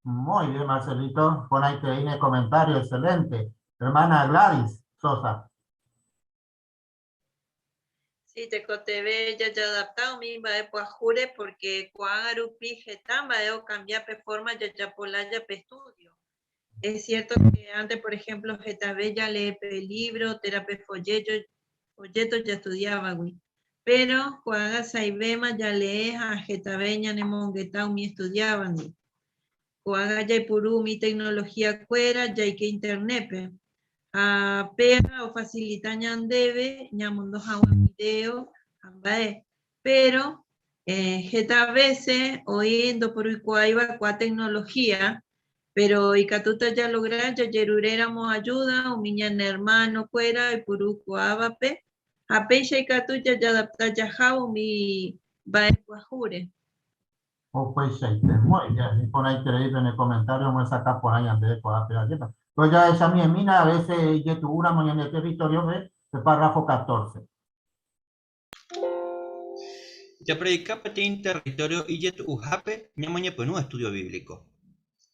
Muy bien, Marcelito. Pon ahí en el comentario, excelente. Hermana Gladys Sosa. Sí, tekotevẽ jajadapta umi mba'e pyahúre porque ko'ág̃a rupi heta mba'e okambia pe forma jajapo lája pe estudio. Es cierto que antes, por ejemplo, hetave jalee pe libro térã pe folleto, folleto jastudiávagui. Pero ko'ág̃a saivéma jalee ha hetave ñanemongeta umi estudiávandi. Ko'ág̃a jaipuru umi tecnología kuéra jaike internet-pe. Ha péva ofasilita ñandéve ñamondo hag̃ua video ha mba'e. Péro heta vése oĩ ndoporuikuaáiva kua tecnología, péro ikatúta jalogra jajeruréramo ajúda umi ñane ermáno kuéra oipuru kuaávape, ha péicha ikatu jajadapta jahávo umi mba'e pyahúre. Upeichaite, muy bien, iporãiterei pene comentario omyesakã porã ñandéve ko'ápe, ajépa. Péro jahechamiemína a veces ijetu'úramo ñande territorio-pe pe párrafo 14. Japredika peteĩ território ijetu'uhápe ñamoñepyrũ estúdio bíblico.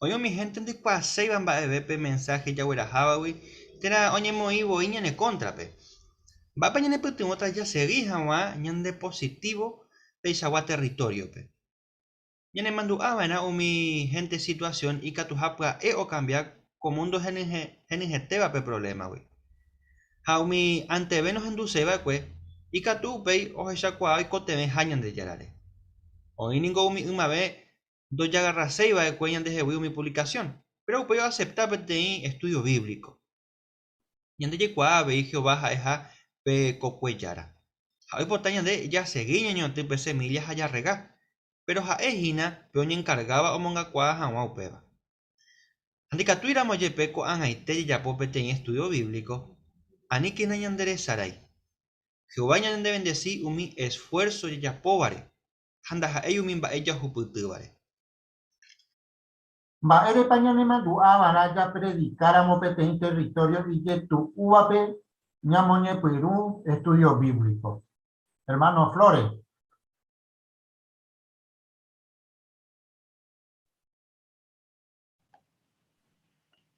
Oĩ umi hénte ndoikuaaséiva mba'eve pe mensáhe jaguerahávagui térã oñemoĩ voi ñane kóntrape. Mba'épa ñanepytyvõta jasegi hag̃ua ñandepositívo peichagua territóriope? Ñanemandu'a va'erã umi hénte situasión ikatuha pya'e okambia ko múndo henyhẽtéva pe provlémagui. Ha umi anteve nohenduséi va'ekue, ikatu upéi ohechakuaa oikotevẽha Ñandejárare. Oĩ ningo umi ymave ndojagarraséi va'ekue ñandehegui umi puvlikasión, péro upéi oasepta peteĩ estúdio bíblico. Ñande jaikuaa avei Jehová ha'eha pe kokue Jára. Ha oipota ñande jasegi ñañotỹ pe semílla ha jarrega, péro ha'e hína pe oñenkargáva omongakuaa hag̃ua upéva. Ha ndikatúiramo jepe ko'ag̃aite jajapo peteĩ estúdio bíblico, aníkena ñanderesarái. Jehová ñanevendesi umi esfuérso jajapóvare ha ndaha'éi umi mba'e jahupytývare. Mba'érepa ñanemandu'ava'erã japredikáramo peteĩ território ijetu'úvape ñamoñepyrũ estúdio bíblico? Ermáno Flores.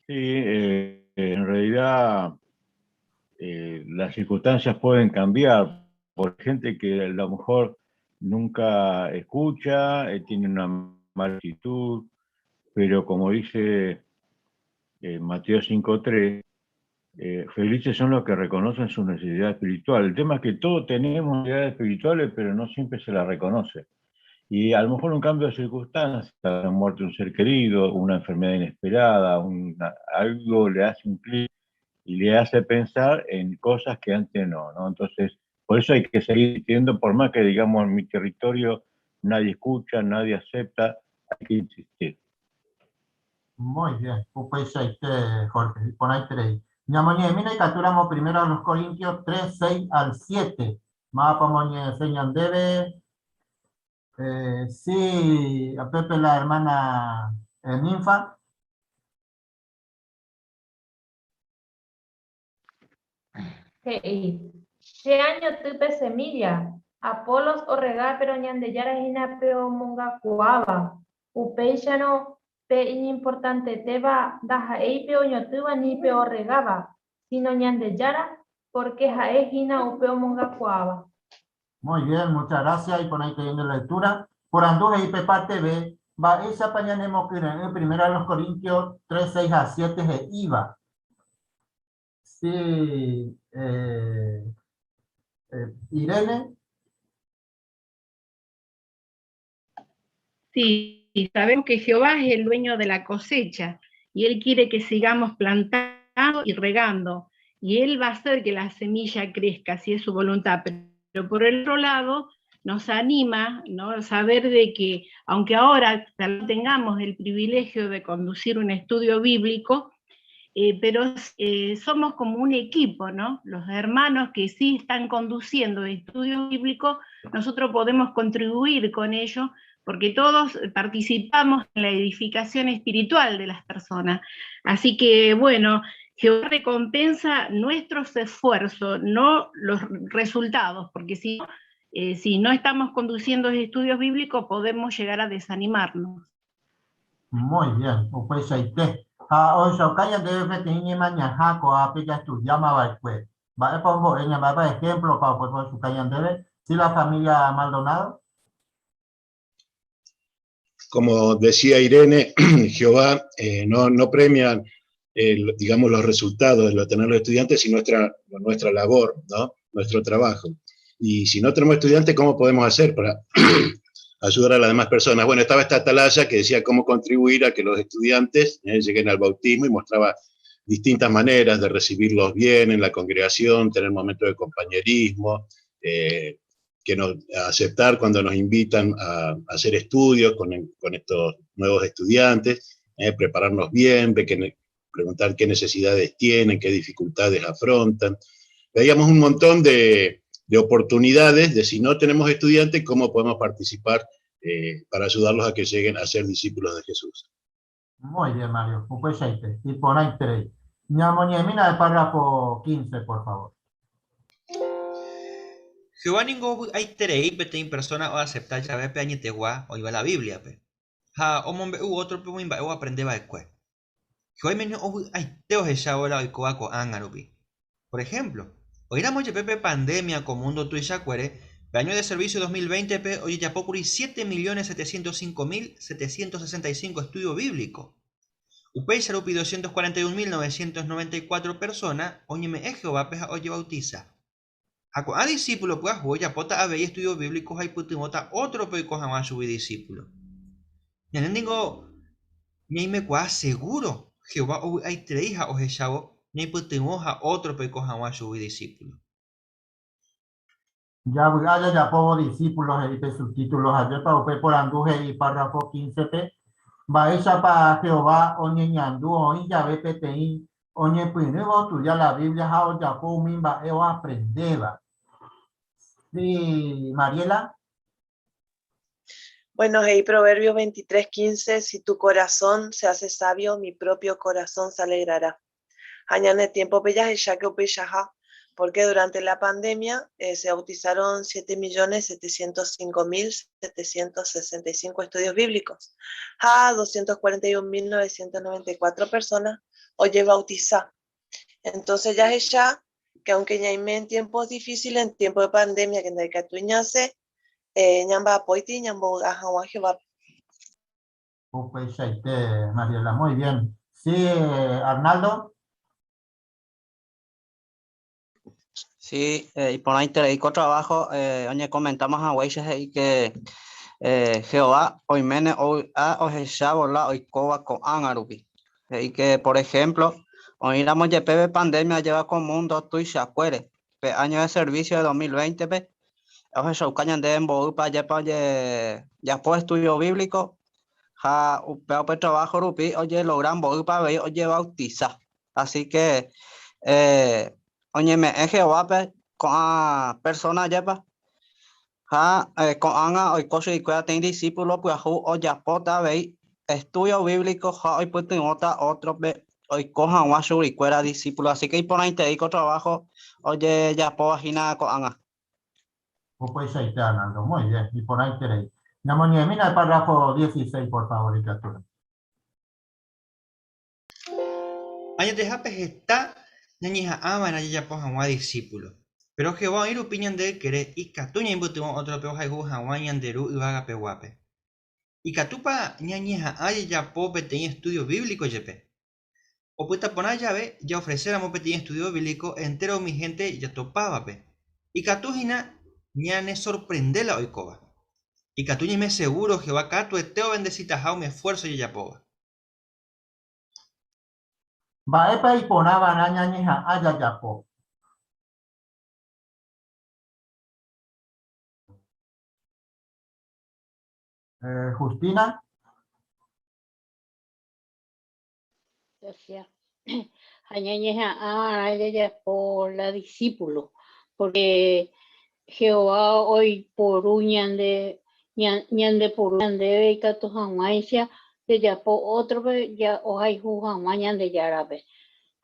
Sí, en realidad las circunstancias pueden cambiar por gente que a lo mejor nunca escucha, tiene una mala actitud, pero como dice Mateo 5.3, felices son los que reconocen su necesidad espiritual. El tema es que todos tenemos necesidades espirituales, pero no siempre se las reconoce. Y a lo mejor un cambio de circunstancias, la muerte de un ser querido, una enfermedad inesperada, algo le hace un clic y le hace pensar en cosas que antes no, ¿no? Entonces, Por eso hay que seguir insistiendo, por más que digamos en mi territorio nadie escucha, nadie acepta, hay que insistir. Muy bien, upeichaite, Jorge, iporãiterei. Ñamoñe'ẽmína ikatúramo primero a los Corintios 3, 6 al 7. Mávapa omoñe'ẽse ñandéve? Eh, sí, a Pepe la hermana eh, Ninfa. He'i, Che añoty pe semilla, Apolos orrega péro Ñandejára hína pe omongakuaáva. Upéicharõ pe iñimportantetéva ndaha'éi pe oñotỹva ni pe orregáva, síno Ñandejára, pórke ha'e hína upe omongakuaáva. Muy bien, muchas gracias iporãiterei nde lectura. Porandu he'i pe parte B, Mba'éichapa ñanemokyre'ỹ Primera de los Corintios 3, 6 ha 7 he'íva? Sí, eh, eh, Irene. Sí, sabemos que Jehová es el dueño de la cosecha y Él quiere que sigamos plantando y regando y Él va a hacer que la semilla crezca, si es su voluntad. Pero por el otro lado, nos anima, ¿no? a saber de que aunque ahora tengamos el privilegio de conducir un estudio bíblico, eh, pero eh, somos como un equipo, ¿no? Los hermanos que sí están conduciendo estudios bíblicos, nosotros podemos contribuir con ello, porque todos participamos en la edificación espiritual de las personas. Así que, bueno, Jehová recompensa nuestros esfuerzos, no los resultados, porque si, eh, si no estamos conduciendo estudios bíblicos podemos llegar a desanimarnos. Muy bien, upeichaite. Ha ohechauka ñandéve peteĩ ñemañaha ko'ápe jaestudiáma va'ekue. Mba'épa ombo'e ña mba'épa ejemplo-pa upépe ohechuka ñandéve? Sí, la familia Maldonado. Como decía Irene, Jehová eh, no, no premia, digamos, los resultados de lo tener los estudiantes, sino nuestra, nuestra labor, ¿no? nuestro trabajo. Y si no tenemos estudiantes, ¿cómo podemos hacer para ayudar a las demás personas? Bueno, estaba esta atalaya que decía cómo contribuir a que los estudiantes eh, lleguen al bautismo y mostraba distintas maneras de recibirlos bien en la congregación, tener momentos de compañerismo, eh, que nos, aceptar cuando nos invitan a, a hacer estudios con, con estos nuevos estudiantes, eh, prepararnos bien, ver que, preguntar qué necesidades tienen, qué dificultades afrontan. Veíamos un montón de, de oportunidades de si no tenemos estudiantes, cómo podemos participar eh, para ayudarlos a que lleguen a ser discípulos de Jesús. Muy bien, Mario. Upeichaite. Iporãiterei. Ñamoñe'ẽmína el párrafo 15, por favor. Jehová ningo ovy'aiterei peteĩ persóna oasepta jave pe añetegua oĩva la Bíbliape, ha omombe'u ótrope umi mba'e oaprende va'ekue. Jehová iméne ovy'aite ohechávo la oikóva ko'ág̃a rupi. Por ehémplo, oĩramo jepe pe pandémia ko múndo tuichakuére, pe áño de servísio 2020-pe ojejapókuri 7.705.765 estúdio bíblico. Upéicha rupi 241.994 persóna oñeme'ẽ Jehovápe ha ojevautisa. Ha ko'ã disípulo pyahu ojapóta avei estúdio bíblico ha oipytyvõta ótrope oiko hag̃ua chugui disípulo. Ñande ningo ñaimekuaa segúro Jehová ovy'aiterei ha ohechávo ñaipytyvõ ha ótrope oiko hag̃ua chugui disípulo. Javy'a jajapóvo disípulo he'i pe subtítulo ha ajépa upe porandu he'i párrafo 15-pe, Mba'éichapa Jehová oñeñandu oĩ jave peteĩ oñepyrũva ostudia la Biblia ha ojapo umi mba'e oaprendéva? Sí, Mariela. Bueno, he'i Proverbios 23, 15, Si tu corazón se hace sabio, mi propio corazón se alegrará. Ha ñane tiémpope jahecháke upeichaha, pórke durante la pandemia se bautizaron 7.705.765 estudios bíblicos ha 241.994 personas ojebautisa. Entonces jahecha que aunque ñaime en tiempos difíciles, en tiempo de pandemia, que ndaikatúi ñasẽ, ñamba'apóiti ñambovy'a hag̃ua Jehovápe. Upeichaite, Mariela, muy bien. Sí, Arnaldo. Sí, eh, iporãiterei ko trabajo eh, oñekomentáma haguéicha he'i que eh, Jehová oiméne ovy'a ohechávo la oikóva ko'ág̃a rupi. He'i que, por ejemplo, oĩramo jepeve pandemia jeva ko mundo tuichakuére. Pe año de servicio de 2020-pe ohechauka ñandéve mboýpa ajépa ojejapo estudio bíblico ha upéva upe trabajo rupi ojelogra mboýpa avei ojebautiza. Así que oñeme'ẽ Jehovápe ko'ã persona ajépa ha ko'ág̃a oiko chuguikuéra peteĩ discípulo pyahu ojapóta avei estudio bíblico ha oipytyvõta ótrope oiko hag̃ua chuguikuéra discípulo. Así que iporãiterei ko trabajo ojejapóva hína ko'ág̃a. Upeichaite, Arnaldo. Muy bien, iporãiterei. Ñamoñe'ẽmína el párrafo 16, por favor, ikatúrõ. Añetehápe heta ñañeha'ãva'erã jajapo hag̃ua disípulo. Péro Jehová oĩ rupi ñande ykére ikatu ñaipytyvõ ótrope ohayhu hag̃ua ñande Ru yvagapeguápe. Ikatúpa ñañeha'ã jajapo peteĩ estúdio bíblico jepe? Opyta porã jave jaofreséramo peteĩ estúdio bíblico entéro umi hénte jatopávape, ikatu hína ñanesorprende la oikóva. Ikatu ñaime segúro Jehová katuete ovendesitaha umi esfuérso jajapóva. Mba'épa iporã va'erã ñañeha'ã jajapo? Justina. Gracias. Ha ñañeha'ã va'erã jajapo la discípulo, porque Jehová oiporu ñande ñandeporu ñandéve ikatu hag̃uáicha jajapo ótrope ohayhu hag̃ua Ñandejárape.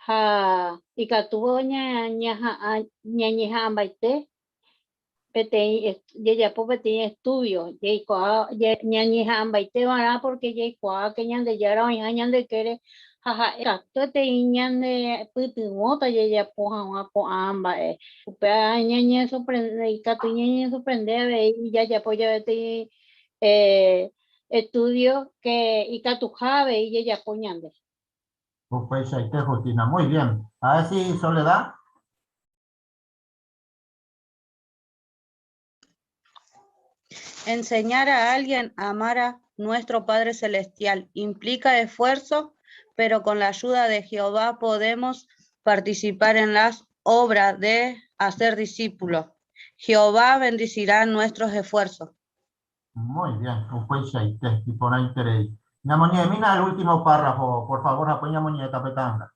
Ha ikatúva ñaha'ã ñañeha'ãmbaite peteĩ jajapo peteĩ estudio, jaikuaa ñañeha'ãmbaite va'erã porque jaikuaa que Ñandejára oĩha ñande ykére ha ha'e katuetei ñane pytyvõta jajapo hag̃ua ko'ã mba'e. Upéva ñañesorprende, ikatu ñañesorprende avei jajapo jave peteĩ estudio que ikatuha avei jajapo ñande. Upeichaite, Justina. Muy bien. A ver si Soledad. Enseñar a alguien a amar a nuestro Padre Celestial implica esfuerzo, pero con la ayuda de Jehová podemos participar en las obras de hacer discípulos. Jehová bendecirá nuestros esfuerzos. Muy bien, upeichaite, iporãiterei. Ñamoñe'ẽmína el último párrafo, por favor, ha ñamoñe'ẽta pe ta'anga.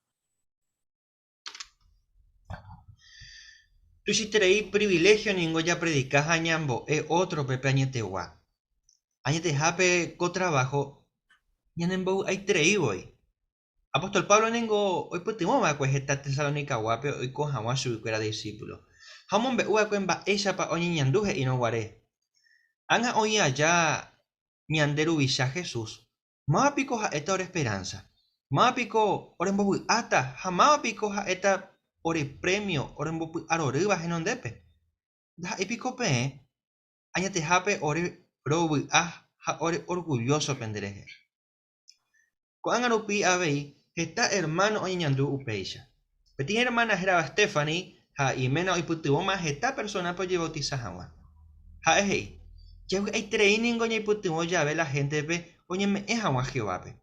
Tuichaiterei priviléhio ningo japredika ha ñambo'e ótrope pe añetegua. Añetehápe ko traváho ñanembovy'aiterei voi. Apóstol Pablo ningo oipytyvõ va'ekue heta Tesalonicaguápe oiko hag̃ua chuguikuéra disípulo, ha omombe'u va'ekue mba'éichapa oñeñandu he'írõ guare, Ág̃a oĩ aja ñande Ruvicha Jesús, Máva piko ha'éta ore esperánsa? Máva piko orembovy'áta ha máva piko ha'éta ore prémio orembopy'arorýva henondépe? Ndaha'éi piko peẽ? Añetehápe ore rovy'a ha ore orgullóso penderehe. Ko'ág̃a rupi avei heta ermáno oñeñandu upéicha. Peteĩ ermána hérava Stephanie ha iména oipytyvõma heta persónape ojevautisa hag̃ua. Ha'e he'i, Javy'aiterei ningo ñaipytyvõ jave la héntepe oñeme'ẽ hag̃ua Jehovápe.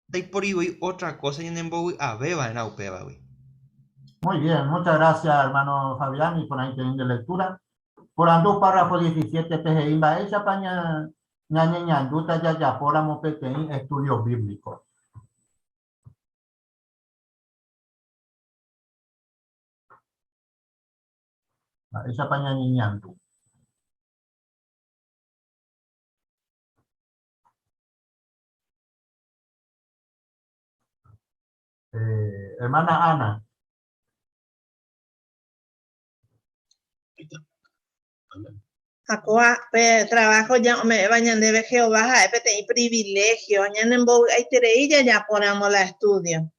Ndaipóri voi ótra kósa ñanembovy'ave va'erã upévagui. Muy bien, muchas gracias hermano Fabián iporãiterei nde lectura. Porandu párrafo 17 pe he'i mba'éichapa ñañeñandúta jajapóramo peteĩ estudio bíblico. Mba'éichapa ñañeñandu? Eh, hermana Ana. Ha kóva pe trabajo ome'ẽva ñandéve Jehová ha'e peteĩ privilegio, ñanembovy'aiterei jajapóramo la estudio.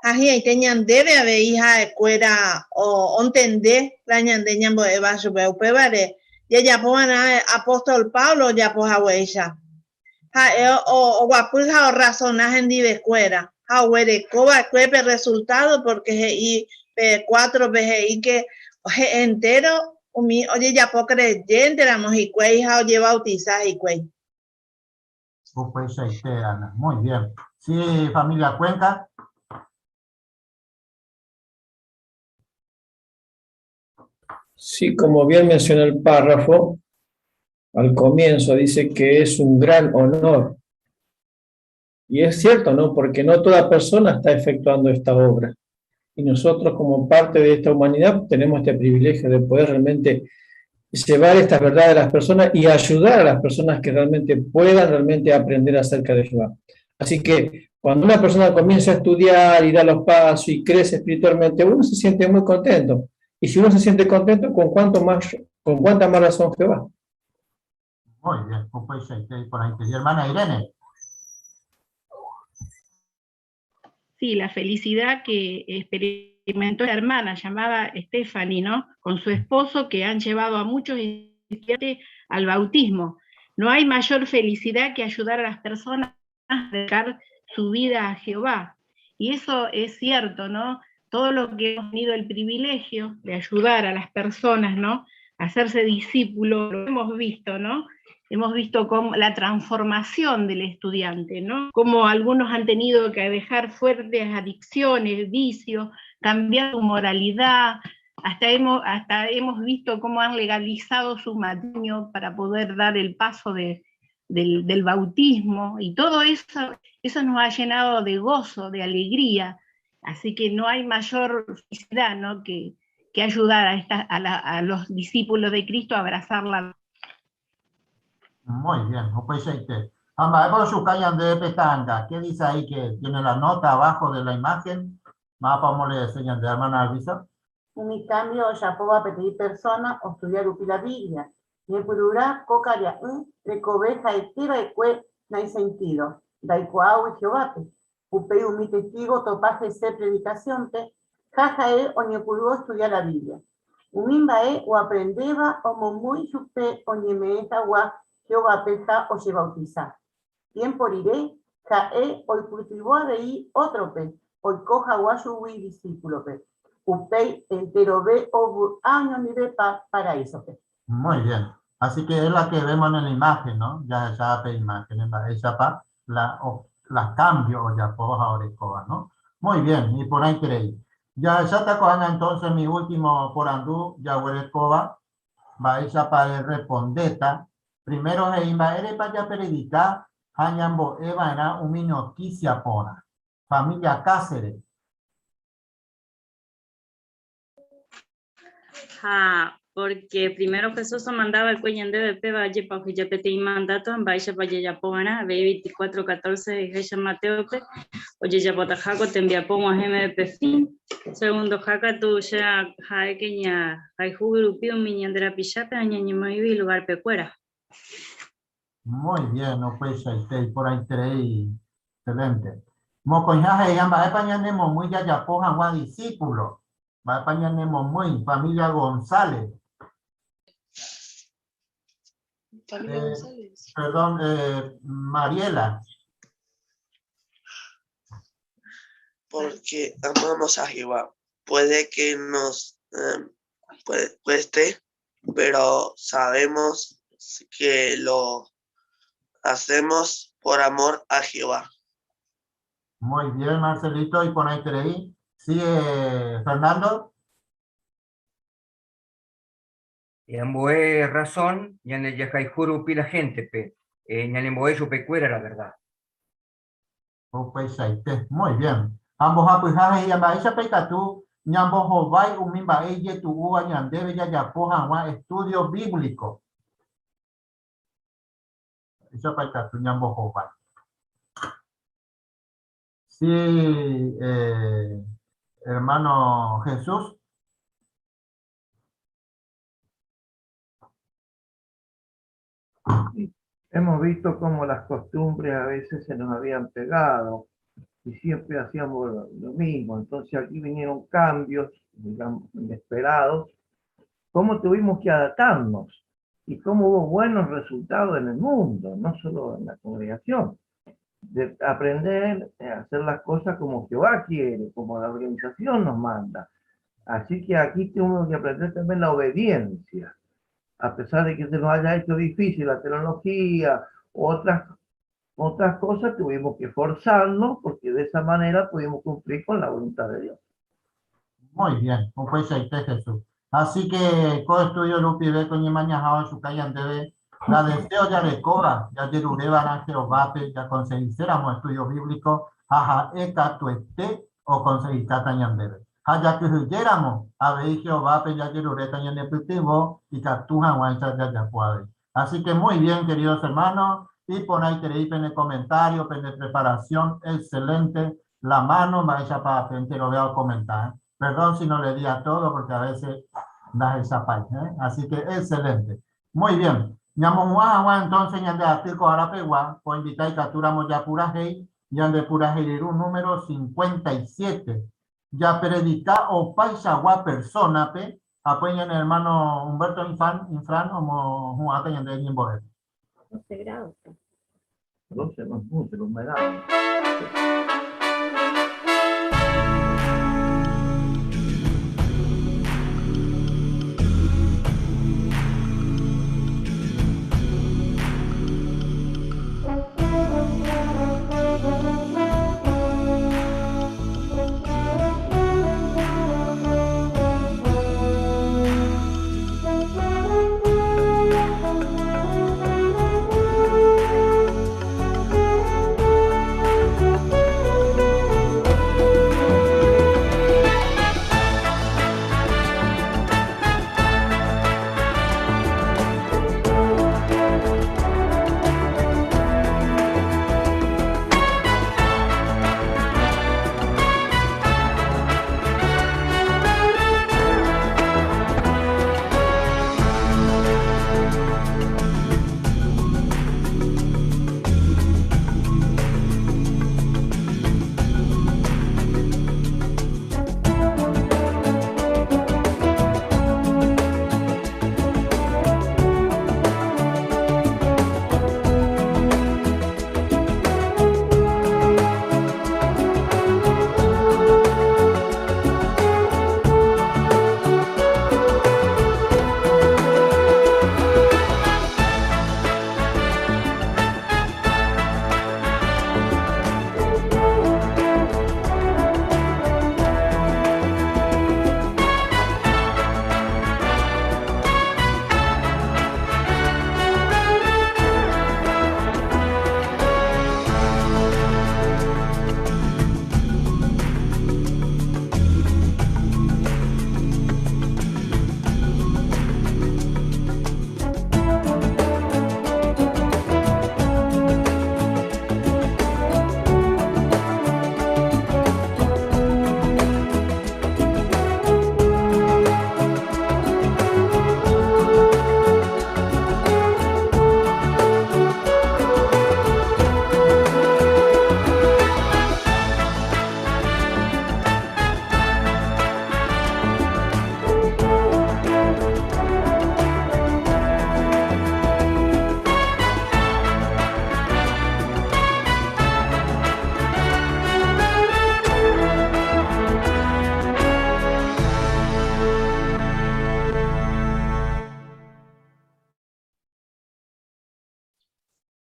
Ha hi'ãite ñandéve avei ha'ekuéra ontende la ñande ñambo'éva chupe. Upévare jajapo va'erã apóstol Pablo ojapo haguéicha. Ha'e oguapy ha orrasona hendivekuéra ha oguereko va'ekue pe rresultádo pórke he'i pe cuátrope he'i ke entéro umi ojejapo kreyénteramo hikuái ha ojevautisa hikuái. Upeichaite, Ana. Muy bien. Sí, familia Cuenca. Sí, como bien menciona el párrafo, al comienzo dice que es un gran honor. Y es cierto, ¿no? Porque no toda persona está efectuando esta obra. Y nosotros como parte de esta humanidad tenemos este privilegio de poder realmente llevar estas verdades a las personas y ayudar a las personas que realmente puedan realmente aprender acerca de Jehová. Así que cuando una persona comienza a estudiar y da los pasos y crece espiritualmente, uno se siente muy contento. Y si uno se siente contento, ¿con cuánto más, con cuánta más razón Jehová? Muy bien, por ahí. Hermana Irene. Sí, la felicidad que experimentó la hermana llamada Stephanie, ¿no? Con su esposo, que han llevado a muchos estudiantes al bautismo. No hay mayor felicidad que ayudar a las personas a dedicar su vida a Jehová. Y eso es cierto, ¿no? Todo lo que hemos tenido el privilegio de ayudar a las personas, ¿no? A hacerse discípulos, lo hemos visto, ¿no? Hemos visto cómo la transformación del estudiante, ¿no? Cómo algunos han tenido que dejar fuertes adicciones, vicios, cambiar su moralidad, hasta hemos visto cómo han legalizado su matrimonio para poder dar el paso del bautismo, y todo eso nos ha llenado de gozo, de alegría, así que no hay mayor felicidad, ¿no? que ayudar a los discípulos de Cristo a abrazar la. Muy bien, upeichaite. De petanga. ¿Qué dice ahí que tiene la nota abajo de la imagen? Mapa le enseñan de hermana Alvisa. Umi cambio ojapóva peteĩ persona ostudia rupi la Biblia. Ñepyrũrã ko karia'y rekove ha'eteva'ekue naisentído, ndaikuaágui Jehovápe. Upéi umi Testigo otopa hese predikasiónpe ha ha'e oñepyrũ ostudia la Biblia. Umi mba'e oaprendéva omomýi chupe oñeme'ẽ hag̃ua Jehovápe ha ojevautisa. Tiémpo rire, ha'e oipytyvõ avei ótrope oiko hag̃ua chugui disípulope. Upéi enterove ovy'a oñondivepa paraísope. Muy bien. Así que es la que vemos en la imagen, ¿no? Ya pe imagen, mba'éichapa la, o, la cambio ojapóva ha orekóva, ¿no? Muy bien, y por ahí creí. Ya está entonces mi último porandu, jaguerekóva, mba'éichapa respondéta. Primero he'i mba'érepa japredika ha ñambo'eva'erã umi noticia porã. Familia Cáceres. Ha porque primero Jesús omandava'ekue ñandéve péva ajépa oheja peteĩ mandato ha mba'éichapa jajapova'erã, avei 24:14 he'iháicha Mateo-pe, ojejapotaha ko tembiapo og̃uahẽ meve pe fin. Segundoha katu che ha'éke ñahayhúgui rupi umi ñande rapichápe ha ñañemoĩgui ilugarpekuéra. Muy bien, upeichaite, iporãiterei, excelente. Mokõiha he'iha mba'épa ñanemomýi jajapo hag̃ua discípulo. Mba'épa ñanemomýi, familia González. Familia González. Perdón, Mariela. Porque amamos a Jehová. Puede que nos cueste, pero sabemos que lo hacemos por amor a Jehová. Muy bien, Marcelito, y por ahí creí. Sí, Fernando. Ambue razón, ñane jahayhu rupi la gente-pe, ñanembo'e chupekuéra la verdad. Upeichaite, muy bien. Ha mbohapyha he'i mba'éichapa ikatu ñambohovái umi mba'e ijetu'úva ñandéve jajapo hag̃ua estudio bíblico. Mba'éichapa ikatu ñambohovái. Sí, hermano Jesús. Hemos visto cómo las costumbres a veces se nos habían pegado y siempre hacíamos lo mismo. Entonces aquí vinieron cambios, digamos, inesperados, cómo tuvimos que adaptarnos y cómo hubo buenos resultados en el mundo, no solo en la congregación. De aprender a hacer las cosas como Jehová quiere, como la organización nos manda. Así que aquí tenemos que aprender también la obediencia, a pesar de que se nos haya hecho difícil la tecnología, otras cosas, tuvimos que forzarnos porque de esa manera pudimos cumplir con la voluntad de Dios. Muy bien, upeichaite Jesús. Así que ko estudio rupive ko ñemañaha ohechuka ñandéve la deseo jarekóva jajeruréva'erã Jehovápe jakonsegiséramo estudio bíblico ha ha'e katuete okonsegikáta ñandéve. Ha jakyhyjéramo avei Jehovápe jajeruréta ñanepytyvõ ikatu hag̃uáicha jajapo avei. Así que muy bien, queridos hermanos, iporãiterei pene comentario, pene preparación, excelente. La mano, mba'éichapa pe enterovea okomenta, eh. Perdón si no le di a todo porque a veces ndahechapái, eh. Así que excelente. Muy bien. Ñamohu'ã hag̃ua entonces ñande aty ko ára pegua, poinvita ikatúramo japurahéi ñande purahéiryru número 57. Japredika opaichagua persónape, apói ñane hermano Humberto Infran, Infran omohu'ãta ñande ñembo'épe. 12 grados. 12 no es mucho, la humedad.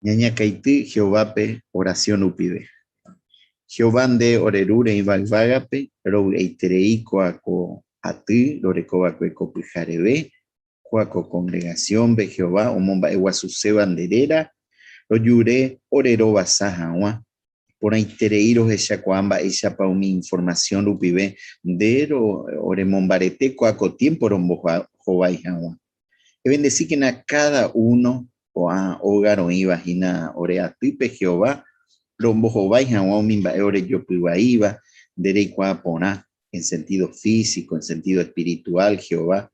Ñañakãity Jehovápe orasión rupive. Jehová nde ore Ru reĩva yvágape, rovy'aiterei kóa ko aty rorekova'ekue ko pyhareve, kóa ko kongregasiónpe Jehová omomba'eguasuséva nde réra, rojure ore rovasa hag̃ua. Porãiterei rohechakuaa mba'éichapa umi informasión rupive nde oremombarete kóa ko tiémpo rombohovái hag̃ua. Evendesíkena káda uno ko'ã óga roĩva hína ore atýpe Jehová, rombohovái hag̃ua umi mba'e orejopy vaíva, nde reikuaa porã, en sentido físico, en sentido espiritual, Jehová,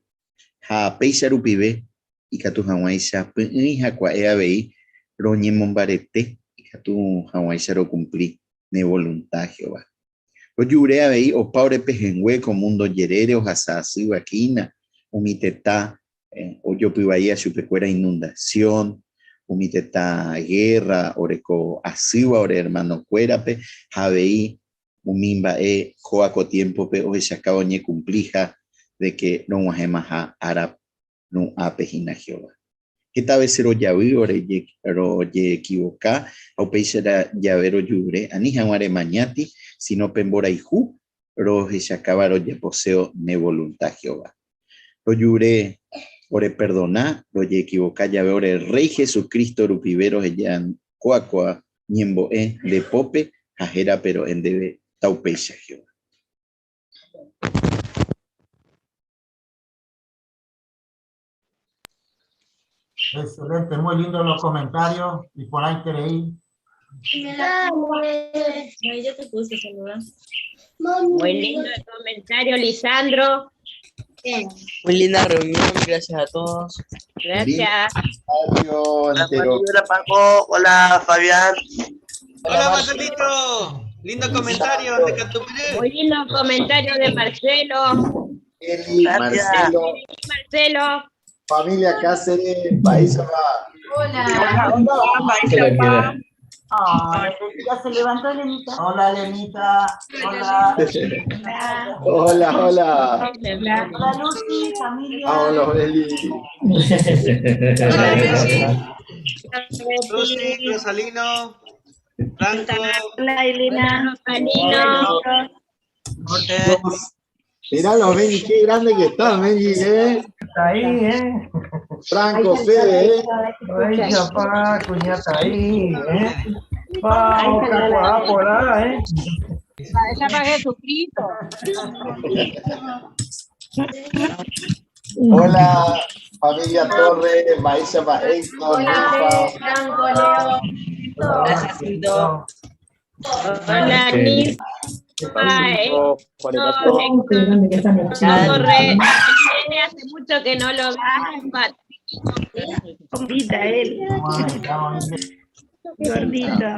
ha péicha rupive ikatu hag̃uáicha py'ỹi ha kua'e avei roñemombarete ikatu hag̃uáicha rokumpli ne volunta, Jehová. Rojure avei opa ore pehẽngue ko múndo jerére ohasa asýva hína, umi tetã ojopyvaíva chupekuéra inundasión, umi tetã gérra oreko asýva ore ermanokuérape ha avei umi mba'e kóva ko tiémpope ohechakáva oñekumpliha de ke rog̃uahẽmaha ára ru'ãpe hína Jehová. Heta vése rojavy rojeekivoka ha upéicha jave rojure ani hag̃ua remañáti, síno pe mborayhu rohechakáva rojaposéo ne volunta Jehová. Rojure oreperdona rojeekivoka jave ore Rréi Jesucristo rupive roheja kóa kóa ñembo'e nde pópe ha hérape ro'e ndéve taupéicha, Jehová. Excelente, muy lindo los comentarios y por ahí creí. Yo te puse saludar. Muy lindo el comentario, Lisandro. Muy linda reunión, gracias a todos. Gracias. Hola, Hola, Paco. Hola, Fabián. Hola, Marcelito. Lindo comentario de Catuperú. Muy lindo comentario de Marcelo. Eli, Marcelo, Marcelo. familia Cáceres, país va. Hola. Hola. Ay, ya se levantó Elenita. Hola, Elenita. Hola. Hola, hola. Hola, Lucy, familia. Vámonos, Eli. Lucy, Rosalino, Franco. Hola, Elena. Rosalino. Mirá los Benji, qué grande que estás, Benji, ¿eh? Está ahí, ¿eh? Franco, Fede, ¿eh? Ahí, papá, cuñata ahí, ¿eh? Vamos, cacuá, por ahí, ¿eh? Esa para Jesucristo. Hola, familia Torres, Maísa pa Héctor, Hola, Franco, Leo. Hola, Jacinto. Hola, Nilfa, Héctor, Torres. Irene, hace mucho que no lo veo. Gordita él. Gordito.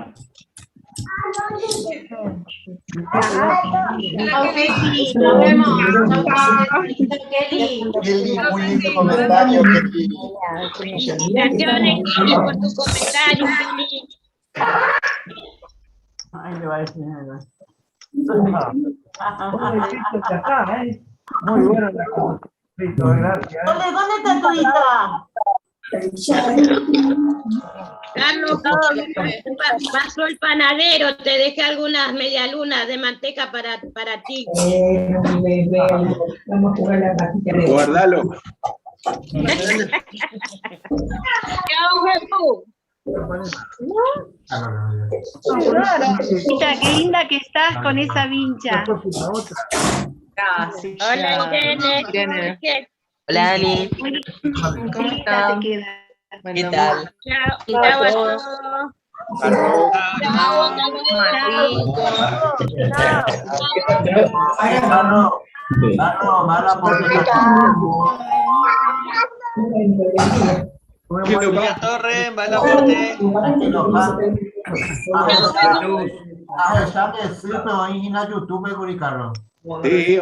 Chao, Ceci. Nos vemos. Chao, Chao, Kelly. Kelly, muy lindo comentario, Kelly. Felicitaciones, Kelly, por tu comentario, Kelly. Ay, le va a decir algo. Listo, ya está, ¿eh? Muy bueno la Listo, gracias. ¿Dónde, dónde está tu hija? Carlos, pasó el panadero, te dejé algunas medialunas de manteca para ti. Vamos a jugar la patita de Guardalo. Chao, Jesús. Rita, qué linda que estás con esa vincha. Gracias. Hola, Irene. Irene. Jorge. Hola, Dani. ¿Cómo estás? Te queda. ¿Qué tal? Chao, Chao chao a a todos. todos. Chao. Chao, Carlos, Carlos, mala porque Familia Torres, va el aporte. A pesar de sí, pero ahí en YouTube, Guri Carlos. Sí,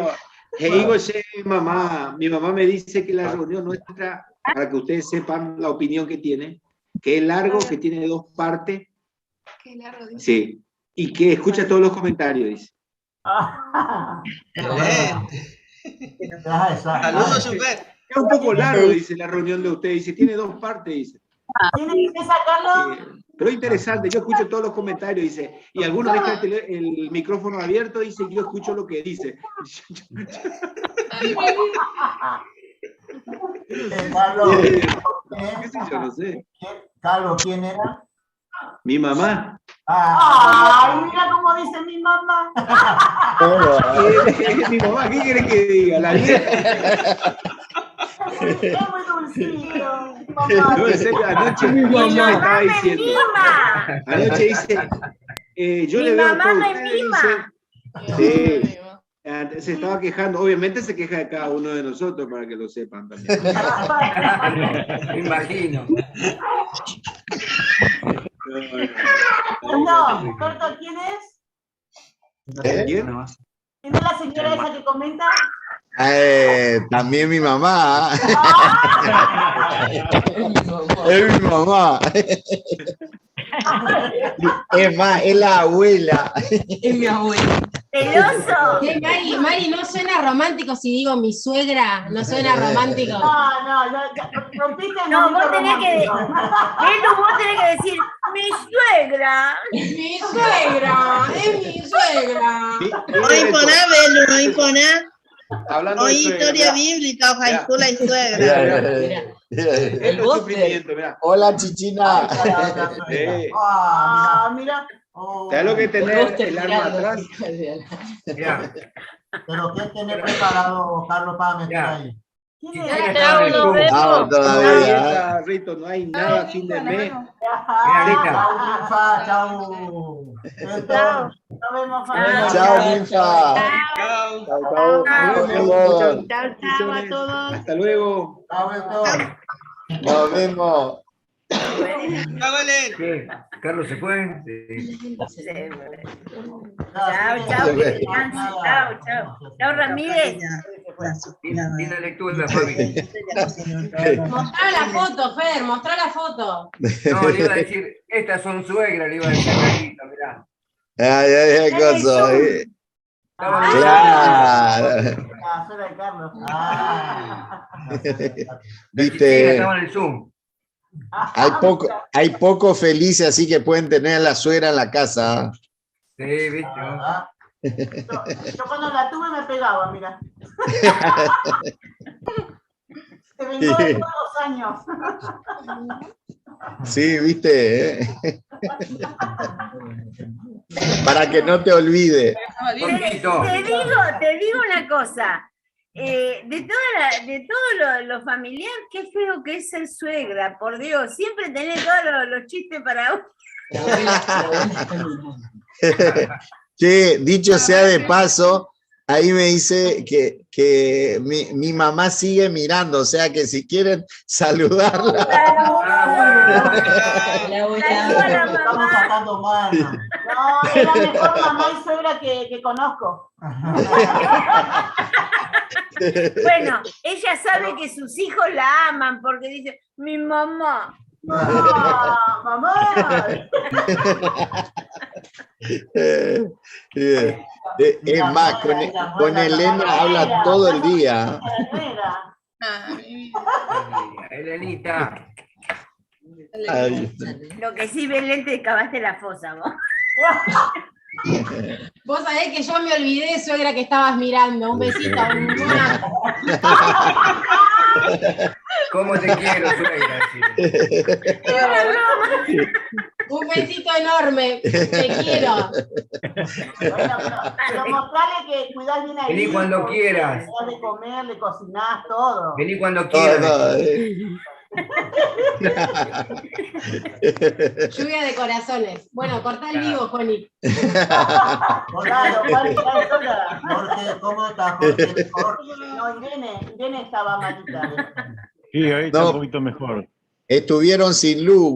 te digo, che, mamá, mi mamá me dice que la reunión nuestra, para que ustedes sepan la opinión que tiene, que es largo, que tiene dos partes, sí, y que escucha todos los comentarios, dice. Saludos, Super. Es un poco largo, dice la reunión de ustedes, dice, tiene dos partes, dice. ¿Tiene que sacarlo? Pero es interesante, yo escucho todos los comentarios, dice, y algunos dejan el micrófono abierto, dice, yo escucho lo que dice. Carlos, ¿Qué sé yo? No sé. Carlos, ¿quién era? Mi mamá. Ay, mira cómo dice mi mamá. Mi mamá, ¿qué quiere que diga? La vieja. Es muy dulcito. Mamá. No, en serio, anoche mi mamá me estaba diciendo. Anoche dice, yo Mi le veo a mamá todos me ustedes, mima. dice, sí. Se estaba quejando, obviamente se queja de cada uno de nosotros para que lo sepan también. Me imagino. No, corto, ¿quién es? ¿Quién? ¿Quién es la señora esa que comenta? También mi mamá. Es mi mamá. Es más, es la abuela. Es mi abuela. ¡Celoso! Che, Mari, Mari, no suena romántico si digo mi suegra, no suena romántico. No, no, no, ya, rompiste el No, momento vos tenés que. romántico. Belu, vos tenés que decir, mi suegra. Mi suegra, es mi suegra. No imponá, Belu, no imponá. Hablando de Hoy suegra, historia mirá. bíblica, ojalá la suegra. Esto es sufrimiento, mirá. Hola, Chichina. Eh, Ah, mira. ¿Sabes lo que es tener Roster el arma mirando. atrás? ¿Pero qué tiene preparado, Carlos, para meter Ya. ahí? Chichina estaba en el Chao, nos Zoom. vemos. Vamos todavía. Dieta, Rito, no hay nada fin de mes. Mirá, Rita. Chau, Ninfa, chau. Héctor. Nos vemos, familia. Chao, Ninfa. Chao. Chao, chao. Nos vemos, Nos muchas Chao, chao a bendiciones. todos. Hasta luego. Chau, Héctor. vemos. Chao, Belén. ¿Qué? ¿Carlos se fue? Sí. Chao, chao, que descanse. Chao, chao. Chao, Ramírez. Linda lectura, Fabi. Mostrá la foto, Fer, mostrá la foto. No, le iba a decir, estas son suegras, le iba a decir a Carlita, mirá. Ay, ay, ay, Está en el cosa. Zoom. Estaban en el Claro. La suegra de Carlos. Ah, La Chichina Viste, estaba en el Zoom. hay poco felices así que pueden tener a la suegra en la casa. Sí, viste. la ¿no? verdad. Yo cuando la tuve me pegaba, mira. Se vengó de todos los años. Sí, viste, ¿eh? Para que no te olvide. Te, Jorgito. te digo una cosa. De todo lo familiar, qué feo que es ser suegra, por Dios. Siempre tenés todos los chistes para uno. La abuela está mirando. Che, dicho sea de paso, ahí me dice que mi mamá sigue mirando, o sea que si quieren saludarla. Ah, Hola, hola. Saluda a la Estamos mamá. sacando mano. No, es la mejor mamá y suegra que conozco. Bueno, ella sabe que sus hijos la aman porque dice, mi mamá. Mamá, mamá. Es más, con Elena habla todo el día. La nuera. Elenita. Ay. Lo que sí, Belén, te cavaste la fosa vos. Vos sabés que yo me olvidé, suegra, que estabas mirando. Un besito. ¡Mua! ¿Cómo te quiero, suegra? Sí. Era una broma. Un besito enorme. Te quiero. Bueno, pero mostrale que cuidás bien al Vení hijo, cuando que quieras. Le das de comer, le cocinás, todo. Vení cuando Todo, quieras. todo, eh. Lluvia de corazones. Bueno, cortá el vivo, Juani. Claro, ¿cuál será sola? Jorge, ¿cómo está Jorge? Jorge. No, Irene, Irene estaba malita. Sí, ahí está No. un poquito mejor. Estuvieron sin luz.